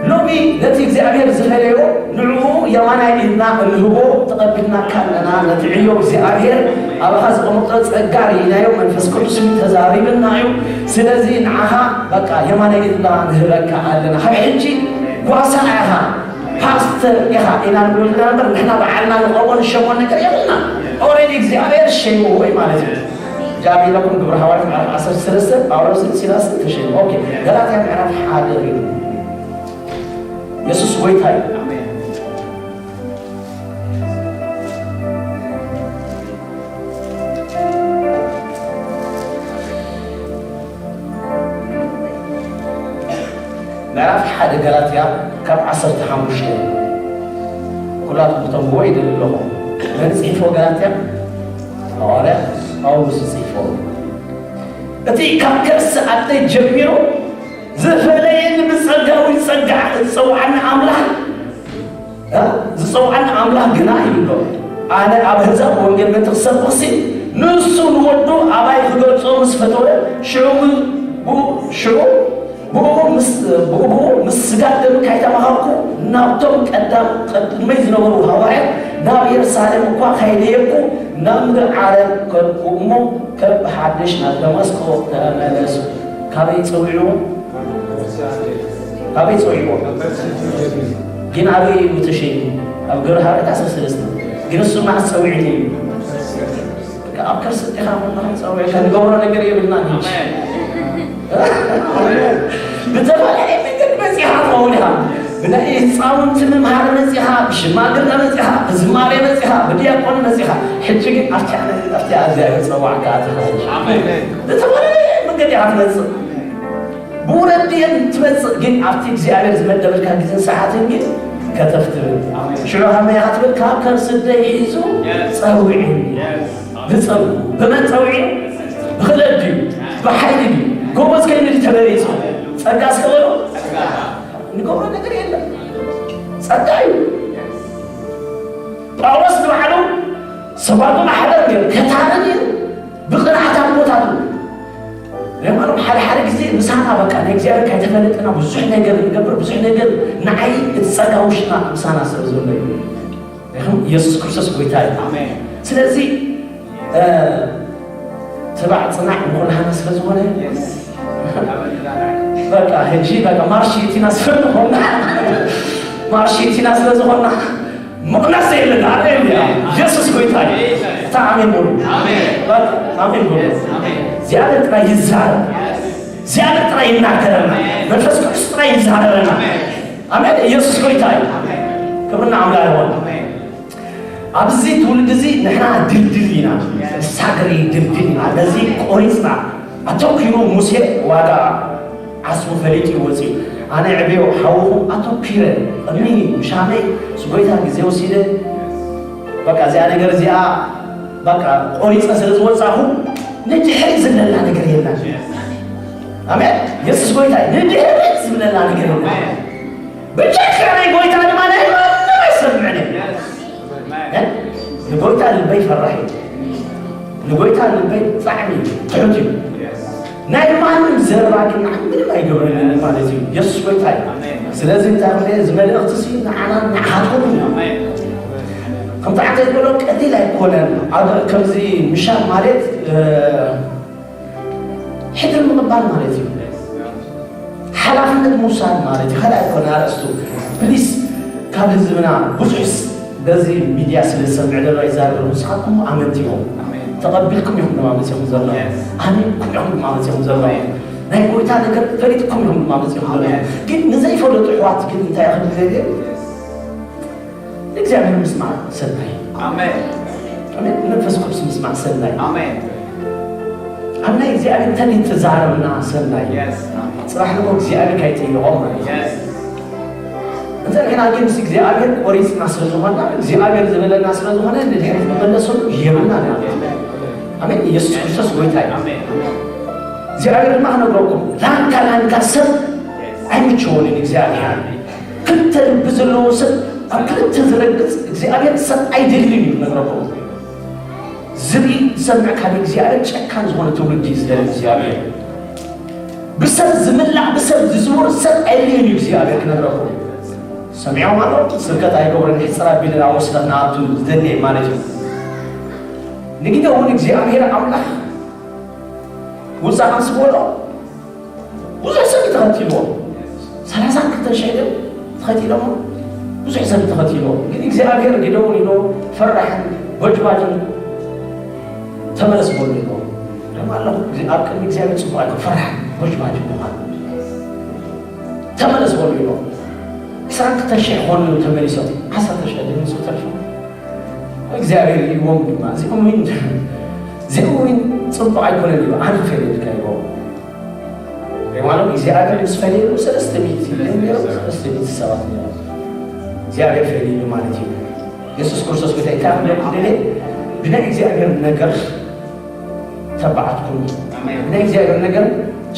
ሎሚ ነቲ እግዚኣብሔር ዝፈለዮ ንዕኡ የማናይ ኢድና እንህቦ ተቐቢልና ካለና ነቲ ዕዮ እግዚኣብሔር ኣባኻ ዝቐመጦ ጸጋ ርኢናዮ መንፈስ ቅዱስ ተዛሪብና እዩ ስለዚ ንዓኻ በቃ የማናይ ኢድና ንህበካ ኣለና ካብ ሕጂ ጓሳ ኢኻ ፓስተር ኢኻ ኢና ንብለካ እምበር ንሕና በዓልና ንቐቦ ንሸሞ ነገር የብልና ኦሬዲ እግዚኣብሔር ሸይምዎ እዩ ማለት እዩ ጃቢለኩም ግብረ ሃዋርያት ምዕራፍ ዓሰርተ ሰለስተ ጳውሎስን ሲላስን ተሸይሙ ኦኬ ገላትያ ምዕራፍ ሓደ ሪዱ የሱስ ጎይታ እዩ ምዕራፍ ሓደ ገላትያ ካብ ዓሰርተ ሓሙሽተ ኩላትኩም ክተንብቦ ይደሊ ኣለኹ። መን ጽሒፎ ገላትያ? ሃዋርያ ጳውሎስ ጽሒፎ። እቲ ካብ ከርሲ ኣደይ ጀሚሩ ዝፈለየኒ ብጸጋዊ ጸጋ ዝጸውዓኒ ኣምላኽ፣ እ? ዝጸውዓኒ ኣምላኽ ግና ይብሎ። ኣነ ኣብ ኣህዛብ ወንጌል ምእንቲ ክሰብኽሲ ንሱ ንወዱ ኣባይ ክገልጾ ምስ ፈተወ፣ ሽዑ ም-፣ ብኡ፣ ሽዑ ብኡ ምስ፣ ብኡ፣ ብኡ ምስ ስጋት ደም ካይተማሃርኩ፣ ናብቶም ቀዳም፣ ቀድመይ ዝነበሩ ሃዋርያት ናብ የሩሳሌም እኳ ካይደየብኩ፣ ናብ ምድሪ ዓረብ ከድኩ እሞ፣ ከም ብሓድሽ ናብ ደማስቆ ተመለሱ። ካበይ ጸዊዕዎ? ካበይ ጸዊዕዎ? ግን ኣበይ እዩ ተሸይሙ? ኣብ ግብረ ሃዋርያት ዓሰርተ ሰለስተ። ግን እሱ መዓስ ጸዊዕኒ እዩ? በቃ ኣብ ከርሲ ኣዴኻ ኮንካ ክንጸውዕ ከንገብሮ ነገር የብልናን። ኣሜን። ብተፈላለየ መንገዲ መጺኻ ትኸውን ኢኻ። ብናይ ህፃውንቲ ምምሃር መጺኻ፣ ብሽማግለ መጺኻ፣ ብዝማሬ መጺኻ፣ ብዲያቆን መጺኻ። ሕጂ ግን ኣብቲ ኣነ፣ ኣብቲ እግዚኣብሔር ጸዋዕካ ኣቲኻ። ኣሜን። ብተፈላለየ መንገዲ ኢኻ ትመጽእ። ብውረድ ድየን ትመጽእ፣ ግን ኣብቲ እግዚኣብሔር ዝመደበልካ ግዜን ሰዓትን ግን ከተፍ ትብል። ኣሜን። ሽዑ ሃመይ ኢኻ ትብል፣ ካብ ከርሲ ኣደይ ሒዙ የስ። ጸዊዑኒ። የስ። ዝጸውዕ ብመን ጸዊዑ? ብኽእለት ድዩ? ብሓይሊ ድዩ? ጎበዝ ከይኑ ድዩ ተመሪጹ? ጸጋ እስከ በሉ። ንገብሮ ነገር የለን። ጸጋ እዩ። ጳውሎስ ንባዕሉ ሰባቱ ማሕበር ነይሩ፣ ከታሪ ነይሩ፣ ብቕንዓት ኣቦታቱ። ለማኖም ሓደ ሓደ ግዜ ምሳና በቃ ናይ እግዚኣብሔር ካይተፈለጥና ብዙሕ ነገር ንገብር፣ ብዙሕ ነገር ንዓይ እቲ ጸጋ ውሽጥና ምሳና ስለ ዘሎ እዩ። ኢኹም ኢየሱስ ክርስቶስ ጎይታ እዩ። ኣሜን። ስለዚ፣ እ፣ ትባዕ ጽናዕ ንኹላህና ስለ ዝኾነ፣ የስ። በቃ ሕጂ በቃ ማርሽ እቲና ስለ ዝኾንና፣ ማርሽ እቲና ስለ ዝኾንና፣ ምቕናስ የለን። ሃሌሉያ። ኢየሱስ ጎይታ እዩ። ኣሜን። እታ ኣሜን በሉ። ኣሜን። በቃ ኣሜን በሉ። የስ፣ ኣሜን። እግዚኣብሔር ጥራይ ይዛረብ። የስ። እግዚኣብሔር ጥራይ ይናገረና። ኣሜን። መንፈስ ቅዱስ ጥራይ ይዛረበና። ኣሜን። ኣሜን። ኢየሱስ ጎይታ እዩ። ኣሜን። ክብርና ኣምላኽ ይሆን። ኣሜን። ኣብዚ ትውልዲ እዚ ንሕና ድልድል ኢና። ሳግሪ ድልድል ኢና። ነዚ ቆሪጽና። ኣተኲሩ ሙሴ ዋጋ ዓስቡ ፈሊጡ እዩ ወፂኡ። ኣነ ዕብዮ ሓውኹም ኣተኲረ ቅድሚ ምሻመይ ምስ ጎይታ ግዜ ወሲደ በቃ እዚኣ ነገር እዚኣ በቃ ቆሪጸ ስለ ዝወጻኹ ንድሕሪት ዝብለና ነገር የለን። ኣሜን። የሱስ ጎይታ እዩ። ንድሕሪት ዝብለና ነገር የለን። ብጀካ ናይ ጎይታ ድማ ናይ ማንም ኣይሰምዕን እዩ። እ? ንጎይታ ልበይ ፈራሕ እዩ። ንጎይታ ልበይ ብጣዕሚ ትሑት እዩ። ናይ ማንም ዘረባ ግን ንዓይ ምንም ኣይገብረንን ማለት እዩ። የሱስ ጎይታ እዩ። ስለዚ እንታይ ክብል እዚ መልእኽቲ እዚ ንዓና ንዓኻትኩም እዩ። ከምቲ ዓንተ ዝበሎ ቀሊል ኣይኮነን። ኣብ ከምዚ ምሻም ማለት፣ እ፣ ሕድሪ ምቕባል ማለት እዩ። ሓላፍነት ምውሳድ ማለት እዩ። ካልእ ኣይኮነ ኣርእስቱ። ፕሊስ፣ ካብ ህዝብና ብዙሕ ስ-፣ በዚ ሚድያ ስለ ዝሰምዕ ዘሎ ይዛረብ፣ ንስኻትኩም ኣመንቲ ኢኹም። ኣሜን። ተቐቢልኩም ኢኹም ድማ መጺኹም ዘለኹም። የስ። ኣሚንኩም ኢኹም ድማ መጺኹም ዘለኹም። ኣሜን። ናይ ጎይታ ነገር ፈሊጥኩም ኢኹም ድማ መጺኹም ዘለኹም። ኣሜን። ግን ንዘይፈለጡ ኣሕዋት ግን እንታይ ኢኹም ዝደልዩ? የስ። ንእግዚኣብሔር ምስማዕ ሰናይ። ኣሜን። ኣሜን። ንመንፈስ ቅዱስ ምስማዕ ሰናይ። ኣሜን። ኣብ ናይ እግዚኣብሔር እንተ ዘይተዛረብና ሰናይ። የስ። ኣሜን። ጽባሕ ንግሆ እግዚኣብሔር ካይጥይቖም ማለት እዩ። የስ። እንተ ንሕና ግን ምስ እግዚኣብሔር ቆሪጽና ስለ ዝኾንና፣ እግዚኣብሔር ዝበለና ስለ ዝኾነ፣ ንድሕሪት ንመለሰሉ የብልናን ማለት እዩ። ኣሜን። ኢየሱስ ክርስቶስ ጎይታ እዩ። ኣሜን። እግዚኣብሔር ድማ ክነግረኩም፣ ላንካ ላንካ ሰብ ኣይምችዎን እዩ እግዚኣብሔር። ክልተ ልቢ ዘለዎ ሰብ ኣብ ክልተ ዝረግጽ እግዚኣብሔር ሰብ ኣይደልን እዩ ዝነግረኩም። ዝርኢ ዝሰምዕ ካልእ እግዚኣብሔር ጨካን ዝኾነ ትውልዲ እዩ ዝደሊ እግዚኣብሔር። ብሰብ ዝምላእ ብሰብ ዝዝውር ሰብ ኣይደልን እዩ እግዚኣብሔር ክነግረኩም። ሰሚዖም ኣሎ ስብከት ኣይገብረን ሕፅር ኣቢለ ናብ ወስደት ንኣቱ ዝደሊ ማለት እዩ። ንግደ እውን እግዚኣብሔር ኣምላኽ ውፃእ ምስ በሎ ብዙሕ ሰብ እዩ ተኸቲልዎ። ሰላሳን ክልተን ሽሕ ድም ተኸቲሎሞ ብዙሕ ሰብ እዩ ተኸቲልዎ። ግን እግዚኣብሔር ግደውን ኢሎ ፈራሕን በጅባጅን ተመለስ በሉ ኢሎ። ደማ ኣለኹ፣ እዚ ኣብ ቅድሚ እግዚኣብሔር ጽቡቕ ኣይኮን፣ ፈራሕን በጅባጅን ምዃን። ተመለስ በሉ ኢሎ። ዕስራን ክልተን ሽሕ ኾኑ ተመሊሶም። ዓሰርተ ሽሕ ድም ንሱ ተርፎ። እግዚኣብሔር ይዎም ድማ፣ እዚኦም እውን፣ እዚኦም እውን ጽቡቕ ኣይኮነን እዩ፣ ኣነ ፈሪድካ ይዎም። ማለት እግዚኣብሔር ምስ ፈለየሉ ሰለስተ ሚእቲ እዮም ነይሮም፣ ሰለስተ ሚእቲ ሰባት ነይሮም። እግዚኣብሔር ፈለየሉ ማለት እዩ። የሱስ ክርስቶስ ጎይታ እዩ። እንታይ ደለ? ብናይ እግዚኣብሔር ነገር ተባዓት ኩኑ። ኣሜን። ብናይ እግዚኣብሔር ነገር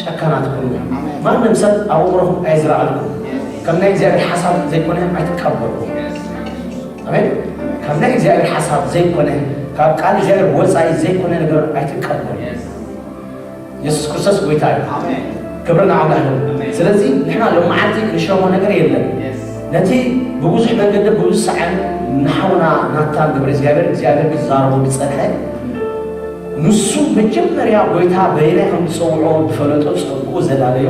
ጨካናት ኩኑ። ኣሜን። ማንም ሰብ ኣብ ኣእምሮኹም ኣይዝረኣልኩም። የስ። ከም ናይ እግዚኣብሔር ሓሳብ ዘይኮነ ኣይትቀበሉ። የስ። ኣሜን። ካብ ናይ እግዚኣብሔር ሓሳብ ዘይኮነ፣ ካብ ቃል እግዚኣብሔር ወፃኢ ዘይኮነ ነገር ኣይትቀበሉ። የስ። የሱስ ክርስቶስ ጎይታ እዩ። ኣሜን። ክብሪ ንኣምላኽ ይኹን። ኣሜን። ስለዚ ንሕና ሎመዓልቲ እንሸሞ ነገር የለን። የስ። ነቲ ብብዙሕ መንገዲ ብብዙሕ ሰዓን ንሓውና ናታን ገብረ እግዚኣብሔር እግዚኣብሔር ክዛረቦ ዝጸንሐ ንሱ መጀመርያ ጎይታ በየናይ ከም ዝጸውዖ ዝፈለጦ ጸግኡ ዘላለዮ፣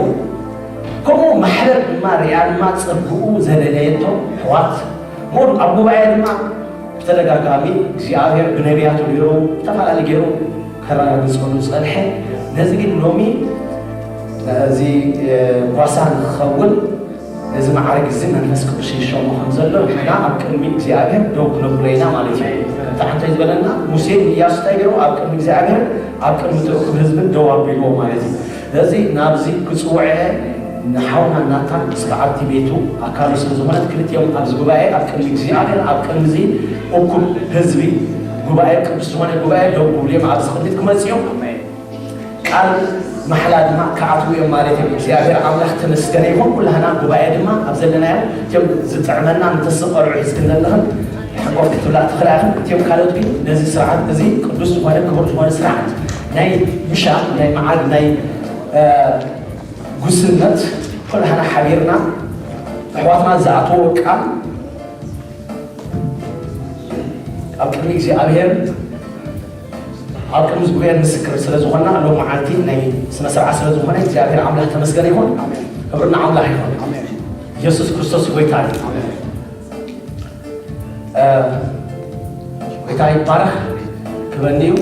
ከምኡ ማሕበር ድማ ሪኣ ድማ ጸግኡ ዘለለየቶ ኣሕዋት፣ ምኡር ኣብ ጉባኤ ድማ ብተደጋጋሚ እግዚኣብሔር ብነቢያቱ ገይሩ ብተፈላለዩ ገይሩ ከረጋግጸሉ ዝጸንሐ፣ ነዚ ግን ሎሚ ነዚ ጓሳ ንክኸውን ነዚ መዓርግ እዚ መንፈስ ቅዱስ ይሾሞ ከም ዘሎ ንሕና ኣብ ቅድሚ እግዚኣብሔር ደው ክነብሎ ኢና ማለት እዩ። እንታይ እንታይ ዝበለና? ሙሴን ኢያሱ እንታይ ገይሩ? ኣብ ቅድሚ እግዚኣብሔር ኣብ ቅድሚ እቲ እኩብ ህዝብን ደው ኣቢልዎ ማለት እዩ። ስለዚ ናብዚ ክጽውዐ ንሓውና ናታን ምስ በዓልቲ ቤቱ ኣካሉ ስለ ዝኾነት ክልቲኦም ኣብዚ ጉባኤ ኣብ ቅድሚ እግዚኣብሔር ኣብ ቅድሚ እዚ እኩብ ህዝቢ ጉባኤ ቅዱስ ዝኾነ ጉባኤ ደው ክብሉ እዮም። ኣብዚ ቅድሚት ክመጽኡ እዮም። ቃል ማሕላ ድማ ክኣትዉ እዮም ማለት እዮም። እግዚኣብሔር ኣምላኽ ተመስገነ ይኹን። ኩላህና ጉባኤ ድማ ኣብ ዘለናዮ እቲኦም ዝጥዕመና ንተስእ ቆልዑ ሒዝክን ዘለኽን ሓቆፍ ክትብላ ትኽእላ ኢኽን። እቲኦም ካልኦት ግን ነዚ ስርዓት እዚ ቅዱስ ዝኾነ ክቡር ዝኾነ ስርዓት ናይ ምሻም ናይ መዓርግ ናይ እ፣ ጉስነት ኩላህና ሓቢርና ኣሕዋትና ዝኣተዎ ቃል ኣብ ቅድሚ እግዚኣብሔር ኣብ ቅድሚ ዝጉባኤ ምስክር ስለ ዝኾንና ሎም መዓልቲ ናይ ስነ ስርዓት ስለ ዝኾነ እግዚኣብሔር ኣምላኽ ተመስገነ ይኹን። ክብርና ኣምላኽ ይኹን። ኢየሱስ ክርስቶስ ጎይታ እዩ። እ፣ ጎይታ ይባረኽ። ክበኒ እዩ።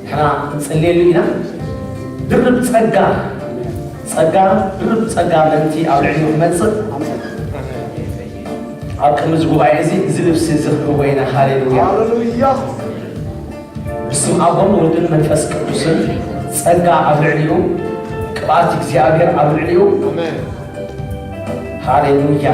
ንሕና ክንጽልየሉ ኢና። ድርብ ጸጋ፣ ጸጋ፣ ድርብ ጸጋ ምእንቲ ኣብ ልዕሊኡ ክመጽእ ኣብ ቅድሚ እዚ ጉባኤ እዚ፣ እዚ ልብሲ እዚ ክንህቦ ኢና። ሃሌሉያ። ሃሌሉያ። ብስም ኣቦን ወልድን መንፈስ ቅዱስን ጸጋ ኣብ ልዕሊኡ፣ ቅብኣት እግዚኣብሔር ኣብ ልዕሊኡ። ኣሜን። ሃሌሉያ።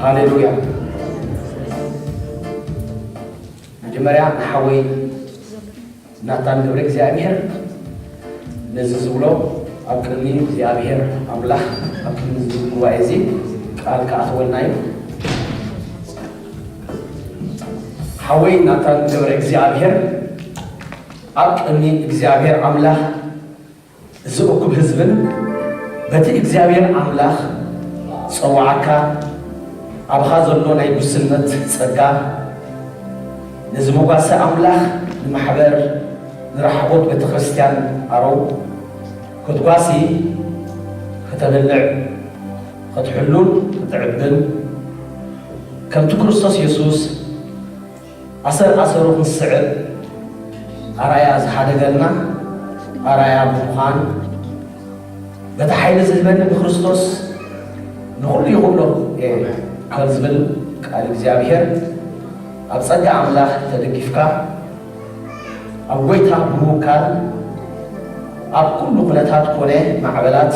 ሃሌሉያ። መጀመርያ ንሓወይ ናታን ገብረ እግዚኣብሔር ነዚ ዝብሎ ኣብ ቅድሚ እግዚኣብሔር ኣምላኽ ኣብ ቅድሚ እዚ ጉባኤ እዚ ቃል ክኣትወልና እዩ። ሓወይ ናታን ገብረ እግዚኣብሔር ኣብ ቅድሚ እግዚኣብሔር ኣምላኽ እዚ እኩብ ህዝብን በቲ እግዚኣብሔር ኣምላኽ ዝጸውዓካ ኣብኻ ዘሎ ናይ ጉስነት ጸጋ ነዚ መጓሰ ኣምላኽ ንማሕበር ንራሕቦት ቤተ ክርስቲያን ኣረው ክትጓሲ ከተብልዕ ክትሕሉን ክትዕብን ከምቲ ክርስቶስ የሱስ ኣሰር ኣሰሩ ክንስዕብ ኣርኣያ ዝሓደገልና ኣርኣያ ብምዃን በቲ ሓይሊ ዝህበኒ ብክርስቶስ ንኹሉ ይኽእሎ እየ ካብ ዝብል ቃል እግዚኣብሔር ኣብ ጸጋ ኣምላኽ ተደጊፍካ ኣብ ጎይታ ብምውካል ኣብ ኩሉ ኩነታት ኮነ ማዕበላት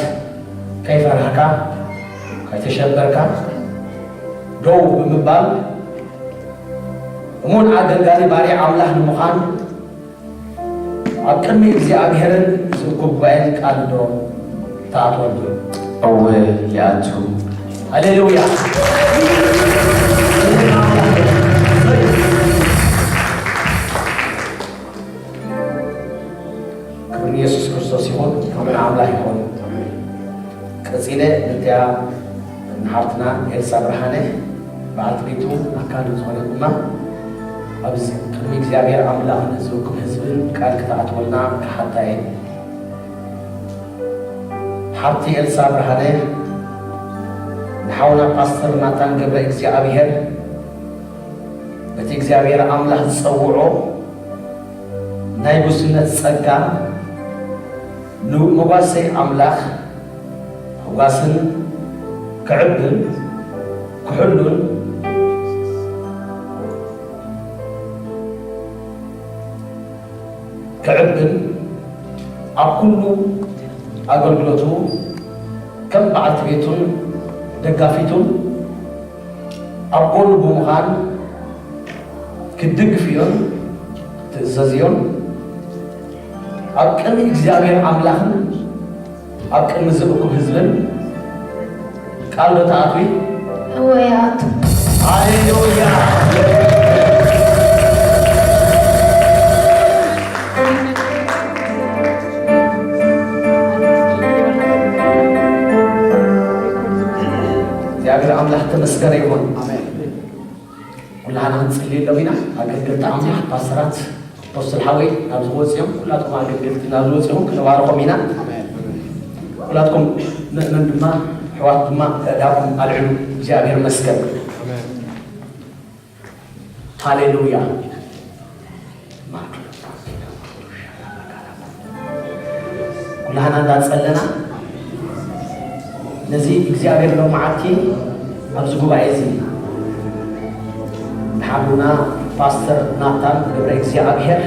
ከይፈራህካ ከይተሸበርካ ደው ብምባል እሙን ኣገልጋሊ ባርያ ኣምላኽ ንምዃን ኣብ ቅድሚ እግዚኣብሔርን ዝእኩብ ጉባኤን ቃል ዶ ትኣትወሉ? እወ ይኣቱ። ሃሌሉያ። ክብሪ ንየሱስ ክርስቶስ ይኹን። ክብሪ ንኣምላኽ ይኹን። ቀጺለ ነቲኣ ንሓብትና ኤልሳ ብርሃነ በዓልቲ ቤቱ ኣካል ዝኾነ ድማ ኣብዚ ቅድሚ እግዚኣብሔር ኣምላኽ ንዝእኩም ህዝብን ቃል ክትኣትወልና ክሓታ እየ። ሓብቲ ኤልሳ ብርሃነ ንሓውና ፓስተር ናታን ገብረ እግዚኣብሔር በቲ እግዚኣብሔር ኣምላኽ ዝጸውዖ ናይ ጉስነት ጸጋ ንመጓሰይ ኣምላኽ ጓስን ክዕብን ክሕሉን ክዕብን ኣብ ኩሉ ኣገልግሎቱ ከም በዓልቲ ቤቱን ደጋፊቱን ኣብ ጎኑ ብምዃን ክትድግፍዮን ትእዘዝዮን ኣብ ቅድሚ እግዚኣብሔር ኣምላኽን ኣብ ቅድሚ ዝእኩም ህዝብን ቃል ዶ ተኣትዊ? እወ ይኣቱ። ሃሌሉያ። እግዚኣብሔር ኣምላኽ ተመስገነ ይኹን። ኣሜን። ኩላህና ክንጽልየሎም ኢና። ኣገልገልቲ ኣምላኽ ፓስተራት ኣፖስትል ሓወይ ናብዚ ክወጽኦም ኩላትኩም ኣገልገልቲ ናብዚ ወጽኦም ክንባርኾም ኢና። ኣሜን። ኩላትኩም ምእመን ድማ ኣሕዋት ድማ ኣእዳውኩም ኣልዕሉ። እግዚኣብሔር ይመስገን። ኣሜን። ሃሌሉያ። ኩላህና እንዳጸለና ነዚ እግዚኣብሔር ሎማዓቲ ኣብዚ ጉባኤ እዚ ሓውና ፓስተር ናታን ገብረ እግዚኣብሔር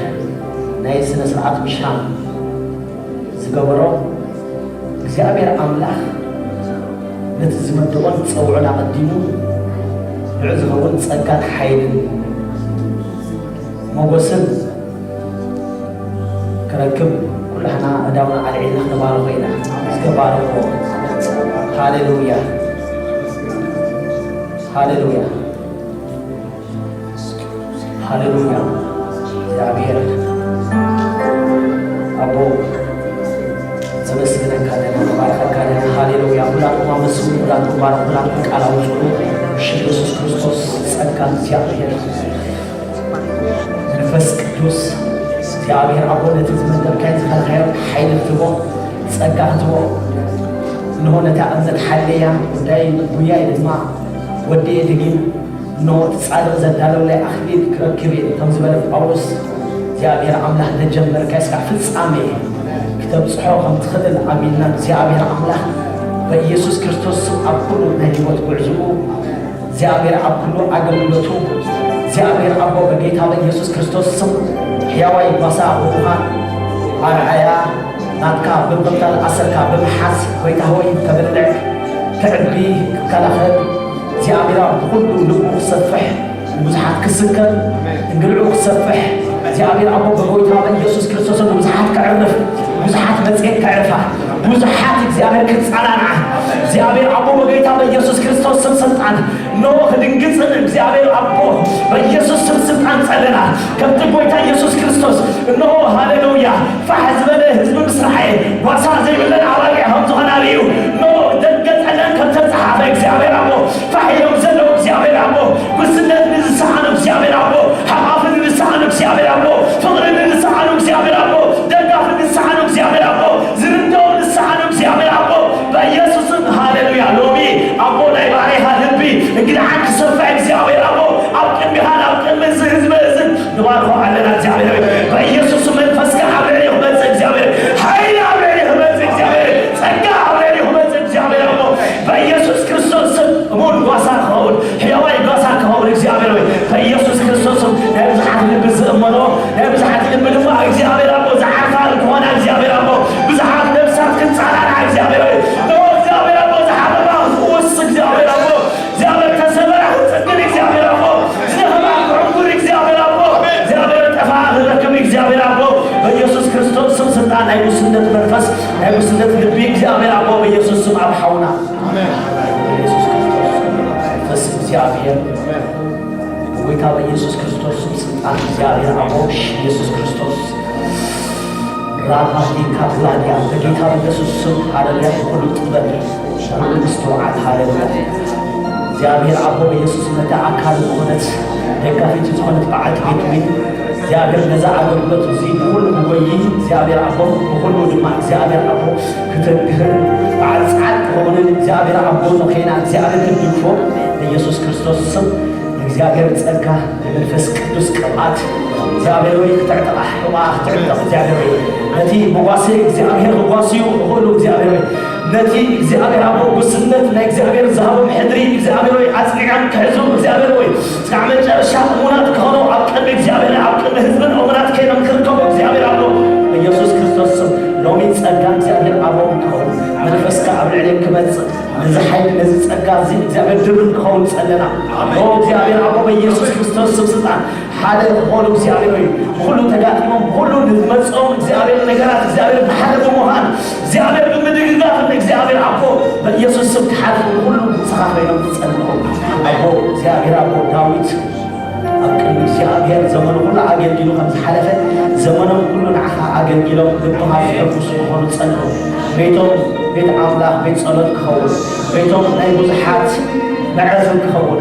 ናይ ስነ ስርዓት ምሽራም ዝገበሮ እግዚኣብሔር ኣምላኽ ነቲ ዝመደቦን ዝጸውዖን ኣቐዲሙ ንዑ ዝኸውን ጸጋን ሓይልን ሞገስን ክረክብ ኩላህና እዳውና ኣልዒልና ክነባርኾ ኢና። እስከ ባርኮ። ሃሌሉያ፣ ሃሌሉያ፣ ሃሌሉያ። እግዚኣብሔር ኣቦ ዘመስግነካ ዘለና፣ ንባርኸካ ዘለና። ሃሌሉያ። ኩላትኩም ኣመስግኑ፣ ኩላትኩም ባርኹ፣ ኩላትኩም ቃል ኣውፅኡ። ሽም ኢየሱስ ክርስቶስ ጸጋ እግዚኣብሔር መንፈስ ቅዱስ እግዚኣብሔር ኣቦ ነቲ ዝመደብካዮ ዝኸልካዮ ሓይሊ ክትቦ ጸጋ ክትቦ እንሆ ነታ እምነት ሓለያ ጉዳይ ጉያይ ድማ ወዲኤ ድግም እንሆ እቲ ጻድቕ ዘዳለውለይ ኣኽሊል ክረክብ እየ ከም ዝበለ ጳውሎስ እግዚኣብሔር ኣምላኽ ለጀመርካዮ እስካዕ ፍጻሜ ክተብጽሖ ከም ትኽእል ኣሚንና እግዚኣብሔር ኣምላኽ በኢየሱስ ክርስቶስ ስም ኣብ ኩሉ ናይ ህይወት ጉዕዝኡ እግዚኣብሔር ኣብ ኩሉ ኣገልግሎቱ እግዚኣብሔር ኣቦ በጌታ በኢየሱስ ክርስቶስ ስም ሕያዋይ ጓሳ ብምዃን ኣርኣያ ናትካ ብምቕታል ኣሰርካ ብምሓዝ ጎይታ ሆይ ከብልዕ ክዕቢ ክከላኸል እግዚኣብሔር ኣብ ኩሉ ልቡ ክሰፍሕ ንብዙሓት ክስከም እንግልዑ ክሰፍሕ እግዚኣብሔር ኣቦ በጎይታ በኢየሱስ ክርስቶስ ንብዙሓት ከዕርፍ ብዙሓት መጽሔት ከዕርፋ ብዙሓት እግዚኣብሔር ክጸናንዓ እግዚኣብሔር ኣቦ በጎይታ በኢየሱስ ክርስቶስ ስም ስልጣን እነሆ ክድንግጽን እግዚኣብሔር ኣቦ በኢየሱስ ስም ስልጣን ጸለና ከምቲ ጎይታ ኢየሱስ ክርስቶስ እነሆ ሃሌሉያ ፋሕ ዝበለ ህዝቢ ምስ ረኣየ ጓሳ ዘይብለን ኣባጊዕ ከም ዝኾና ርእዩ እነሆ ደንገጸለን ከም ተጸሓፈ እግዚኣብሔር ኣቦ ፋሕ ኢሎም ዘለዉ እግዚኣብሔር ኣቦ ጉስነት ንዝሰኣኑ እግዚኣብሔር ኣቦ ሓቋፊ ንዝሰኣኑ እግዚኣብሔር ኣቦ ፍቕሪ ንዝሰኣኑ እግዚኣብሔር ኣቦ ደጋፊ ንዝሰኣኑ እግዚኣብሔር ኣቦ ዝርድኦም ንዝሰኣኑ እግዚኣብሔር ኣቦ በኢየሱስን ሃሌሉያ ሎሚ ኣቦ ናይ ባሪኻ ልቢ እንግድዓን ክሰፍሕ እግዚኣብሔር ኣቦ ኣብ ቅድሚኻን ኣብ ቅድሚ እዚ ህዝቢ እዝን ንባርኾ ኣለና እግዚኣብሔር ሆይ በኢየሱስ መንፈስካ ኣብ ልዕሊ ክመጽእ እግዚኣብሔር ሓይሊ ኣብ ልዕሊ ክመጽእ እግዚኣብሔር ጸጋ ኣብ ልዕሊ ክመጽእ እግዚኣብሔር ኣቦ በኢየሱስ ክርስቶስ ስም እሙን ጓሳ ክኸውን ሕያዋይ ጓሳ ክኸውን እግዚኣብሔር ሆይ በኢየሱስ ክርስቶስ ስም ናይ ብዙሓት ልቢ ዝእመኖ ናይ ብዙሓት ልቢ ድማ እግዚኣብሔር ኣቦ ዝዓርፋ ክኾና እግዚኣብሔር ኣቦ ብዙሓት ነብሳት ክንጻላና እግዚኣብሔር ሆይ ንኦ እግዚኣብሔር ኣቦ ዝሓመማ ክፍውስ እግዚኣብሔር ኣቦ እግዚኣብሔር ተሰበራ ክጽግን እግዚኣብሔር ኣቦ ዝደኸማ ክዕንጉር እግዚኣብሔር ኣቦ እግዚኣብሔር ጠፋ ክረክብ እግዚኣብሔር ኣቦ በኢየሱስ ክርስቶስ ስም ስልጣን ናይ ጉስነት መንፈስ ናይ ጉስነት ልቢ እግዚኣብሔር ኣቦ በኢየሱስ ስም ኣብ ሓውና በኢየሱስ ክርስቶስ ስም መንፈስ እግዚኣብሔር ብጎይታ በኢየሱስ ክርስቶስ ስም ስልጣን እግዚኣብሔር ኣቦ ኢየሱስ ክርስቶስ ራባዲካ ብላዲያ በጌታ በኢየሱስ ስም ሃለሉያ ብኩሉ ጥበብ ብኩሉ ምስትውዓል ሃለሉያ እግዚኣብሔር ኣቦ በኢየሱስ ነታ ኣካል ዝኾነት ደጋፊት ዝኾነት በዓልቲ ቤት ዊን እግዚኣብሔር ነዛ ኣገልግሎት እዚ ብኩሉ ክጎይ እግዚኣብሔር ኣቦ ብኩሉ ድማ እግዚኣብሔር ኣቦ ክተግህን በዓል ጻዕቅ ክኸውንን እግዚኣብሔር ኣቦ ንኸይና እግዚኣብሔር ክንድግፎ በኢየሱስ ክርስቶስ ስም እግዚኣብሔር ጸጋ ንመንፈስ ቅዱስ ቅብኣት እግዚኣብሔር ወይ ክተዕጠቓ ሕዋ ክትዕጠቕ እግዚኣብሔር ወይ ነቲ መጓሰይ እግዚኣብሔር ክጓስዩ ክኽእሉ እግዚኣብሔር ወይ ነቲ እግዚኣብሔር ኣቦ ጉስነት ናይ እግዚኣብሔር ዝሃቦም ሕድሪ እግዚኣብሔር ወይ ኣጽኒዖም ክሕዙ እግዚኣብሔር ወይ እስካዕ መጨረሻ እሙናት ክኾኑ ኣብ ቅድሚ እግዚኣብሔር ኣብ ቅድሚ ህዝብን እሙናት ኮይኖም ክርከቡ እግዚኣብሔር ኣቦ ኢየሱስ ክርስቶስ ስም ሎሚ ጸጋ እግዚኣብሔር ኣቦ ክኸውን መንፈስካ ኣብ ልዕሌ ክመጽእ ነዚ ሓይሊ ነዚ ጸጋ እዚ እግዚኣብሔር ድርብ ክኸውን ጸለና ሎ እግዚኣብሔር ኣቦ በኢየሱስ ክርስቶስ ስም ስልጣን ሓደ ዝኾኑ እግዚኣብሔር እዩ። ብኹሉ ተጋጢሞም ብኹሉ ንዝመፅኦም እግዚኣብሔር ነገራት እግዚኣብሔር ብሓደ ብምዃን እግዚኣብሔር ብምድግጋፍ እግዚኣብሔር ኣቦ በኢየሱስ ስም ክሓልፉ ብኹሉ ንስኻ ኮይኖም ዝፀንሑ ኣቦ እግዚኣብሔር ኣቦ ዳዊት ኣብ ቅድሚ እግዚኣብሔር ዘመኑ ኩሉ ኣገልጊሉ ከም ዝሓለፈ ዘመኖም ኩሉ ንዓኻ ኣገልጊሎም ልብኻ ዝሕጉስ ዝኾኑ ፀንሑ ቤቶም ቤት ኣምላኽ ቤት ጸሎት ክኸውን ቤቶም ናይ ብዙሓት መዕረፍን ክኸውን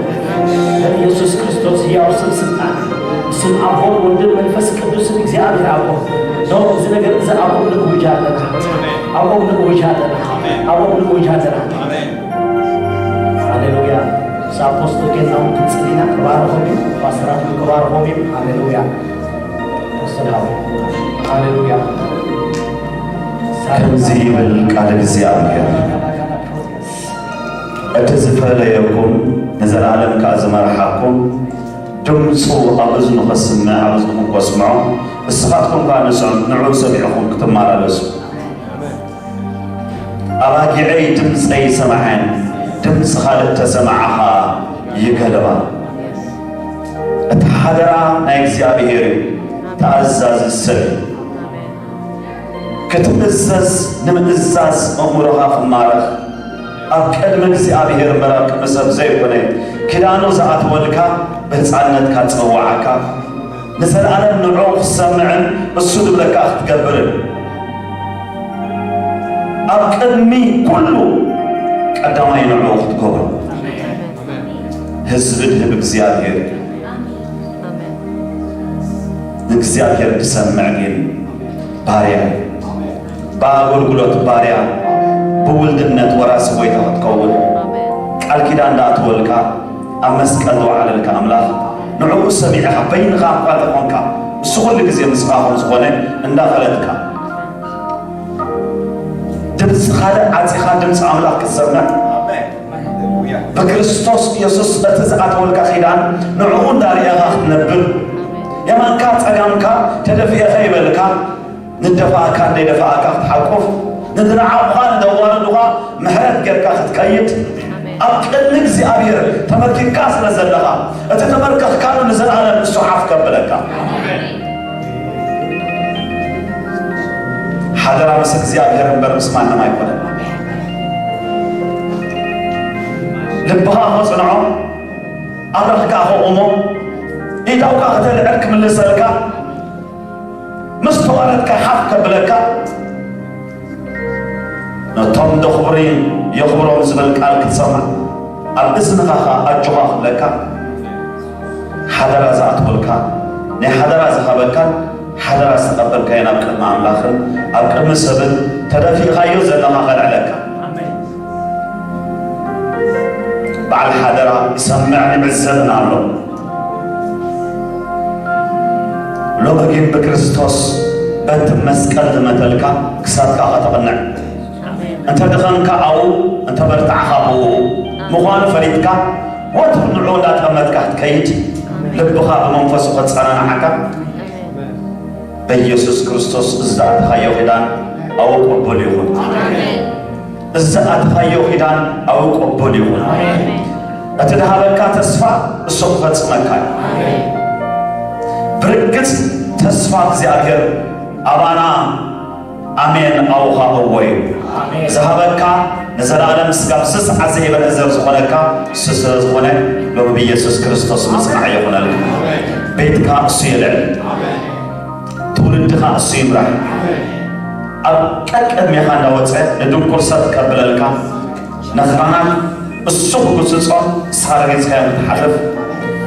በኢየሱስ ክርስቶስ ህያው ስም ስልጣን ስም ኣቦን ወልድን መንፈስ ቅዱስን እግዚኣብሔር ኣቦ ዶ እዚ ነገር እዚ ኣቦም ንእውጅ ኣለና ኣቦም ንእውጅ ኣለና ኣቦም ንእውጅ ኣለና ሃሌሉያ ምስ ኣፖስትል ጌታውን ክንጽሊና ክባርኾም እዩ ፓስተራት ክባርኾም እዩ ሃሌሉያ ሃሌሉያ ከምዚ ይብል ቃል እግዚኣብሔር እቲ ዝፈለየኩም ንዘለኣለም ከኣ ዝመርሓኩም ድምፁ ኣብ እዝኑ ከስምዕ ኣብ እዝንኹም ከስምዖ እስኻትኩም ከኣ ንስዑ ንዕኡ ሰሚዕኹም ክትመላለሱ ኣባጊዐይ ድምፀይ ሰምዐን ድምፂ ካልእ ተሰምዓ ኸኣ ይገለባ እቲ ሓደራ ናይ እግዚኣብሔር እዩ ተኣዛዚ ሰብ እዩ ክትእዘዝ ንምእዛዝ ኣእምሮኻ ክማረኽ ኣብ ቅድሚ እግዚኣብሔር እምበር ኣብ ቅድሚ ሰብ ዘይኮነ ኪዳኑ ዝኣተወልካ ብህፃንነትካ ዝፀዋዓካ ንዘለኣለም ንዕኡ ክትሰምዕን እሱ ዝብለካ ክትገብርን ኣብ ቅድሚ ኩሉ ቀዳማይ ንዕኡ ክትገብሮ ህዝቢ ድህብ እግዚኣብሔር ንእግዚኣብሔር ድሰምዕ ግን ባርያ እዩ። ብኣገልግሎት ባርያ ብውልድነት ወራሲ ጎይታ ክትከውን ቃል ኪዳን እንዳኣትወልካ ኣብ መስቀል ዝወዓለልካ ኣምላኽ ንዕኡ ሰሚዕኻ በይንኻ እኳ ተኾንካ እሱ ኩሉ ግዜ ምስኻ ከም ዝኾነ እንዳፈለጥካ ድምፂ ካልእ ዓፂኻ ድምፂ ኣምላኽ ክትሰምዕ ብክርስቶስ ኢየሱስ እቲ ዝኣተወልካ ኪዳን ንዕኡ እንዳርኣኻ ክትነብር የማንካ ጸጋምካ ተደፊኤ ከይበልካ ንደፋእካ እንደይደፋእካ ክትሓቁፍ ንዝነዓቑኻ ንደዋረዱኻ ምሕረት ጌርካ ክትከይድ ኣብ ቅድሚ እግዚኣብሔር ተመኪንካ ስለ ዘለኻ እቲ ተመርከኽካሉ ንዘለኣለም ንሱ ሓፍ ከብለካ ሓደራ ምስ እግዚኣብሔር እምበር ምስ ማንም ኣይኮነን ልብኻ ከጽንዖ ኣምላኽካ ከቑሞ ኢዳውካ ከተልዕል ክምልሰልካ ምስ ተዋረድካ ሓፍ ከብለካ ነቶም ደኽብሪ የኽብሮም ዝብል ቃል ክትሰምዕ ኣብ እዝንኻ ኸኣ ኣጆኻ ክብለካ ሓደራ ዝኣትወልካ ናይ ሓደራ ዝሃበካን ሓደራ ዝተቐበልካዮን ኣብ ቅድሚ ኣምላኽን ኣብ ቅድሚ ሰብን ተደፊእኻዮ ዘለኻ ከልዕለካ በዓል ሓደራ ይሰምዕን ይዕዘብን ኣሎ ሎሚ ግን ብክርስቶስ በቲ መስቀል ዝመተልካ ክሳድካ ከተቕንዕ እንተ ደኸምካ ኣብኡ እንተ በርታዕኻ ብኡ ምዃኑ ፈሊጥካ ወትሩ ንዑ እንዳጠመትካ ክትከይድ ልብኻ ብመንፈሱ ከጸናንዓካ በኢየሱስ ክርስቶስ እዚ ዝኣተኻዮ ኪዳን ኣብኡ ቅቡል ይኹን። እዚ ዝኣተኻዮ ኪዳን ኣብኡ ቅቡል ይኹን። እቲ ዝሃበካ ተስፋ እሱ ክፈጽመካ እዩ። ብርግጽ ተስፋ እግዚኣብሔር ኣባና ኣሜን ኣውኻ እዎ እዩ። ዝሃበካ ንዘለኣለም ስጋብ ስስዓ ዘይበለ ዘር ዝኾነካ እሱ ስለ ዝኾነ ሎሚ ብኢየሱስ ክርስቶስ ምጽናዕ ይኹነልካ። ቤትካ እሱ የልዕል። ትውልድኻ እሱ ይምራሕ። ኣብ ቀቅድሜኻ እንዳወፀ ንድንቁር ሰብ ከብለልካ ነኽራናት እሱ ክጉስፆም ንስኻ ረጊፅካዮም ክትሓልፍ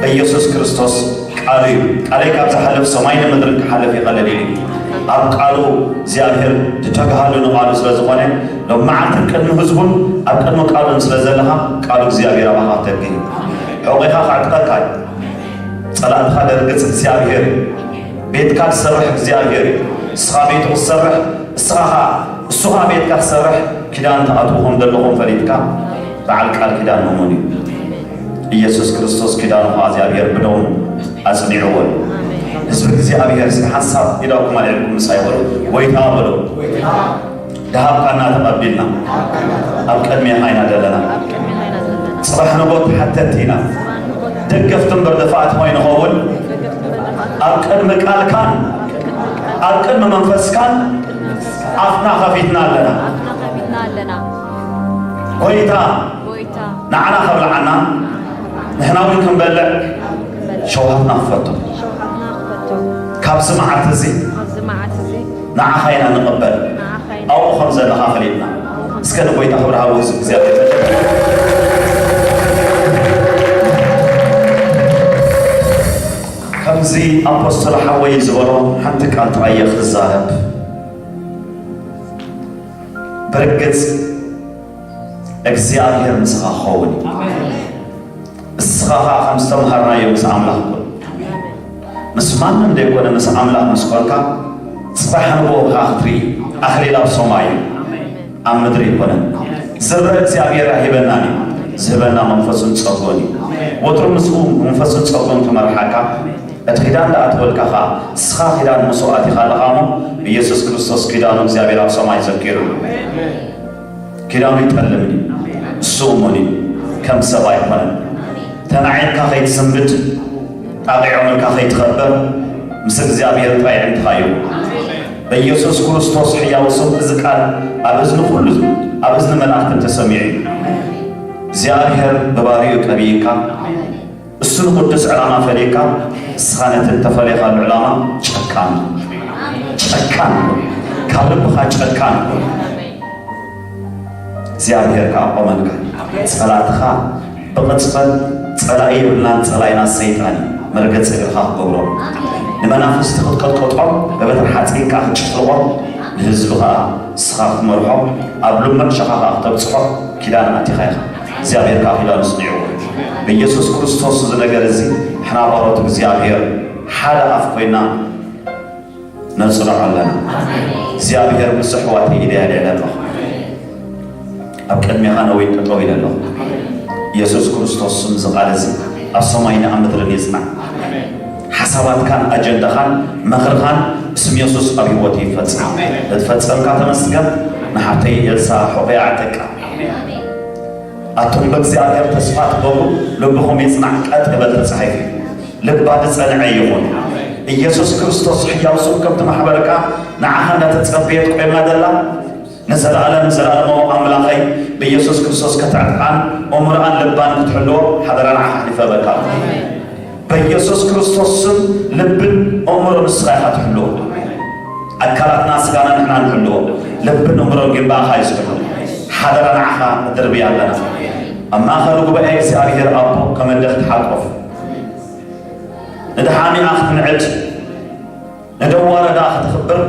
በኢየሱስ ክርስቶስ ቃሉ እዩ። ቃለይ ካብ ዝሓልፍ ሰማይ ንምድርን ክሓልፍ ይቐለል ኢሉ ኣብ ቃሉ እግዚኣብሔር ዝተጋሃሉ ንቃሉ ስለ ዝኾነ ሎም መዓልትን ቅድሚ ህዝቡን ኣብ ቅድሚ ቃሉን ስለ ዘለኻ ቃሉ እግዚኣብሔር ኣባኻ ክተግህ እዩ። ሕቑኻ ከዕጥቀካ እዩ። ጸላእትኻ ደርግጽ እግዚኣብሔር እዩ። ቤትካ ዝሰርሕ እግዚኣብሔር እዩ። እስኻ ቤቱ ክትሰርሕ፣ እስኻ ኸኣ፣ እሱ ኸኣ ቤትካ ክሰርሕ፣ ኪዳን ትኣትዉ ከም ዘለኹም ፈሊጥካ፣ በዓል ቃል ኪዳን እሙን እዩ። ኢየሱስ ክርስቶስ ኪዳኑ ኸዓ እግዚኣብሔር ብደሙ ኣጽኒዕዎ እዩ። ህዝቢ እግዚኣብሔር እስኪ ሓንሳብ ኢዳኩም ኣልዒልኩም ምሳይ በሉ፣ "ጎይታ" በሉ። "ድሃብካና ተቐቢልና፣ ኣብ ቅድሜኻ ኢና ዘለና። ጽባሕ ንጎት ሓተቲ ኢና። ደገፍቲ እምበር ደፋእቲ ከይንኸውን፣ ኣብ ቅድሚ ቃልካን ኣብ ቅድሚ መንፈስካን ኣፍና ከፊትና ኣለና። ኣፍና ከፊትና ኣለና። ጎይታ ጎይታ ንዓና ከብልዓና፣ ንሕና እውን ክንበልዕ ሸውሃትና ክፈቶ። ሸውሃትና ክፈቶ። ካብዚ መዓልቲ እዚ ካብዚ መዓልቲ እዚ ንዓኻ ኢና ንቕበል። ንዓኻ ኢና ኣብኡ ከም ዘለኻ ፈሊጥና። እስከ ንጎይታ ክብሪ ሃቡ፣ ህዝቢ እግዚኣብሔር። ከምዚ ኣፖስቶል ሓወይ ዝበሎ ሓንቲ ቃል ጥራይ እየ ክዛረብ። ብርግጽ እግዚኣብሔር ምሳኻ ክኸውን እዩ። እስኻ ኸዓ ከም ዝተምሃርናዮ ምስ ኣምላኽ ኩን። ምስ ማንም ዘይኮነ ምስ ኣምላኽ ምስ ኮንካ፣ ጽባሕ ንግሆ ኸዓ ክትርኢ ኣኽሊል ኣብ ሰማይ እዩ፣ ኣብ ምድሪ ኣይኮነን። ዝረአ እግዚኣብሔር ኣይሂበናን እዩ፣ ዝህበና መንፈሱን ጸጎን እዩ። ወትሩ ምስኡ መንፈሱን ጸጎን ክመርሓካ፣ እቲ ኪዳን ደኣ ትበልካ ኸዓ፣ ንስኻ ኪዳን ምስኡ ኣቲኻ ኣለኻ እሞ፣ ኢየሱስ ክርስቶስ ኪዳኑ እግዚኣብሔር ኣብ ሰማይ ዘኪሩ። ኪዳኑ ይጠልም እዩ። እሱ እሙን እዩ። ከም ሰብ ኣይኮነን። ተናዒቕካ ከይትስንብድ፣ ጣቒዖምልካ ከይትኸበር፣ ምስ እግዚኣብሔር ጥራይ ኣዕንትኻ እዩ። በኢየሱስ ክርስቶስ ሕያው ስም እዚ ቃል ኣብ እዝኒ ኩሉ፣ ኣብ እዝኒ መላእኽትን ተሰሚዑ እዩ። እግዚኣብሔር ብባሪኡ ቀቢእካ፣ እሱ ንቅዱስ ዕላማ ፈሊካ፣ ንስኻ ነቲ እተፈለየካሉ ዕላማ ጨካን፣ ጨካን፣ ካብ ልብኻ ጨካን። እግዚኣብሔር ከኣ ቆመልካ። ጸላእትኻ ብቕጽበት ጸላኢ የብልናን፣ ጸላኢና ሰይጣን እዩ። መርገጺ እግርኻ ክገብሮ፣ ንመናፍስቲ ክትቀጥቀጦም፣ ብበትሪ ሓጺን ከኣ ክትጭፍልቖም፣ ንህዝቢ ከኣ ንስኻ ክትመርሖ፣ ኣብ ልሙዕ ሸኻ ከኣ ክተብጽሖ ኪዳን ኣቲኻ ኢኻ። እግዚኣብሔር ከኣ ኪዳኑ ጽኒዕዎ። ብኢየሱስ ክርስቶስ እዚ ነገር እዚ ንሕና ባሮት እግዚኣብሔር ሓደ ኣፍ ኮይና ነጽንዖ ኣለና። እግዚኣብሔር ምስ ኣሕዋተይ ኢደ ኣልዒለ ኣለኹ። ኣብ ቅድሜኻ ነዊን ጠጠው ኢለ ኣለኹ። ኢየሱስ ክርስቶስ ስም እዚ ቃል እዚ ኣብ ሰማይን ኣብ ምድርን ይጽናዕ። ሓሳባትካን ኣጀንዳኻን ምኽርኻን ብስም የሱስ ኣብ ህይወት ይፈጸም። እትፈጸምካ ተመስገን። ንሓብተይ ኤልሳ ሕቑያ ኣዕጠቃ። ኣቱም በእግዚኣብሔር ተስፋ ትገብሩ፣ ልብኹም ይጽናዕ፣ ቀጥ ይበል ተጻሒፉ። ልባ ዝጸንዐ ይኹን። ኢየሱስ ክርስቶስ ሕያው ስም ከምቲ ማሕበርካ ንዓኻ እንዳተጸበየት ቆይማ ዘላ፣ ንዘለኣለም ዘለኣለማዊ ኣምላኸይ ብኢየሱስ ክርስቶስ ከተዕጥቓን እምሮኣን ልባን ክትሕልዎ ሓደራ ንዓኻ ኣሕሊፈ እህበካ። በኢየሱስ ክርስቶስ ስም ልብን እምሮ ንስኻ ኢኻ ትሕልዎ። ኣካላትና ስጋና ንሕና ንሕልዎ። ልብን እምሮን ግን ብኣኻ እዩ ዝሕሎ። ሓደራ ንዓኻ ንድርብያ ኣለና። ኣብ ማእከል ጉባኤ እግዚኣብሔር ኣቦ ከመደኽ ትሓቆፍ። ንደሓሚኣ ክትንዕድ፣ ንደዋረዳ ከተኽብር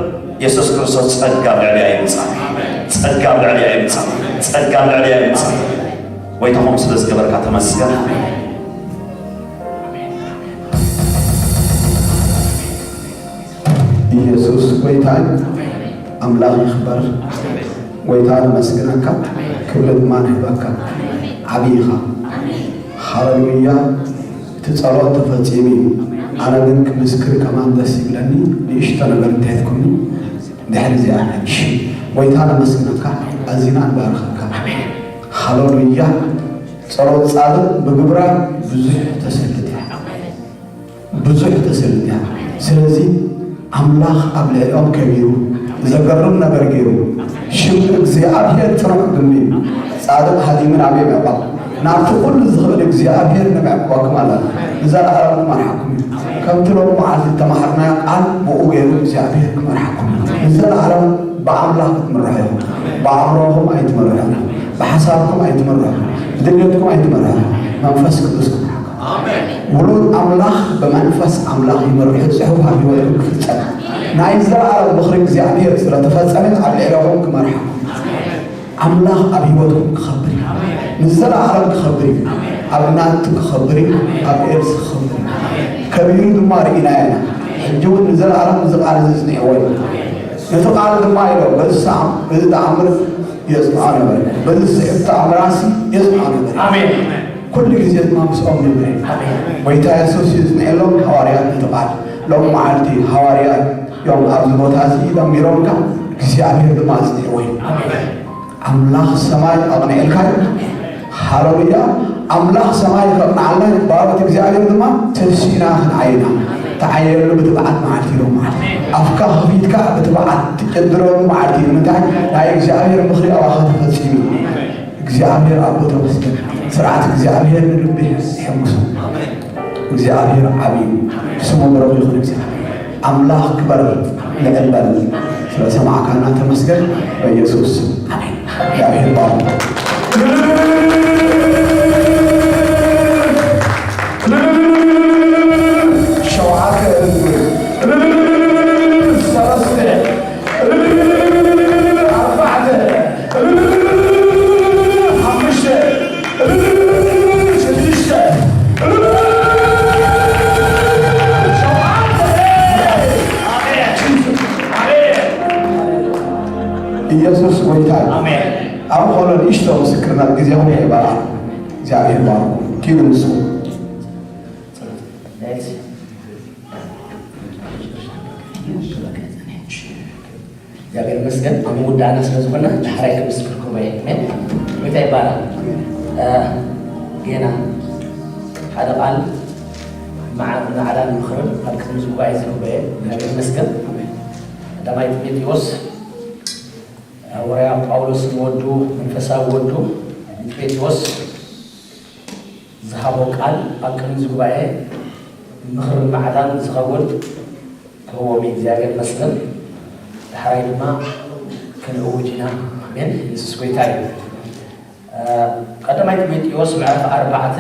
የሱስ ክርስቶስ ጸጋ ኣብ ልዕሊኣ ይምጻእ። ጸጋ ኣብ ልዕሊኣ ይምጻእ። ጸጋ ኣብ ልዕሊኣ ይምጻእ። ጎይታኹም ስለ ዝገበርካ ተመስገን። ኢየሱስ ጎይታ እዩ። ኣምላኽ ይኽበር። ጎይታ ነመስግነካ፣ ክብሪ ድማ ንህበካ። ዓብዪ ኢኻ። ሃሌሉያ። እቲ ጸሎት ተፈጺሙ እዩ። ኣነ ግን ክምስክር ከማን ደስ ይብለኒ፣ ንእሽቶ ነገር እንተትኩኒ ድሕሪ እዚኣ። እሺ፣ ጎይታ ነመስግነካ፣ ኣዚና ንባርኸካ። ሃሌሉያ። ጸሎት ጻድቕ ብግብራ ብዙሕ ተሰልጥ እያ። ብዙሕ ተሰልጥ እያ። ስለዚ ኣምላኽ ኣብ ልዕሊኦም ከቢሩ ዘገርም ነገር ገይሩ። ሽም እግዚኣብሔር ጽኑዕ ግንቢ እዩ። ጻድቕ ሃዲሙ ናበይ ምዕቋብ? ናብቲ ኩሉ ዝኽእል እግዚኣብሔር ንምዕቋብ ክማል ኣሎ። ንዘለኣለም ክመርሓኩም እዩ። ከምቲ ሎሚ መዓልቲ እተማሃርናዮ ቃል ብኡ ገይሩ እግዚኣብሔር ክመርሓኩም እዩ። ንዘለኣለም ብኣምላኽ ክትምርሑ ኢኹም። ብኣእምሮኹም ኣይትመርሑ ኢኹም። ብሓሳብኩም ኣይትመርሑ ኢኹም። ብድሌትኩም ኣይትመርሑ ኢኹም። መንፈስ ቅዱስ ክመርሓኩም። ውሉድ ኣምላኽ ብመንፈስ ኣምላኽ ይመርሑ። ጽሑፍ ኣብ ህይወትኩም ክፍጸም። ናይ ዘለኣለም ምኽሪ እግዚኣብሔር ስለ ተፈጸመ ኣብ ልዕሌኹም ክመርሓኩም። ኣምላኽ ኣብ ህይወትኩም ክኸብር እዩ። ንዘለኣለም ክኸብር እዩ። ኣብ እናቱ ክኸብር እዩ። ኣብ ኤልሲ ክኸብር እዩ። ከቢሩ ድማ ርኢናዮ ኢና። ሕጂ እውን ንዘለኣለም እዚ ቃል እዚ ጽኒዕዎ እዩ። ነቲ ቃል ድማ ኢሎ በዚ ሰዓም፣ በዚ ተኣምር የጽንዖ ነበረ። በዚ ዝስዕብ ተኣምራሲ የጽንዖ ነበረ። ኣሜን። ኩሉ ግዜ ድማ ምስኦም ነበረ። ኣሜን። ጎይታ የሱስ የጽንዐሎም ሃዋርያት ነቲ ቃል። ሎም መዓልቲ ሃዋርያት እዮም ኣብዚ ቦታ እዚ ኢሎም ሚሮምካ፣ እግዚኣብሔር ድማ ኣጽኒዕዎ እዩ። ኣሜን። ኣምላኽ ሰማይ ኣቕኒዕልካ እዩ። ሃለሉያ። ኣምላኽ ሰማይ ከቕንዓልና እዩ። ባሮት እግዚኣብሔር ድማ ተሲእና ክንዓይና። ተዓየሉ ብትብዓት መዓልቲ ኢሎም መዓልቲ። ኣፍካ ከፊትካ ብትብዓት ትጭድረሉ መዓልቲ እዩ። ንምንታይ? ናይ እግዚኣብሔር ምኽሪ ኣባኻ ተፈጺሙ። እግዚኣብሔር ኣቦ ተመስገን። ስርዓት እግዚኣብሔር ንልቢ የሐጉሶ። እግዚኣብሔር ዓብዩ ስሙ ብሩኽ ይኹን። እግዚኣብሔር ኣምላኽ ክበር ልዕል በል። ስለ ሰማዕካና ተመስገን። በኢየሱስ ስም ኣሜን። እግዚኣብሔር ባርክ። ሸውዓተ፣ ሰለስተ፣ ኣርባዕተ፣ ሓሙሽተ፣ ሽዱሽተ፣ ሸውዓተ። ኢየሱስ ጎይታ እዩ። ኣሜን። ኣብ ኾሎ ንእሽቶ ምስክርነት ግዜ ኹም ይባርኽ። እግዚኣብሔር ባርኩ። ኪዱ ንሱ። እግዚኣብሔር ይመስገን። ኣብ ምውዳእና ስለ ዝኾና ዳሕራይ ክምስክር ክህቦ እየ። ኣሜን። ጎይታ ይባረኽ። እ፣ ጌና ሓደ ቃል መዓ-፣ ማዕዳን ምኽርን ኣብ ቅድሚ እዚ ጉባኤ ዝህቦ እየ። እግዚኣብሔር ይመስገን። ቀዳማይ ጢሞቴዎስ፣ ሃዋርያ ጳውሎስ ንወዱ፣ መንፈሳዊ ወዱ ንጢሞቴዎስ ዝሃቦ ቃል ኣብ ቅድሚ እዚ ጉባኤ ምኽርን ማዕዳን ዝኸውን ክህቦም እዩ። እግዚኣብሔር ይመስገን። ዳሕራይ ድማ ክንእውጅ ኢና። ኣሜን። የሱስ ጎይታ እዩ። እ፣ ቀዳማይ ጢሞቴዎስ ምዕራፍ ኣርባዕተ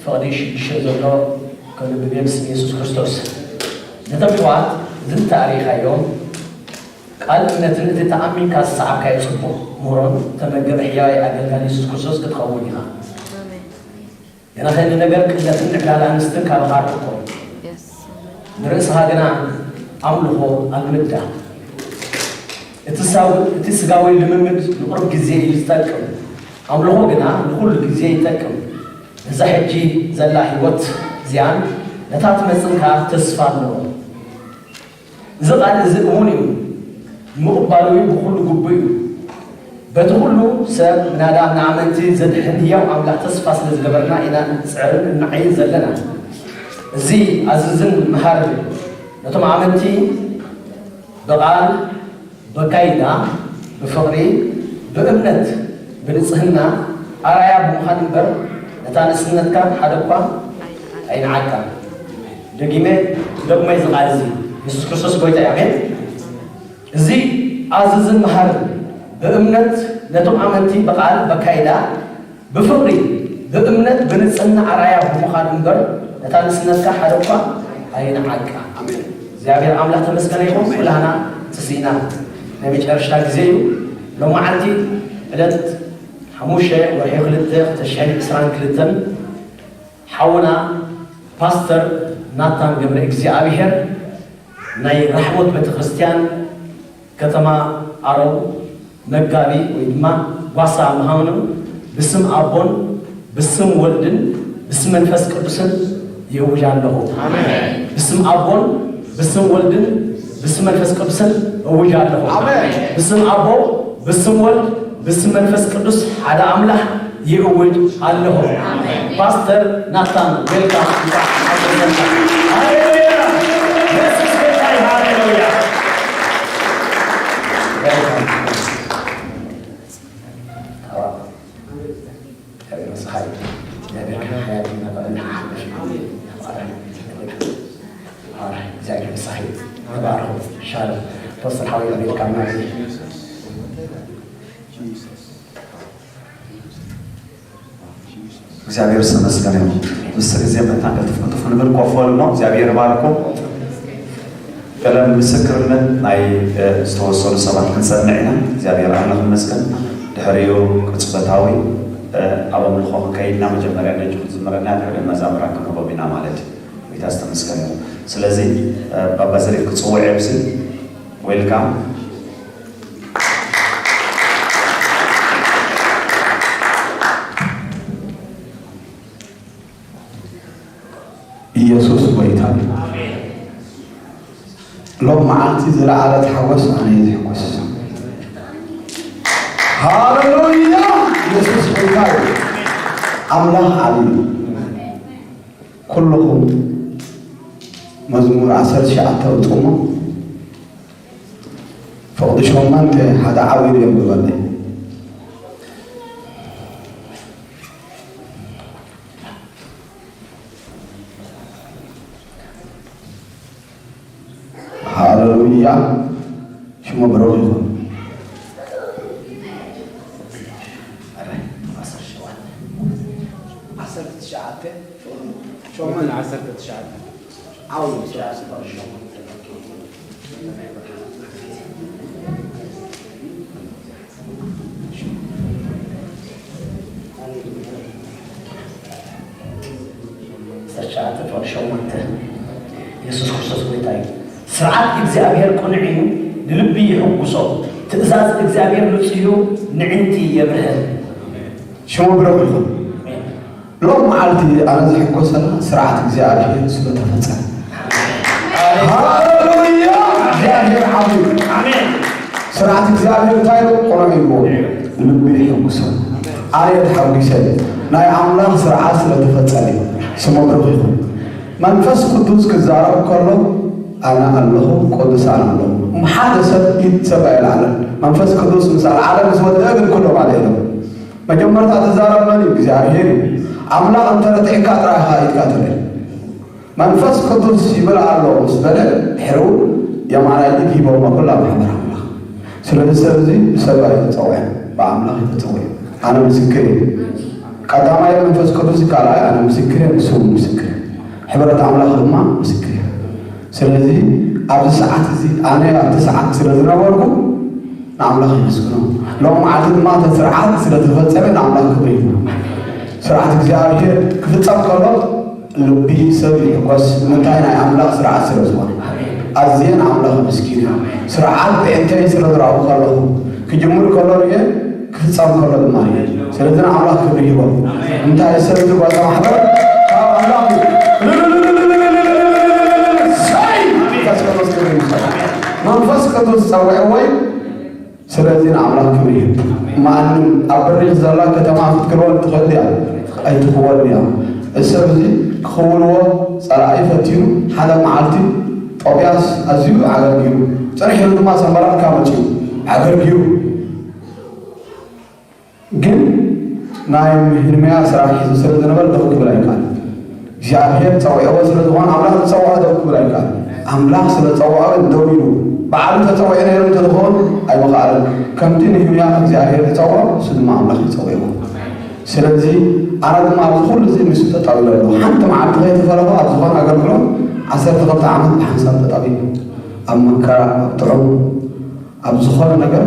ፍቕዲ ሽዱሽተ ዘሎ ከንብብ እየ ብስም የሱስ ክርስቶስ። ነቶም ኣሕዋት ዝንተ ኣርኢኻዮም ቃል እምነትን እቲ ተኣሚንካ ዝሰዓብካዮ ጽቡቕ ምህሮን ተመገበ ሕያዋይ ኣገልጋሊ የሱስ ክርስቶስ ክትኸውን ኢኻ። ኣሜን። ገና ከኒ ነገር ቅለትን ዕላል ኣንስትን ካባኻ ርሕቆ። የስ። ንርእስኻ ግና ኣምልኾ ኣልምዳ። እቲ ሳው-፣ እቲ ስጋዊ ልምምድ ንቑሩብ ግዜ እዩ ዝጠቅም። ኣምልኾ ግና ንኹሉ ግዜ ይጠቅም። ነዛ ሕጂ ዘላ ህይወት እዚኣን ነታ ትመጽእ ከኣ ተስፋ ኣለዎ። እዚ ቃል እዚ እሙን እዩ፣ ምቕባሉ እዩ ብኹሉ ግቡእ እዩ። በቲ ኩሉ ሰብ ምናዳ ንኣመንቲ ዘድሕን ህያው ኣምላኽ ተስፋ ስለ ዝገበርና ኢና እንጽዕርን እንዓይን ዘለና። እዚ ኣዝዝን መሃርን ነቶም ኣመንቲ ብቓል በካይዳ ብፍቕሪ ብእምነት ብንጽህና ኣርኣያ ብምዃን እምበር ነታ ንእስነትካ ሓደ እኳ ኣይንዓቃ። ደጊመ ደጉመ እዚ ቃል እዚ የሱስ ክርስቶስ ጎይታ እዩ። ኣሜን። እዚ ኣዝዝን መሃርን ብእምነት ነቶም ኣመንቲ ብቓል በካይዳ ብፍቕሪ ብእምነት ብንጽህና ኣርኣያ ብምዃን እምበር ነታ ንእስነትካ ሓደ እኳ ኣይንዓቃ። ኣሜን። እግዚኣብሔር ኣምላኽ ተመስገነ ይኹን። ኩላህና ትስኢና ናይ መጨረሽታ ግዜ እዩ። ሎመዓልቲ ዕለት ሓሙሽተ ወርሒ ክልተ ክልተ ሽሕን ዕስራን ክልተን ሓውና ፓስተር ናታን ገብረ እግዚኣብሔር ናይ ራሕሞት ቤተክርስትያን ከተማ ኣረው መጋቢ ወይ ድማ ጓሳ ምዃኑ ብስም ኣቦን ብስም ወልድን ብስም መንፈስ ቅዱስን ይእውጅ ኣለኹ። ኣሜን። ብስም ኣቦን ብስም ወልድን ብስም መንፈስ ቅዱስን እውጅ ኣለኹ። ኣሜን። ብስም ኣቦ፣ ብስም ወልድ፣ ብስም መንፈስ ቅዱስ ሓደ ኣምላኽ ይእውጅ ኣለኹ። ፓስተር ናታን ዌልካም። ሃሌሉያ። የሱስ ጌታ እዩ። ሃሌሉያ። ዌልካም። ሻሎም ፓስተር ሓወይ፣ ኣቤት ካብ ናዚ። እግዚኣብሔር ዝተመስገነ ይኹን። ምስ ግዜ መታን ቀልጥፍ ቀልጥፍ ንብል፣ ኮፍ በሉ እሞ እግዚኣብሔር ይባርኩም። ቀለም ምስክርነት ናይ፣ እ፣ ዝተወሰኑ ሰባት ክንሰምዕ ኢና። እግዚኣብሔር ኣምላኽ ይመስገን። ድሕሪኡ ቅጽበታዊ፣ እ፣ ኣብ ኣምልኾ ክንከይድ ኢና። መጀመርያ ነጂ ክትዝምረና፣ ድሕሪኡ መዛምራን ክንህቦም ኢና ማለት እዩ። ጎይታ ዝተመስገነ ይኹን። ስለዚ፣ እ፣ ባባ ዘሪፍ ክጽውዕ እየ፣ ኣብዚ ዌልካም። ሎም መዓልቲ ዝለዓለ ተሓጎስ ኣነ እየ ዝሕጎስ። ሃሌሉያ! ኢየሱስ ጎይታ እዩ። ኣምላኽ ዓብዪ እዩ። ኩልኹም መዝሙር ዓሰርተ ትሽዓተ ኣውፅኡሞ። ፍቕዲ ሸሞንተ ሓደ ዓብዪ የንብበለይ። ሃሌሉያ! ሽሙ ብሩኽ ይኹን። ዓሰርተ ትሽዓተ፣ ሸሞንተ ዓሰርተ ትሽዓተ። ዓሰርተ ትሽዓተ። ዓሰርተ ትሽዓተ ፍቕዲ ሸሞንተ። ኢየሱስ ክርስቶስ ጎይታ እዩ። ስርዓት እግዚኣብሔር ቅኑዕ እዩ፣ ንልቢ ይሕጉሶ። ትእዛዝ እግዚኣብሔር ንጹህ እዩ፣ ንዕንቲ የብርህ። ሽሙ ብሩኽ ይኹን። ሎም መዓልቲ ኣነ ዝሕጎሰላ ስርዓት እግዚኣብሔር ስለተፈጸመ። ሃሌሉያ! እግዚኣብሔር ዓብዩ። ኣሜን። ስርዓት እግዚኣብሔር እንታይ ኢሉ? ቅኑዕ ኢልዎ። ልቢ ይሕጉሶ። ኣነ ተሓጒሰ። ናይ ኣምላኽ ስርዓት ስለተፈጸመ እዩ። ስሙ ብሩኽ ይኹን። መንፈስ ቅዱስ ክዛረብ ከሎ ኣነ ኣለኹ፣ ቅዱሳን ኣለዉ። እሞ ሓደ ሰብ ኢድ ሰብ ኣይልዓለን። መንፈስ ቅዱስ ምስ ኣልዓለ ምስ ወደአ ግን ኩሎም ኣልዒሎም። መጀመርታ ዝዛረብ መን እዩ? እግዚኣብሔር እዩ። ኣምላኽ እንተረቲዕካ ጥራይ ኢኻ ኢድካ ትልዕል። መንፈስ ቅዱስ ይብል ኣሎ ምስ በለ ድሕሩ የማናይ ኢድ ሂቦሞ ኩላ ማሕበር ኣምላኽ። ስለዚ ሰብ እዚ ብሰብ ኣይተጸውዐን፣ ብኣምላኽ እዩ ተጸዊዑ። ኣነ ምስክር እየ። ቀዳማይ መንፈስ ቅዱስ፣ ካልኣይ ኣነ ምስክር እየ፣ ንሱ እውን ምስክር እዩ። ሕብረት ኣምላኽ ድማ ምስክር እዩ። ስለዚ ኣብዚ ሰዓት እዚ ኣነ ኣብቲ ሰዓት ስለ ዝነበርኩ ንኣምላኽ የመስግኖ። ሎም መዓልቲ ድማ እቲ ስርዓት ስለ ተፈጸመ ንኣምላኽ ክብሪ ይኹን። ስርዓት እግዚኣብሔር ክፍጸም ከሎ ልቢ ሰብ ይሕጎስ። ንምንታይ? ናይ ኣምላኽ ስርዓት ስለ ዝኾነ። ኣዝየ ንኣምላኽ ኣመስጊነ። ስርዓት ብዕንተይ ስለ ዝረኣኹ ከለኹ ክጅምር ከሎ ርየ ክፍጸም ከሎ ድማ ርየ። ስለዚ ንኣምላኽ ክብሪ ይሁቦ። እንታይ ሰብ ዝጓዛ ማሕበር ካብ ኣምላኽ እዩ። ሰይ! መንፈስ ቅዱስ ክብሪ ይሁቦ። መንፈስ ቅዱስ ጸውዕዎ እዩ። ስለዚ ንኣምላኽ ክብሪ ይሁብ። ማንም ኣብ በሪኽ ዘላ ከተማ ክትክልወን ትኽእል እያ፣ ኣይትኽወልን እያ። እዚ ሰብ እዚ ክኽውልዎ ጸላኢ ፈቲኑ ሓደ መዓልቲ ጦብያስ ኣዝዩ ዓገርጊሩ፣ ጽንሕ ኢሉ ድማ ሰንበላጥካ መጺኡ ዓገርጊሩ። ግን ናይ ንህምያ ስራሕ ሒዙ ስለ ዝነበረ ደው ክብል ኣይከኣለን። እግዚኣብሔር ጸዊዕዎ ስለ ዝኾነ ኣምላኽ ዝጸውዖ ደው ክብል ኣይከኣለን። ኣምላኽ ስለ ዝጸውዖ ግን ደው ኢሉ ባዕሉ ተጸዊዑ ነይሩ እንተዝኸውን ኣይምኸኣለን። ከምቲ ንህምያ እግዚኣብሔር ዝጸውዖ እሱ ድማ ኣምላኽ ይጸውዕዎ። ስለዚ ኣነ ድማ ኣብዚ ኩሉ እዚ ንሱ ተጣዊሉ ኣለኹ። ሓንቲ መዓልቲ ከይተፈለኹ ኣብ ዝኾነ ኣገልግሎት ዓሰርተ ክልተ ዓመት ብሓንሳብ ተጣዊሉ ኣብ መከራ፣ ኣብ ጥዑም፣ ኣብ ዝኾነ ነገር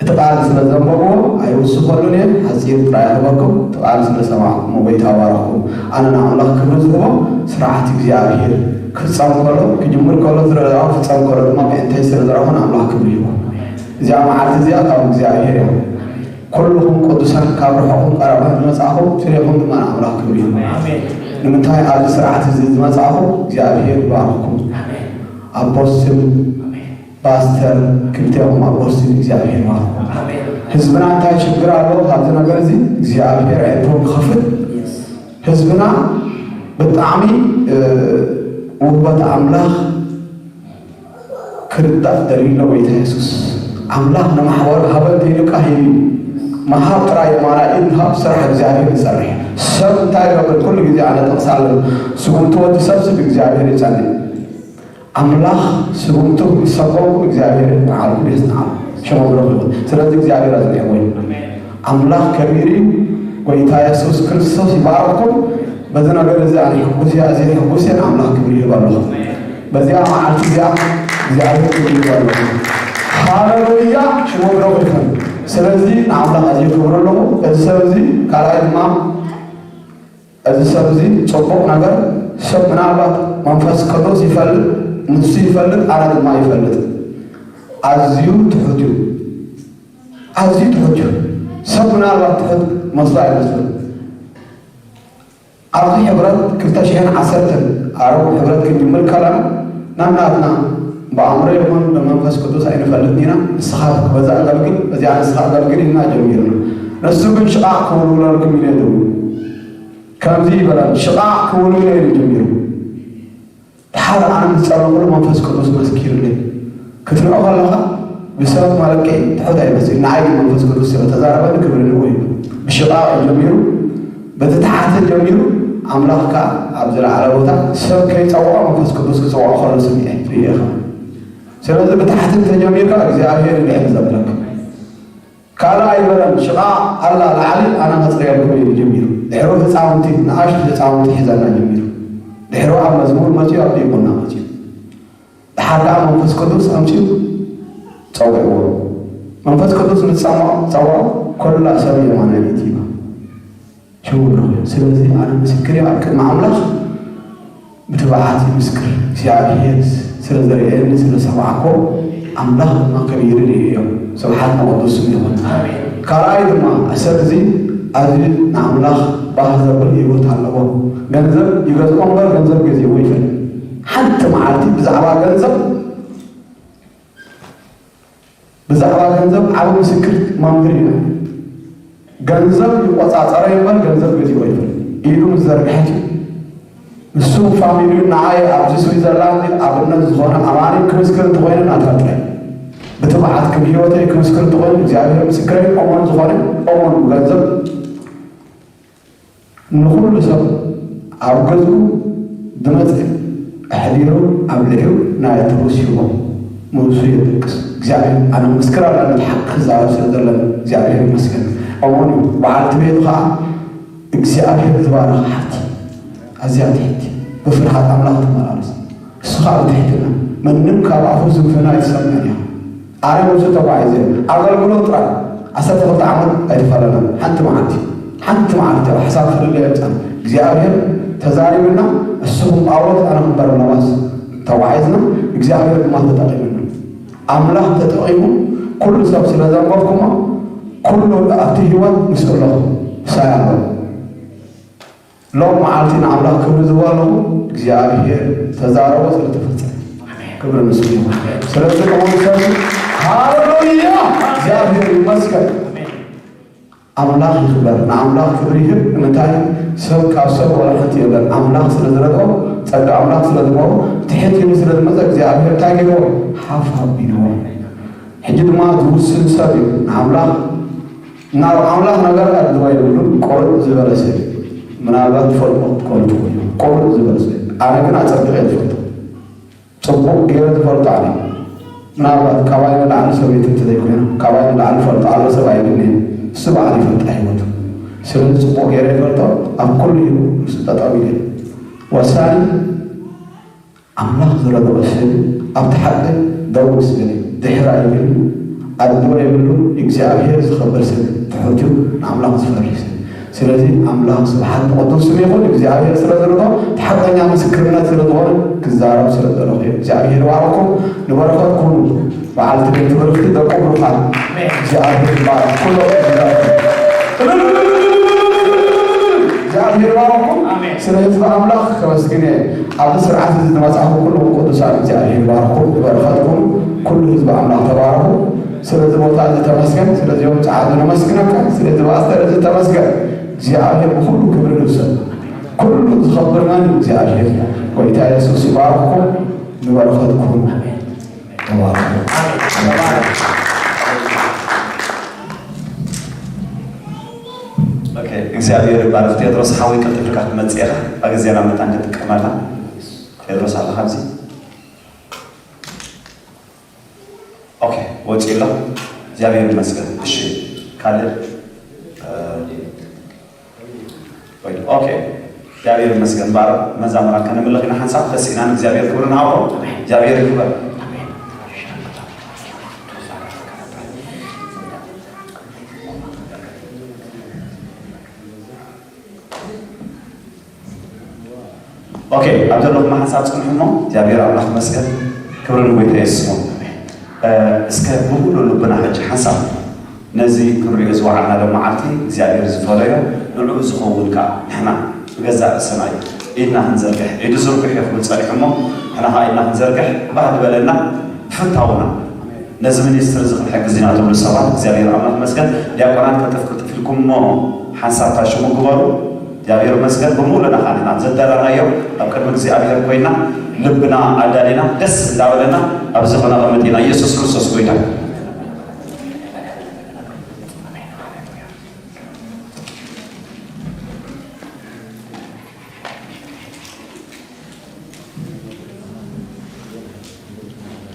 እቲ ቃል ስለ ዘንበብዎ ኣይውስኸሉን እየ። ሓጺር ጥራይ ክህበኩም፣ እቲ ቃል ስለ ሰማዕኩሞ ጎይታ ባረኽኩም። ኣነ ንኣምላኽ ክብሪ ዝህቦ ስርዓት እግዚኣብሔር ክፍጸም ከሎ፣ ክጅምር ከሎ ዝረኣኹ ክፍጸም ከሎ ድማ ብዕንተይ ስለ ዝረኣኹ ንኣምላኽ ክብሪ ይህቦ። እዚኣ መዓልቲ እዚኣ ካብ እግዚኣብሔር እያ። ኩልኹም ቅዱሳን ካብ ርሑቕን ቀረባን ዝመጻእኹም ፍሬኹም ድማ ንኣምላኽ ክብሪ ይህቦ። ኣሜን። ንምንታይ ኣብዚ ስርዓት እዚ ዝመጻእኹም እግዚኣብሔር ይባርኽኩም። ኣሜን። ኣቦስትል ኣሜን። ፓስተር ክልቲኦም ኣቦስትል እግዚኣብሔር ይባርኽኩም። ኣሜን። ህዝብና እንታይ ችግር ኣለዎ ካብዚ ነገር እዚ እግዚኣብሔር ኣዕንቶም ክኸፍት። የስ። ህዝብና ብጣዕሚ፣ እ፣ ውህበት ኣምላኽ ክርዳእ ደልዩ ኣሎ ጎይታ የሱስ። ኣምላኽ ንማሕበሩ ሃበ እንተኢሉካ ሂቡ እዩ። ምሃብ ጥራይ የማናይ ኢድ ምሃብ ስራሕ እግዚኣብሔር ይሰርሕ። ሰብ እንታይ ይገብር? ኩሉ ግዜ ኣነ ጥቕሲ ኣለኒ። ስጉምቲ ወዲ ሰብ ስብ እግዚኣብሔር ይጸንዕ። ኣምላኽ ስጉምቱ ምስ ሰጎምኩም እግዚኣብሔር ንዓልኩም የጽንዓልኩም። ሽሙ ብሩኽ ይኹን። ስለዚ እግዚኣብሔር ኣጽኒዕዎ እዩ። ኣምላኽ ከቢር እዩ። ጎይታ የሱስ ክርስቶስ ይባርኽኩም። በዚ ነገር እዚ ኣነ ሕጉስ እየ፣ ኣዝየ ሕጉስ እየ፣ ንኣምላኽ ክብሪ ይህብ ኣለኹ። በዚኣ መዓልቲ እዚኣ እግዚኣብሔር ክብሪ ይህብ ኣለኹ። ሃሌሉያ፣ ሽሙ ብሩኽ ይኹን። ስለዚ ንኣምላኽ ኣዝየ ክብር ኣለኹ። እዚ ሰብ እዚ ካልኣይ ድማ፣ እዚ ሰብ እዚ ጽቡቕ ነገር፣ ሰብ ምናልባት መንፈስ ቅዱስ ይፈልጥ፣ ንሱ ይፈልጥ፣ ኣነ ድማ ይፈልጥ። ኣዝዩ ትሑት እዩ። ኣዝዩ ትሑት እዩ። ሰብ ምናልባት ትሑት መስሎ ኣይመስልን። ኣብዚ ሕብረት ክልተ ሽሕን ዓሰርተን ኣረው ሕብረት ክንጅምር ከለና ናናትና ብኣእምሮ ይኹን ብመንፈስ ቅዱስ ኣይንፈልጥን ኢና። ንስኻ በዛ ኣገልግል፣ በዚኣ ንስኻ ኣገልግል ኢልና ጀሚርና። ንሱ ግን ሽቓቕ ክውልውለልኩም ኢለ እዩ። ከምዚ ይበላል፣ ሽቓቕ ክውልውለ እዩ ጀሚሩ። ድሓር ኣነ ምስ ጸለኹሉ መንፈስ ቅዱስ መስኪሩለይ። ክትሪኦ ከለኻ ብሰብ መለክዒ ትሑት ኣይመስልን። ንዓይ ግን መንፈስ ቅዱስ ስለ ተዛረበኒ ክብሪ ንዕኡ እዩ። ብሽቓቕ እዩ ጀሚሩ፣ በቲ ተሓተ ጀሚሩ፣ ኣምላኽ ከኣ ኣብ ዝለዓለ ቦታ ሰብ ከይጸውዖ መንፈስ ቅዱስ ክጸውዖ ከሎ ስምዒ ርእየ ከኣ። ስለዚ ብታሕቲ እንተጀሚርካ እግዚኣብሔር ይድሕን ዘብለካ። ካልእ ኣይበለን፣ ሽቓቕ ኣላ ላዕሊ ኣነ ከጽርየልኩም እዩ ጀሚሩ። ድሕሩ ህፃውንቲ፣ ንኣሽቱ ህፃውንቲ ሒዘና ጀሚሩ። ድሕሩ ኣብ መዝሙር መፅዩ፣ ኣብ ዲቁና መፅዩ። ድሓር ከዓ መንፈስ ቅዱስ ኣምፅኡ ፀውዕዎ። መንፈስ ቅዱስ ምስ ፀውዖ፣ ፀውዖ፣ ኮላ ሰብ የማናይት ይባ ሽውር። ስለዚ ኣነ ምስክር እየ ኣብ ቅድሚ ኣምላኽ ብትብዓት ይምስክር። እግዚኣብሔር ስለ ዘርእየኒ ስለ ሰማዕኮ ኣምላኽ ድማ ከቢሩ እዩ። ስብሓት ንቅዱስ ስሙ ይኹን። ካልኣይ ድማ ሰብ እዚ ኣዝዩ ንኣምላኽ ባህ ዘብል ህይወት ኣለዎ። ገንዘብ ይገዝኦ እምበር ገንዘብ ገዚእዎ ይፈልጥ። ሓንቲ መዓልቲ ብዛዕባ ገንዘብ ብዛዕባ ገንዘብ ዓቢ ምስክር መምህር ኢና። ገንዘብ ይቆጻጸረ እምበር ገንዘብ ገዚኦ ይፈልጥ። ኢዱ ምስ ዘርግሐት እዩ። ንሱ ፋሚሊኡ ንዓይ ኣብዚ ስዊዘርላንድ ኣብነት ዝኾነ ኣማኒ ክምስክር እንተኾይኑ ናታ ጥራይ። ብትብዓት ከም ህይወተይ ክምስክር እንተኾይኑ እግዚኣብሔር ምስክረይ እሙን ዝኾነ እሙን ብገንዘብ ንኹሉ ሰብ ኣብ ገዝኡ ዝመጽእ ኣሕዲሩ ኣብሊዑ ናይ ትሩስ ሂቦ ምእሱ የደቅስ እግዚኣብሔር ኣነ ምስክር ኣለኒ ሓቂ ክዛረብ ስለ ዘለኒ እግዚኣብሔር ይመስገን። እሙን እዩ። በዓልቲ ቤቱ ከዓ እግዚኣብሔር ዝባረኽ ሓፍቲ ኣዝያ ትሕቲ ብፍርሃት ኣምላኽ ትመላለስ። እሱ ከዓ ብትሕትና ምንም ካብ ኣፉ ስንፍና ኣይትሰምዕን እያ። ኣነ ምስኡ ተጓዒዘ ኣገልግሎት ጥራይ ዓሰርተ ክልተ ዓመት ኣይተፈለናን። ሓንቲ መዓልቲ ሓንቲ መዓልቲ ኣብ ሓሳብ ፍልልይ ኣይምፃን። እግዚኣብሔር ተዛሪብና እሱ ከም ጳውሎስ ኣነ ከም በርናባስ ተጓዒዝና እግዚኣብሔር ድማ ተጠቂምና። ኣምላኽ ተጠቂሙ ኩሉ ሰብ ስለ ዘንበብኩሞ ኩሉ ኣብቲ ህይወት ምስኡ ኣለኹ። ሳይ ኣለኹ። ሎም መዓልቲ ንኣምላኽ ክብሪ ዝህቦ ኣለኹ። እግዚኣብሔር ተዛረቦ ስለ ተፈጸመ ክብሪ ንሱ ይኹን። ስለዚ ቅቡል ሰብ ሃሌሉያ እግዚኣብሔር ይመስገን። ኣምላኽ ይኽበር፣ ንኣምላኽ ክብሪ ይህብ። እንታይ ሰብ ካብ ሰብ ወላ ሓንቲ የለን። ኣምላኽ ስለ ዝረድኦ፣ ጸጋ ኣምላኽ ስለ ዝመቦ፣ ትሕት ኢሉ ስለ ዝመጸ እግዚኣብሔር እንታይ ገይርዎ? ሓፍ ኣቢልዎ። ሕጂ ድማ ዝውስን ሰብ እዩ ንኣምላኽ ናብ ኣምላኽ ነገር ኣድልዎ የብሉን። ቁርጥ ዝበለ ሰብ ምናልባት ትፈልጦ ትኮኑ ትኮኑ ቁርጥ ዝበለ ሰብ። ኣነ ግን ኣጸቢቐ እየ ዝፈልጦ። ጽቡቕ ገይረ ዝፈልጦ ኣነ። ምናልባት ካባይ ንላዕሊ ሰበይቲ እንተዘይኮይና ካባይ ንላዕሊ ፈልጦ ኣሎ ሰብ ኣይብልን እየ። እሱ በዓል ይፈልጣ ህይወቱ። ስለዚ ጽቡቕ ገይረ ይፈልጦ። ኣብ ኩሉ እዩ ምስ ጠጠው ኢለ ወሳኒ ኣምላኽ ዝረድኦ ሰብ ኣብቲ ሓቂ ደው ምስ በለ ድሕር ኣይብልን፣ ኣድልዎ የብሉን። እግዚኣብሔር ዝኸብር ሰብ ትሑት እዩ፣ ንኣምላኽ ዝፈርህ ሰብ። ስለዚ ኣምላኽ ስብሓት ንቕዱስ ስም ይኹን። እግዚኣብሔር ስለ ዝረድኦ እቲ ሓቀኛ ምስክርነት ስለ ዝኾነ ክዛረብ ስለ ዘለኹ እዩ። እግዚኣብሔር ይባርኩም፣ ንበረኸት ኩኑ። በዓልቲ ቤት ብርኽቲ ደቁ ብሩኻት እግዚኣብሔር ይባርክ። ኩሎም እግዚኣብሔር ይባርኩም። ኣሜን። ስለ ህዝቢ ኣምላኽ ከመስግን እየ። ኣብዚ ስርዓት እዚ ዝመጻኹም ኩልኹም ቅዱሳን እግዚኣብሔር ይባርኩም፣ ይባርካትኩም። ኩሉ ህዝቢ ኣምላኽ ተባረኹ። ስለዚ ቦታ እዚ ተመስገን፣ ስለዚኦም ጸዓዱ ነመስግነካ፣ ስለዚ ፓስተር እዚ ተመስገን። እግዚኣብሔር ብኩሉ ክብሪ ንውሰድ። ኩሉ ዝኸብር መን? እግዚኣብሔር። ጎይታ የሱስ ይባርኩም፣ ንበረኸትኩም። ተባረኹ። ኦኬ፣ እግዚኣብሔር ይባርክ። ቴድሮስ ሓወይ ቅልጥፍ ኢልካ ክትመጽእ ኢኻ። ኣብ ግዜና መታን ክትጥቀመላ። ቴድሮስ ኣለኻ ኣብዚ? ኦኬ፣ ወጺኡ ኣሎ። እግዚኣብሔር ይመስገን። እሺ፣ ካልእ፣ እ፣ ወይ፣ ኦኬ፣ እግዚኣብሔር ይመስገን። ባሮ መዛሙራን ከነምልኽ ኢና ሓንሳብ ተሲእና ንእግዚኣብሔር ክብሪ ንሃቦ። እግዚኣብሔር ይክበር። ኦኬ፣ ኣብ ዘለኹም ሓንሳብ ጽንሑ እሞ እግዚኣብሔር ኣምላኽ ይመስገን። ክብሪ ንጎይታ የሱስ ይኹን። እ፣ እስከ ብሙሉ ልብና ሕጂ ሓንሳብ ነዚ ክንሪኦ ዝወዓልና ዶ መዓልቲ እግዚኣብሔር ዝፈለዮ ንዕኡ ዝኸውን ከኣ ንሕና ብገዛእ ርእስና እዩ። ኢድና ክንዘርግሕ፣ ኢዱ ዝርግሕ እዩ ክብል ጸኒሑ እሞ፣ ንሕና ኸዓ ኢድና ክንዘርግሕ ባህ ዝበለና ብፍታውና ነዚ ሚኒስትሪ እዚ ክንሕግዝ ኢና ትብሉ ሰባት እግዚኣብሔር ኣምላኽ ይመስገን። ዲያቆናት ቅልጥፍ ቅልጥፍ ኢልኩም እሞ ሓንሳብ ታሽሙ ግበሩ። እግዚኣብሔር ይመስገን። ብምሉእና ኸዓ ንሕና ዘዳላናዮ ኣብ ቅድሚ እግዚኣብሔር ኮይና ልብና ኣዳሊና ደስ እንዳበለና ኣብዚ ኸነቐምጥ ኢና። ኢየሱስ ክርስቶስ ጎይታ።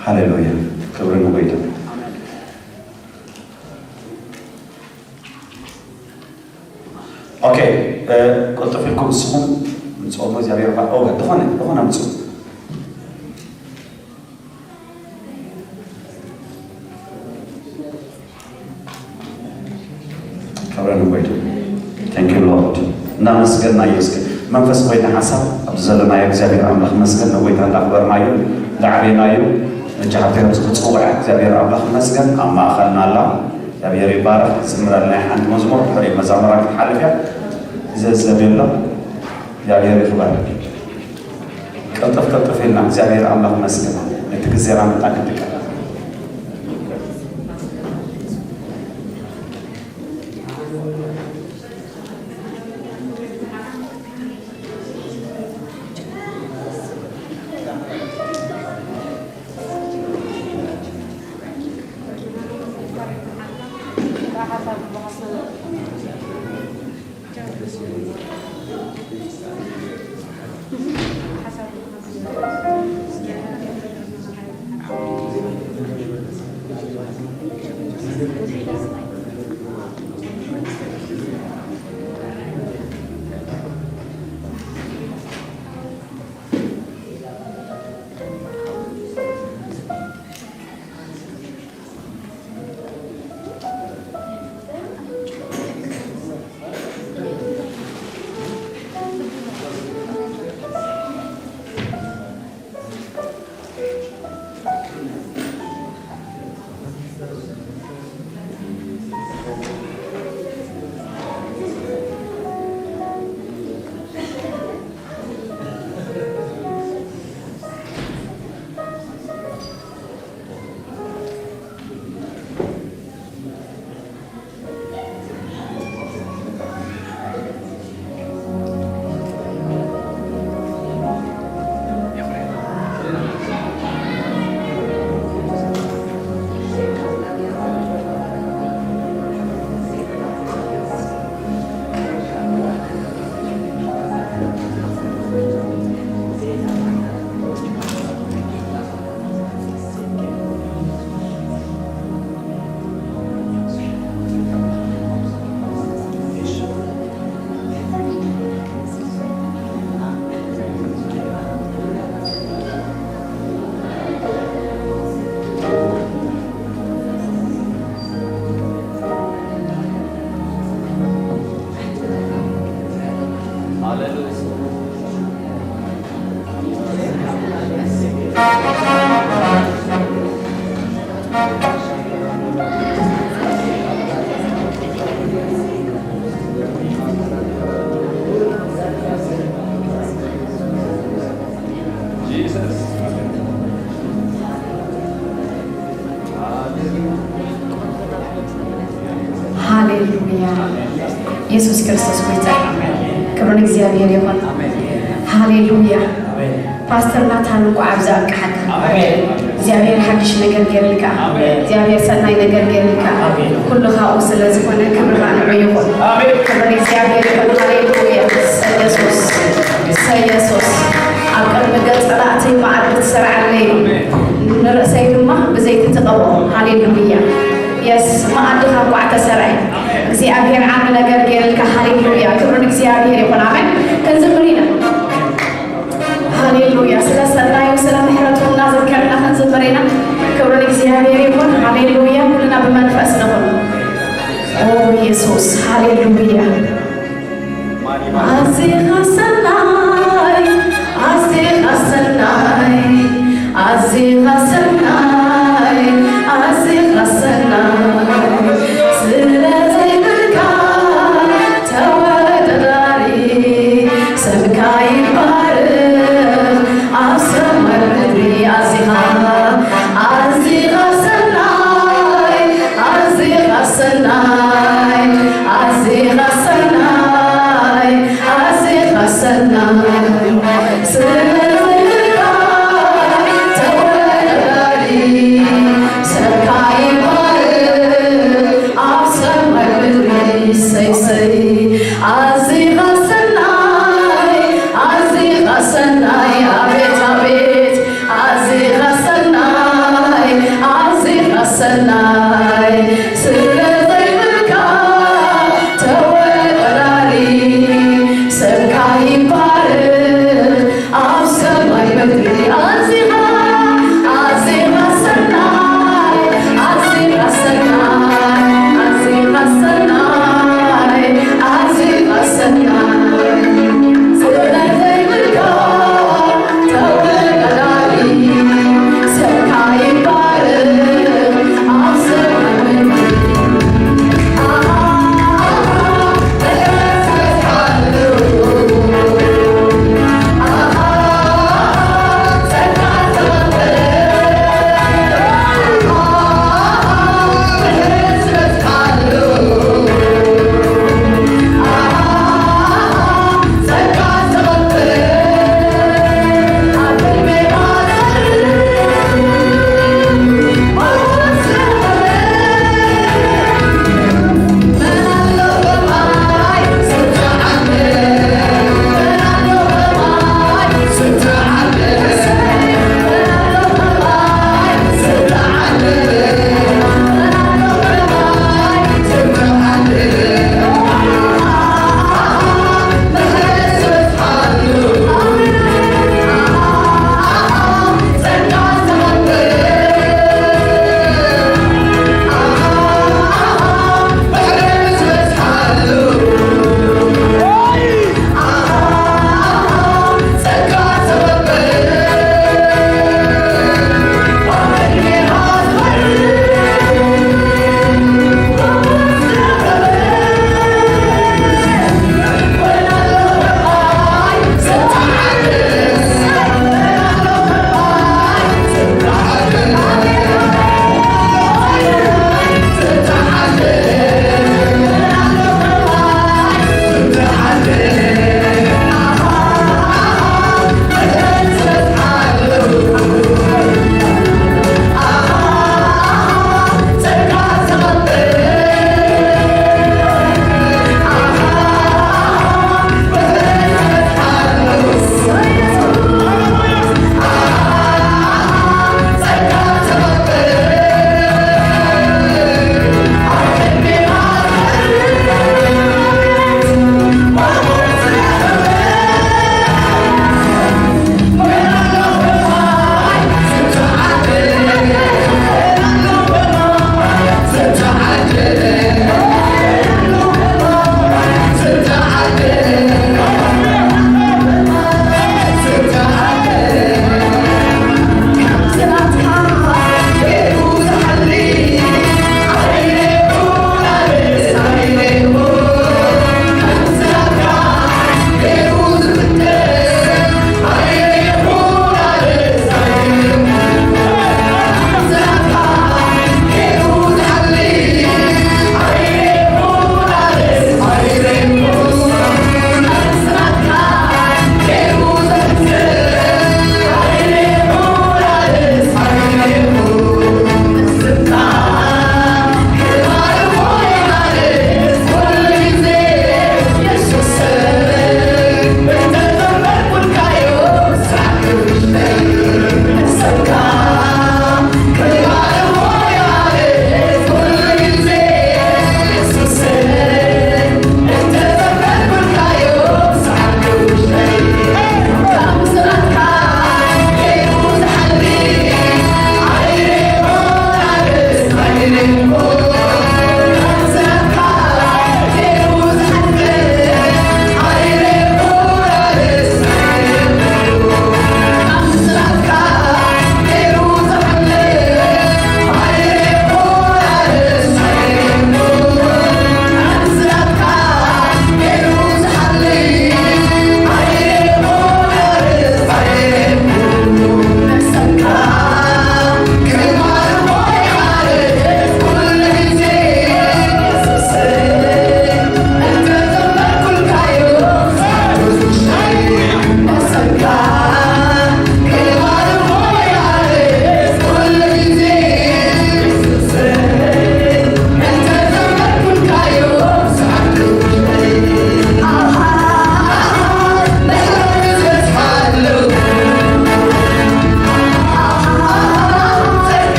ሃሌሉያ፣ ክብሪ ንጎይታ። ኦኬ፣ እ፣ ቅልጥፍ ኢልኩም ንስኹም ምጽኦም እግዚኣብሔር ባ-፣ ኦ፣ ዝኾነ፣ ዝኾነ ምጽኡ። ክብሪ ንጎይታ። Thank you Lord። እናመስገናዮ እስከ መንፈስ ኮይና ሓሳብ ኣብዚ ዘለናዮ እግዚኣብሔር ኣምላኽ መስገን ንጎይታ እንዳኽበርናዮ እንዳዓበይናዮ ነጃ ሃብቲ ኣብዚ ክጽውዐ እግዚኣብሔር ኣምላኽ መስገን ኣብ ማእኸልና ኣላ። እግዚኣብሔር ይባረኽ። ዝምረልና ሓንቲ መዝሙር ድሕሪ መዛሙራ ክትሓልፍ እያ። ዘዘብ የሎ። እግዚኣብሔር ይኽበር። ቅልጥፍ ቅልጥፍ ኢልና እግዚኣብሔር ኣምላኽ መስገን ነቲ ግዜና ምጣ ክንጥቀም። ሃሌሉያ። ኢየሱስ ክርስቶስ ጎይታ። ክብሪ ንእግዚኣብሔር ይኹን። ሃሌሉያ። ፓስተር ናታን እንኳዕ ኣብዚ ኣብቅሓካ። ኣሜን። እግዚኣብሔር ሓድሽ ነገር ገይርልካ። ኣሜን። እግዚኣብሔር ሰናይ ነገር ገይርልካ። ኣሜን። ኩሉ ካብኡ ስለ ዝኾነ ክብሪ ኻኣ ንዑ ይኹን። ኣሜን። ክብሪ እግዚኣብሔር ይኹን። ሃሌሉያ። እሰይ ኢየሱስ። እሰይ ኢየሱስ። ኣብ ቅድሚ ገጽ ጸላእተይ መኣዲ ትሰርዓለይ። ኣሜን። ንርእሰይ ድማ ብዘይቲ ትቐብኦ። ሃሌሉያ። የስ፣ መኣድኻ እንኳዕ ተሰርዐ። እግዚኣብሔር ዓቢ ነገር ገይርልካ። ሃሌሉያ። ክብሪ ንእግዚኣብሔር ይኹን። ኣሜን። ክንዝምር ኢና። ሃሌሉያ። ስለ ሰናዩ፣ ስለ ምሕረቱ እናዘከርና ክንዝምር ኢና። ክብሪ ንእግዚኣብሔር ይኹን። ሃሌሉያ። ኩልና ብመንፈስ ንኹን። ኦ ኢየሱስ፣ ሃሌሉያ። ኣዚኻ ሰናይ፣ ኣዚኻ ሰናይ፣ ኣዚኻ ሰናይ፣ ኣዚኻ ሰናይ፣ ስለ ዘይብልካ ተወዳዳሪ፣ ስምካ ይባረኽ። ኣዚኻ ሰናይ፣ ኣዚኻ ሰናይ፣ ኣዚኻ ሰናይ፣ ኣዚኻ ሰናይ። ስለ ፍቕርካ ተወዳዳሪ ሰብካ ይባርኽ ኣብ ሰማይ ምድሪ። ሰይ ሰይ። ኣዚኻ ሰናይ፣ ኣዚኻ ሰናይ፣ ኣቤት ኣቤት፣ ኣዚኻ ሰናይ።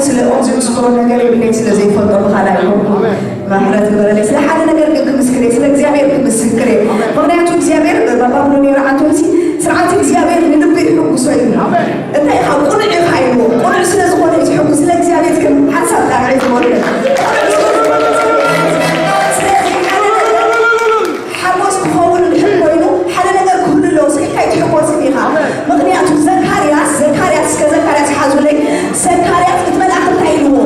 ስለ ኦዚ ዝኽሮ ነገር የብለይ፣ ስለ ዘይፈልጦ ብኻልእ ኣይኮንኩ። ማሕረት ግበረለይ። ስለ ሓደ ነገር ግን ክምስክር እየ፣ ስለ እግዚኣብሔር ክምስክር እየ። ምኽንያቱ እግዚኣብሔር ባባ ብሎ ነይሩ፣ ኣንቶንሲ ስርዓት እግዚኣብሔር ንልቢ ይሕጉሶ እዩ። እንታይ ኢኻ ቁኑዕ ኢኻ ኢልዎ። ቁኑዕ ስለ ዝኾነ እዩ ዝሕጉስ። ስለ እግዚኣብሔር ግን ሓንሳብ ጣቕዒ ዝበሉ። ስለዚ ሓደ ነገር ሓጎስ ክኸውን እንድሕር ኮይኑ፣ ሓደ ነገር ክህሉ ኣለዎ። ስኢልካ ኣይትሕጎስን ኢኻ። ምኽንያቱ ዘካርያስ፣ ዘካርያስ፣ እስከ ዘካርያስ ሓዙለይ። ዘካርያስ እቲ መልኣኽ እንታይ ኢልዎ?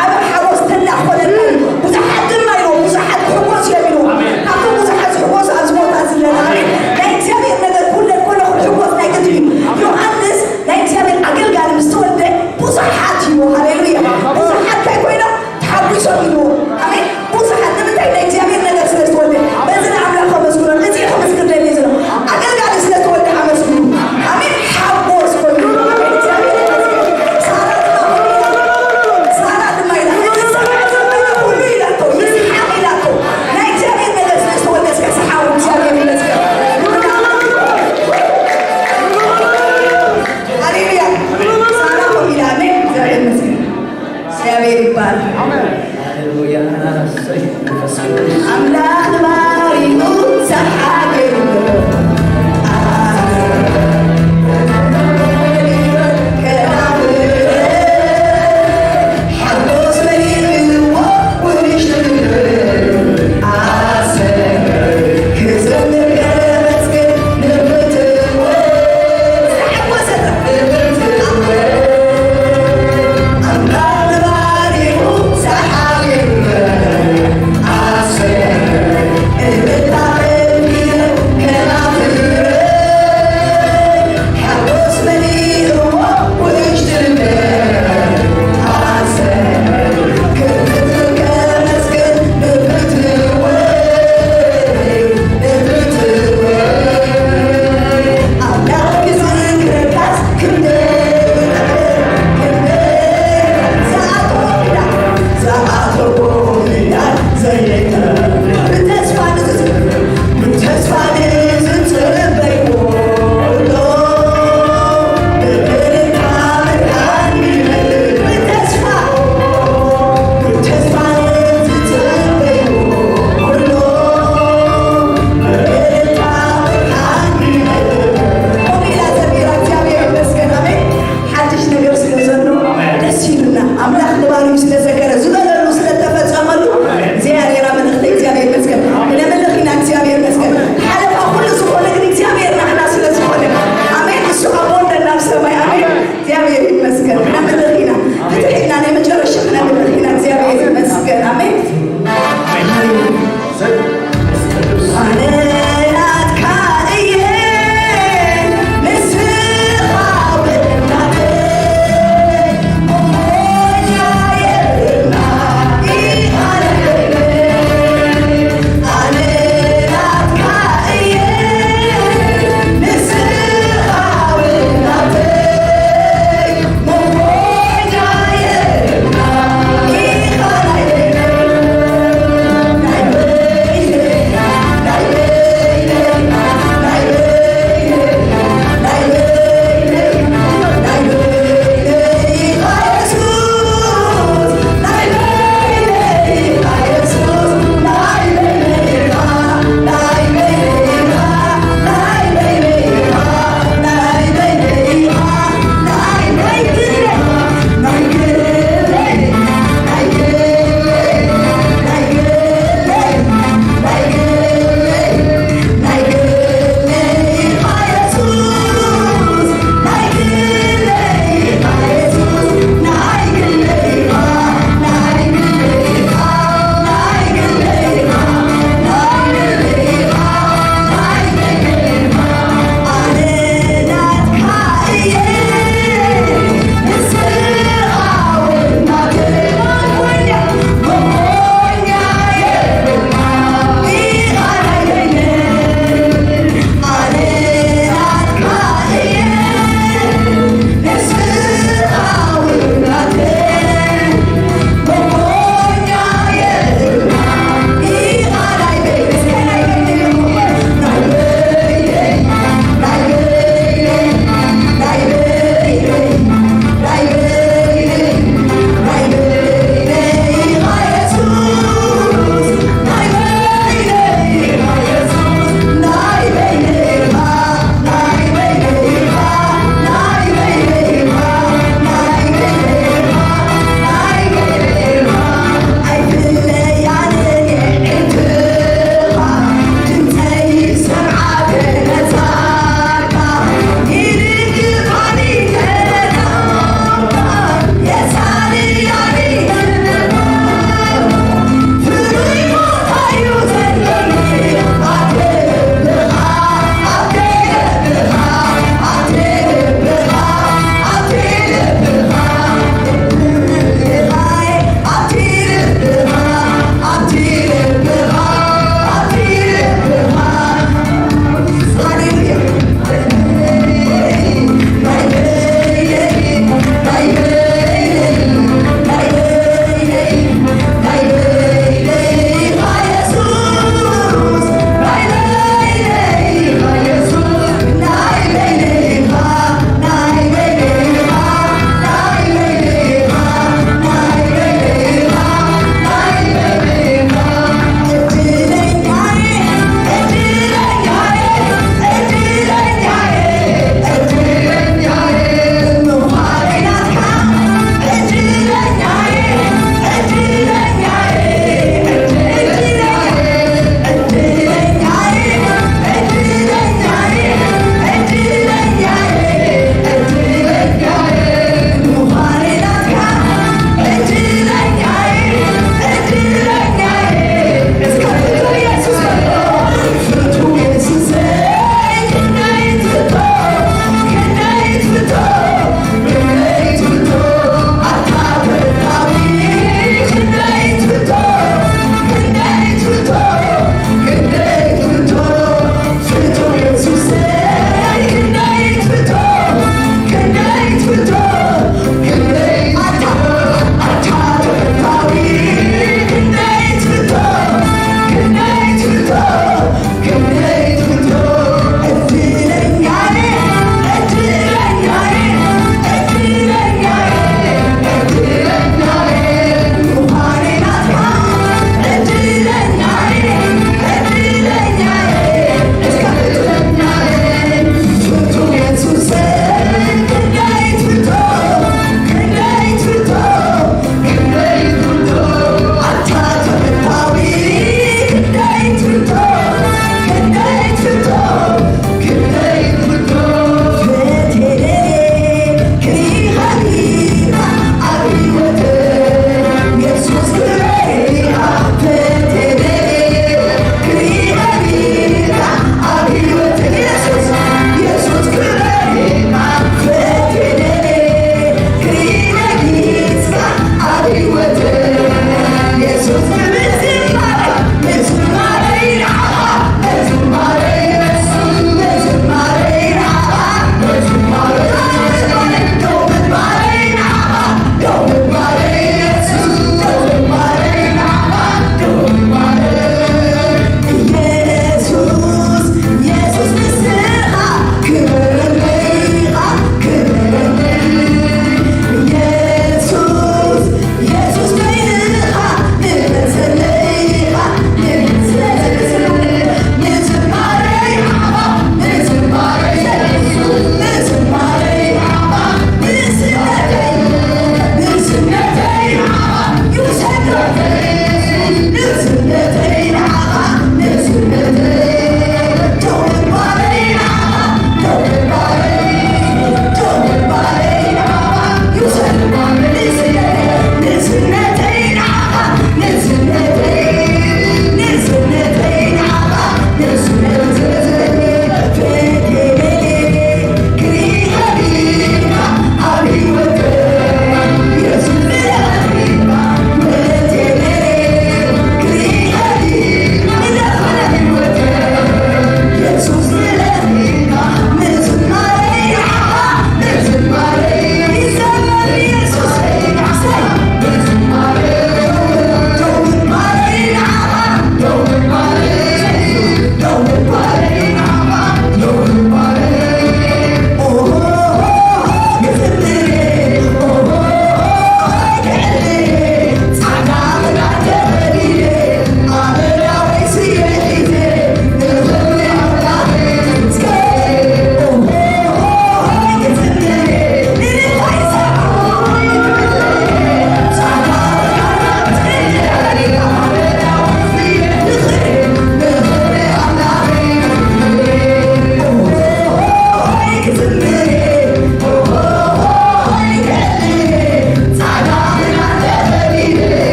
ዓቢ ሓጎስ ተላ ክኾነልካ እዩ። ብዙሓት ድማ ኢልዎ፣ ብዙሓት ክሕጎሱ እዮም ኢልዎ። ካብቶም ብዙሓት ዝሕጎሱ ኣብዚ ቦታ እዚ ኣለና። ኣሜን። ናይ እግዚኣብሔር ነገር ኩለን ከሎ ክንሕጎስ ናይ ግድን እዩ። ዮሃንስ ናይ እግዚኣብሔር ኣገልጋሊ ምስ ተወልደ ብዙሓት ኢልዎ። ሃሌሉያ። ብዙሓት እንታይ ኮይኖም? ተሓጒሶም ኢልዎ። ኣሜን። ብዙሓት ንምንታይ? ናይ እግዚኣብሔር ነገር ስለ ዝተወልደ። በዚ ንኣምላኽ ከመስግኖ፣ እዚ ክምስክር ደልየ ዘሎ። ኣገልጋሊ ስለ ዝተወልደ ኣመስግኑ። ኣሜን። ሓጎስ ኮይኑ። ኣሜን። እግዚኣብሔር ይመስገን። ሳራ ድማ ከምኡ ኢላ። ሳራ ድማ ኢላ። እዚ ሰብዓ ዘመና ኩሉ ኢላቶ። ይስሓቕ ኢላቶ። ናይ እግዚኣብሔር ነገር ስለ ዝተወልደ እስከ ሰሓቑ። እግዚኣብሔር ይመስገን። ሃሌሉያ። ሳራ ከምኡ ኢላ። ኣሜን። እግዚኣብሔር ይመስገን። እግዚኣብሔር ይባረክ። ሃሌሉያ። እሰይ፣ መንፈስ ቅዱስ። ኣምላኽ ባሪኡ ሰሓቕ የብሉን። ሓጎስ መሊእዎ ውሽጡ ክዘምር ከመስግን ንብርትዎ ዝተሓጎሰ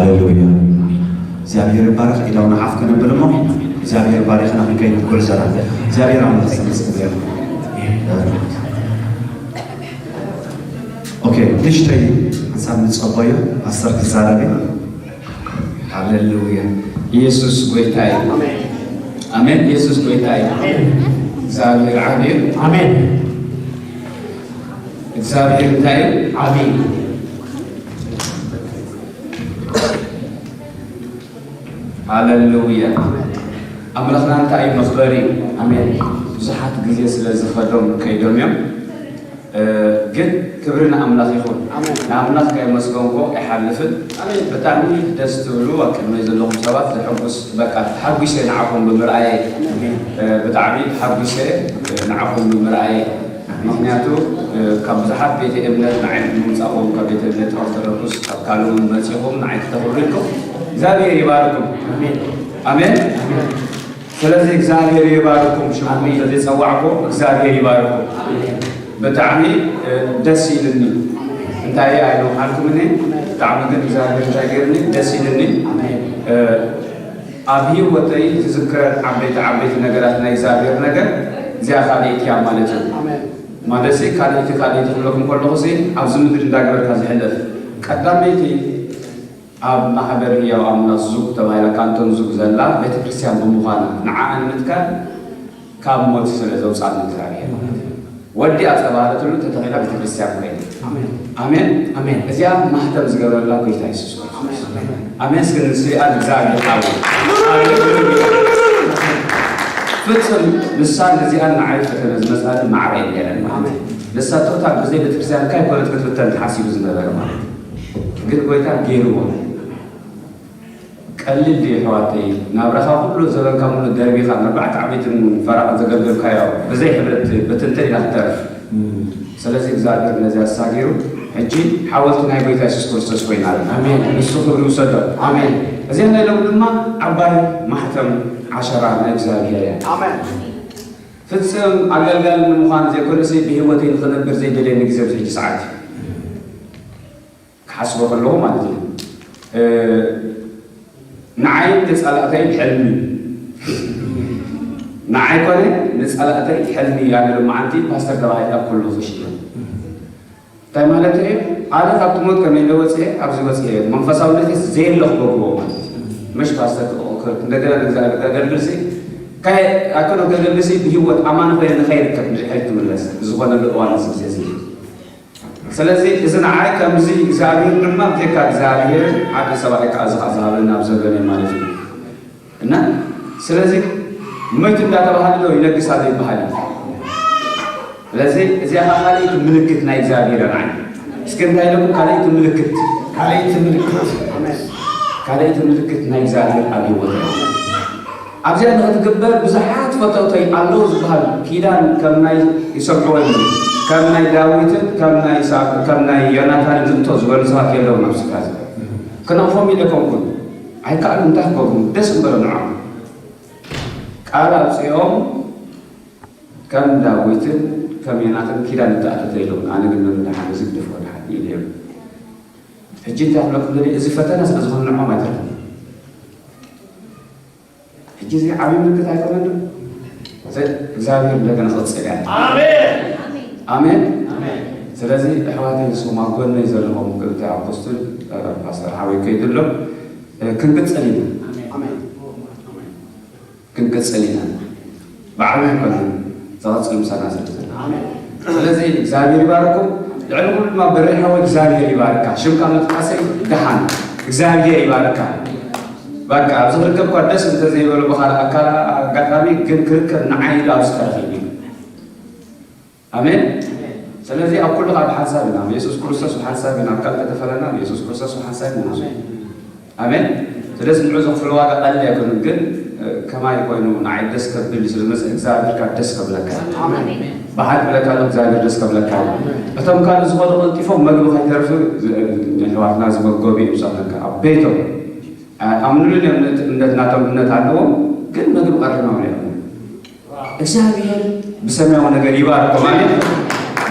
ሃሌሉያ። እግዚኣብሔር ይባረክ። ኢዳውና ሓፍ ከነብል እሞ እግዚኣብሔር ባሪኽና ክንከይድ ጉዕዞና። እግዚኣብሔር ኣምላኽ ዝተመስገነ ይኹን። ኦኬ፣ ንእሽተይ ሓንሳብ ንጸበዮ፣ ፓስተር ክዛረብ እዩ። ሃሌሉያ። ኢየሱስ ጎይታ እዩ። ኣሜን። ኢየሱስ ጎይታ እዩ። እግዚኣብሔር ዓቢ እዩ። ኣሜን። እግዚኣብሔር እንታይ እዩ? ዓቢ እዩ። ሃሌሉያ። ኣምላኽና እንታይ እዩ መኽበሪ። ኣሜን። ብዙሓት ግዜ ስለ ዝኸዶም ከይዶም እዮም። እ፣ ግን ክብሪ ንኣምላኽ ይኹን። ኣሜን። ንኣምላኽ ከየመስገንኩ ኣይሓልፍን። ኣሜን። ብጣዕሚ ደስ ትብሉ ኣብ ቅድመይ ዘለኹም ሰባት ዘሐጉስ፣ በቃ ተሓጒሰ ንዓኹም ብምርኣየ። ኣሜን። እ፣ ብጣዕሚ ተሓጒሰ ንዓኹም ብምርኣየ። ኣሜን። ምኽንያቱ፣ እ፣ ካብ ብዙሓት ቤተ እምነት ንዓይ ምምጻእኹም፣ ካብ ቤተ እምነት ኦርቶዶክስ፣ ካብ ካልእ እውን መጺኹም ንዓይ ክተኽብሩ ኢልኩም እግዚኣብሔር ይባርኩም። ኣሜን። ኣሜን። ኣሜን። ስለዚ እግዚኣብሔር ይባርኩም። ሽምኩም ኣሜን። ስለዘይጸዋዕኩ እግዚኣብሔር ይባርኩም። ኣሜን። ብጣዕሚ፣ እ፣ ደስ ኢልኒ። እንታይ ኣይነውሓልኩምኒ፣ ብጣዕሚ ግን እግዚኣብሔር እንታይ ገይርኒ፣ ደስ ኢልኒ። ኣሜን። እ፣ ኣብ ህይወተይ ዝዝክረን ዓበይቲ ዓበይቲ ነገራት ናይ እግዚኣብሔር ነገር እዚኣ ካልኣይቲ እያ ማለት እዩ። ኣሜን። ማለት ካልኣይቲ ካልኣይቲ ክብለኩም ከለኹ ኣብዚ ምድሪ እንዳገበርካ ዝሕለፍ ቀዳመይቲ ኣብ ማሕበር ህያው ኣምላኽ ዙግ ተባሂላ ካንቶን ዙግ ዘላ ቤተክርስትያን ብምዃና ንዓኣ ንምትካል ካብ ሞት ስለ ዘውፅኣና እግዚኣብሔር ማለት እዩ። ወዲኣ ዝተባህለትሉ ተተኺላ ቤተክርስትያን ኮይና። ኣሜን። ኣሜን። ኣሜን። እዚኣ ማህተም ዝገበረላ ጎይታ የሱስ ክርስቶስ። ኣሜን። ኣሜን። እስኪ ንስሪኣ ንእግዚኣብሔር ሓዊ። ፍጹም ንሳ ነዚኣን ንዓይ ፈተነ ዝመፅኣኒ ማዕረ እዩ ነይረን ማለት እዩ። ኣሜን። ንሳ ቶታል ብዘይ ቤተክርስትያን እንታይ ኮነት ክትፍተን ተሓሲቡ ዝነበረ ማለት እዩ። ግን ጎይታ ገይርዎ። ቀሊል ድዩ ኣሕዋተይ? ናብራኻ ኩሉ ዘበንካ ሙሉ ደርቢኻ ንኣርባዕተ ዓመትን ፈረቓን ዘገልገልካዮ ብዘይ ሕብረት ብትንትን ኢላ ክትተርፍ። ስለዚ እግዚኣብሔር ነዚኣ ኣሳጊሩ ሕጂ ሓወልቲ ናይ ጎይታ የሱስ ክርስቶስ ኮይና ኣላ። ኣሜን። ንሱ ክብሪ ይውሰዶ። ኣሜን። እዚኣ ናይ ሎሚ ድማ ዓባይ ማሕተም ዓሸራ ናይ እግዚኣብሔር እያ። ኣሜን። ፍጽም ኣገልጋሊ ንምዃን ዘይኮነሲ ብህይወተይ ንኽነብር ዘይደልየኒ ግዜ ኣብዚ ሕጂ ሰዓት እዩ። ክሓስቦ ከለኹ ማለት እዩ። እ፣ ንዓይ ንጸላእተይ ሕልሚ፣ ንዓይ ኮነ ንጸላእተይ ሕልሚ ያለ መዓልቲ ፓስተር ተባሂለ ኣብ ኩሉ ክሽነ። እንታይ ማለት እዩ? ኣነ ካብቲ ሞት ከመይ ኢለ ወጽኤ፣ ኣብዚ ወጽኤ መንፈሳውነተይ ዘየለ ክገብርዎ ማለት እዩ። ምሽ ፓስተር ክቕቕር እንደገና ንእግዚኣብሔር ከገልግልሲ፣ ካይ-፣ ኣከሎ ከገልግልሲ ብህይወት ኣማኒ ኮይነ ንኸይርከብ ንድሕሪት ትምለስ ብዝኾነሉ እዋን እዚ ግዜ እዚ። ስለዚ እዚ ንዓይ ከምዚ እግዚኣብሔር ድማ ብጀካ እግዚኣብሔር ሓደ ሰብኣይ ከዓ እዚ ከዓ ዝሃበኒ ኣብ ዘበነ ማለት እዩ። እና ስለዚ መይቱ እንዳተባሃለ ዶ ይነግስ ኣሎ ይበሃል እዩ። ስለዚ እዚኣ ከዓ ካልኣይቲ ምልክት ናይ እግዚኣብሔር እያ ንዓይ። እስኪ እንታይ ኢለኩም? ካልኣይቲ ምልክት፣ ካልኣይቲ ምልክት፣ ኣሜን። ካልኣይቲ ምልክት ናይ እግዚኣብሔር ኣብ ህይወት እያ። ኣብዚኣ ንኽትግበር ብዙሓት ፈተውተይ ኣለዉ ዝበሃል ኪዳን ከም ናይ ይሰምዕዎ እዮም። ከም ናይ ዳዊትን ከም ናይ ሳ-፣ ከም ናይ ዮናታንን ዝእቶ ዝበሉ ሰባት የለውን ኣብ ስፍራ እዚ። ክነቕፎም ኢለ ኮንኩን። ኣይከኣሉን፣ እንታይ ክገብሩ? ደስ እምበሎ ንዖም። ቃል ኣውፂኦም ከም ዳዊትን ከም ዮናታን ኪዳን ንተኣተተ ኢሎም። ኣነ ግን መን ደሓን እዚ ግደፎ ደሓን ኢለ እዮም። ሕጂ እንታይ ክብለኩም ደልየ፣ እዚ ፈተና ስለ ዝኾነ ንዖም ኣይተርፍን። ሕጂ እዚ ዓብዪ ምልክት ኣይኮነን ዶ? እዚ እግዚኣብሔር እንደገና ክቕጽል እያ። ኣሜን። ኣሜን። ኣሜን። ስለዚ ኣሕዋተይ ንስኹም ኣብ ጎነይ ዘለኹም ክልተ ኣፖስትል፣ እ፣ ፓስተር ሓወይ ከይዱ ኣሎ፣ እ፣ ክንቅጽል ኢና። ኣሜን። ክንቅጽል ኢና። ብዓብዪ ኣይኮነን፣ ዝቐጽል ምሳና ስለ ዘሎ። ኣሜን። ስለዚ እግዚኣብሔር ይባርኩም። ልዕሊ ኩሉ ድማ በሪሕ ሓወይ እግዚኣብሔር ይባርካ። ሽምካ ምጥቃሰይ ደሓን። እግዚኣብሔር ይባርካ። በቃ ኣብዚ ክርከብ እኳ ደስ እንተዘይበሎ ብኻልእ ኣካል ኣጋጣሚ ግን ክርከብ ንዓይ ኢሉ ኣብዚ ተረኺቡ እዩ። ኣሜን። ስለዚ ኣብ ኩሉ ከዓ ብሓንሳብ ኢና። ኣብ የሱስ ክርስቶስ ብሓንሳብ ኢና። ኣብ ካልእ ተተፈለና ኣብ የሱስ ክርስቶስ ብሓንሳብ ኢና። ኣሜን። ኣሜን። ስለዚ ንዑ ዘኽፍሎ ዋጋ ቀሊል ኣይኮነን፣ ግን፣ እ፣ ከማይ ኮይኑ ንዓይ ደስ ከብል ስለ ዝመጽእ እግዚኣብሔር ከዓ ደስ ከብለካ። ኣሜን። ብሓቂ ክብለካ ኣለኹ፣ እግዚኣብሔር ደስ ከብለካ። ኣሜን። እቶም ካልእ ዝኾኑ ቀልጢፎም መግቢ ከይተርፍ ዝ-፣ ንኣሕዋትና ዝመገቡ እዮም ዝሰኣኑካ። ኣብ ቤቶም፣ እ፣ ኣምኑሉን እዮም፣ እምነት፣ እምነት ናቶም እምነት ኣለዎም፣ ግን መግቢ ቀሪብና እዮም። እግዚኣብሔር ብሰማያዊ ነገር ይባርኮም። ኣሜን።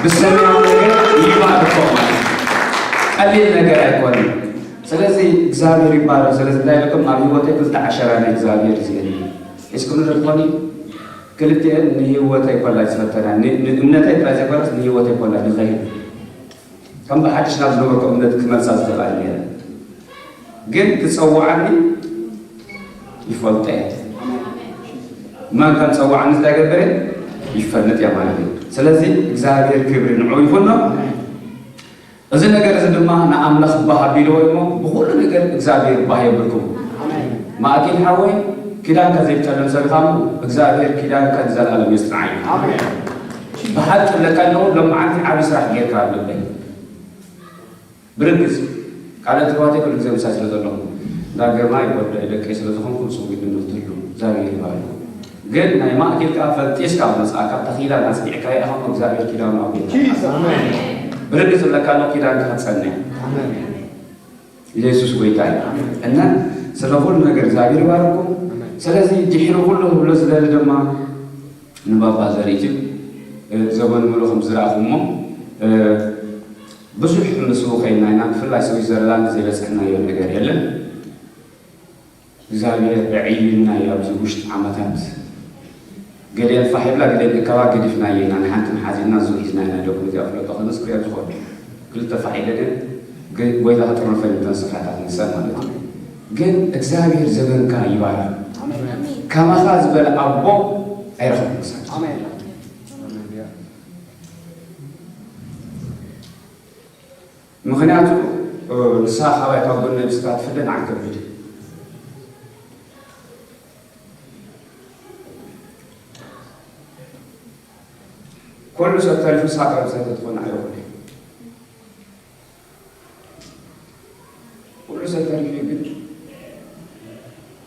ብሰማያዊ ነገር ይባርኮም ማለት ቀሊል ነገር ኣይኮነን። ስለዚ እግዚኣብሔር ይባረክ። ስለዚ እንታይ ኢለኩም ኣብ ህይወተይ ክልተ ዓሸራ ናይ እግዚኣብሔር እዚአን ሒዝኩም ንርኢ ትኾኒ። ክልቲአን ንህይወተይ ኮላ ዝፈተና፣ ን- ንእምነተይ ጥራይ ዘይኮነስ ንህይወተይ ኮላ ንኸይድ ከም ብሓድሽ ናብ ዝነበርኩ እምነት ክመልሳ ዝኽእል ኣይነረ። ግን ክጸውዓኒ ይፈልጦ እየ። መን ከም ጸውዓኒ እንታይ ገብር እየ ይፈልጥ እየ ማለት እዩ። ስለዚ እግዚኣብሔር ክብሪ ንዑ ይኹኖ። እዚ ነገር እዚ ድማ ንኣምላኽ ባህ ኣቢልዎ እሞ ብኹሉ ነገር እግዚኣብሔር ባህ የብልኩም። ማእኪል ሓወይ ኪዳንካ ዘይጠለም ሰብ ኢኻ እሞ እግዚኣብሔር ኪዳንካ ንዘለኣለም የጽንዓ እዩ። ብሓቂ እብለካ ኣለኹ ሎምዓንቲ ዓቢ ስራሕ ጌርካ ኣብ ልበይ። ብርግጽ ካልኦት ኣሕዋተይ ኩሉ ግዜ ምሳይ ስለ ዘለኹም እንዳ ግርማይ ወደይ ደቀይ ስለ ዝኾንኩም ጽጉይ ግምት ትህሉ እግዚኣብሔር ይባርኩም። ግን ናይ ማእኪል ከኣ ፈንጢስካ ኣብ መጽኣካ ተኺላ እናጽኒዕካዮ ኢኻ እሞ እግዚኣብሔር ኪዳኑ ኣብ ቤትካ ይሓዝ። ብርግጽ እብለካ ኣለኹ ኪዳንካ ክትጸንዕ። ኢየሱስ ጎይታ እዩ። እና ስለ ኩሉ ነገር እግዚኣብሔር ይባርኩም። ስለዚ ድሕሪ ኩሉ ክብሎ ዝደሊ ድማ ንባባ ዘርእትም ዘበኑ ምሉእ ከም ዝረኣኹሞ ብዙሕ ምስኡ ከይድና ኢና። ብፍላይ ስዊዘርላንድ ዘይበፅሕናዮ ነገር የለን። እግዚኣብሔር ኣዕይልና እዩ ኣብዚ ውሽጢ ዓመታት። ገሊአን ፋሕ ይብላ፣ ገሊአን እከባ ገዲፍናዮ ኢና። ንሓንትን ሓዚልና እዚኡ ሒዝና ኢና። ዶክመንት እያ ፍለጦ ክምስክር እያ ዝኾነ ክልተ ፋሕ ኢለ ግን ግን ጎይታ ክጥርንፈን እተን ስፍራታት ንሰን ማለት እዩ። ግን እግዚኣብሔር ዘበንካ ይባርክ። ከማኻ ዝበለ ኣቦ ኣይረኸብኩ ክሳብ ምኽንያቱ ንስኻ ካባይ ካብ ጎነ ብስካ ትፍለ ንዓይ ከቢድ እዩ። ኩሉ ሰብ ተሪፉ ንስኻ ጥራይ ምሳይ ተትኾን ንዓይ ይኹን ኩሉ ሰብ ተሪፉ ግን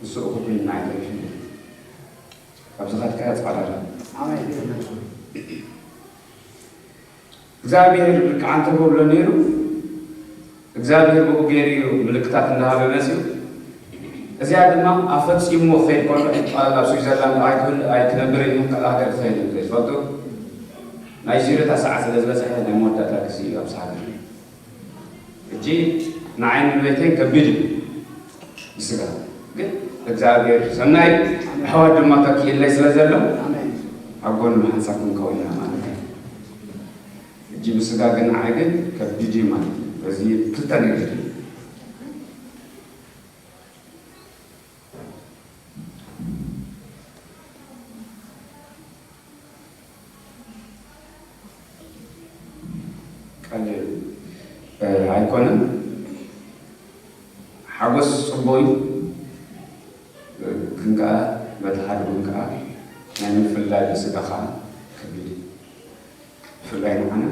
ንሱ እኹል ኮይኑ ንዓይ ተሪፉ ኣብዚ ኻድካዮ ጻዕዳ ኣላ። እግዚኣብሔር ብርቂ ዓንተ ብሎ ነይሩ እግዚኣብሔር ብኡ ገይሩ እዩ ምልክታት እናሃበ መፅኡ። እዚኣ ድማ ኣፈፂምዎ ክኸይድ ከሎ ጣል ኣብ ስዊዘርላንድ ኣይክብል ኣይክነብር እዩ ካልእ ሃገር ክኸይድ እዩ ዘይፈልጡ ናይ ዚሮታ ሰዓት ስለ ዝበፅሐ ናይ መወዳእታ ግዜ እዩ ኣብዚ ሃገር ሕጂ ንዓይ ንቤተይ ከቢድ እዩ ብስጋ ግን እግዚኣብሔር ሰናይ ኣሕዋት ድማ ተኪእለይ ስለ ዘሎ ኣብ ጎኑ ሓንሳብ ክንከውን ኢና ማለት እዩ። ሕጂ ብስጋ ግን ንዓይ ግን ከቢድ እዩ ማለት እዩ። በዚ ክልተ ነገር እዩ። ቀሊል ኣይኮነን። ሓጎስ ጽቡቕ እዩ። ግን ከኣ በቲ ሓደ እውን ከኣ ናይ ምፍልላይ ብስጋ ከኣ ከቢድ እዩ። ብፍላይ ንዓና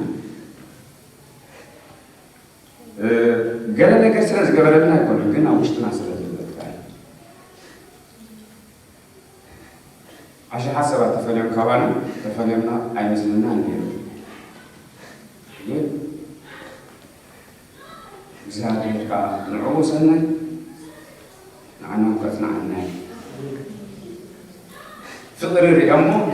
ገለ ነገር ስለ ዝገበረልና ኣይኮነን ግን ኣብ ውሽጥና ስለ ዘሎ ጥራይ ኣሽሓት ሰባት ተፈልዮም ካባና ተፈልዮምና ኣይመስለናን ነይሩ ግን እግዚኣብሔር ከዓ ንዕኡ ሰናይ ንዓና እውን ከጽንዓና እዩ ፍቕሪ ሪኦሞ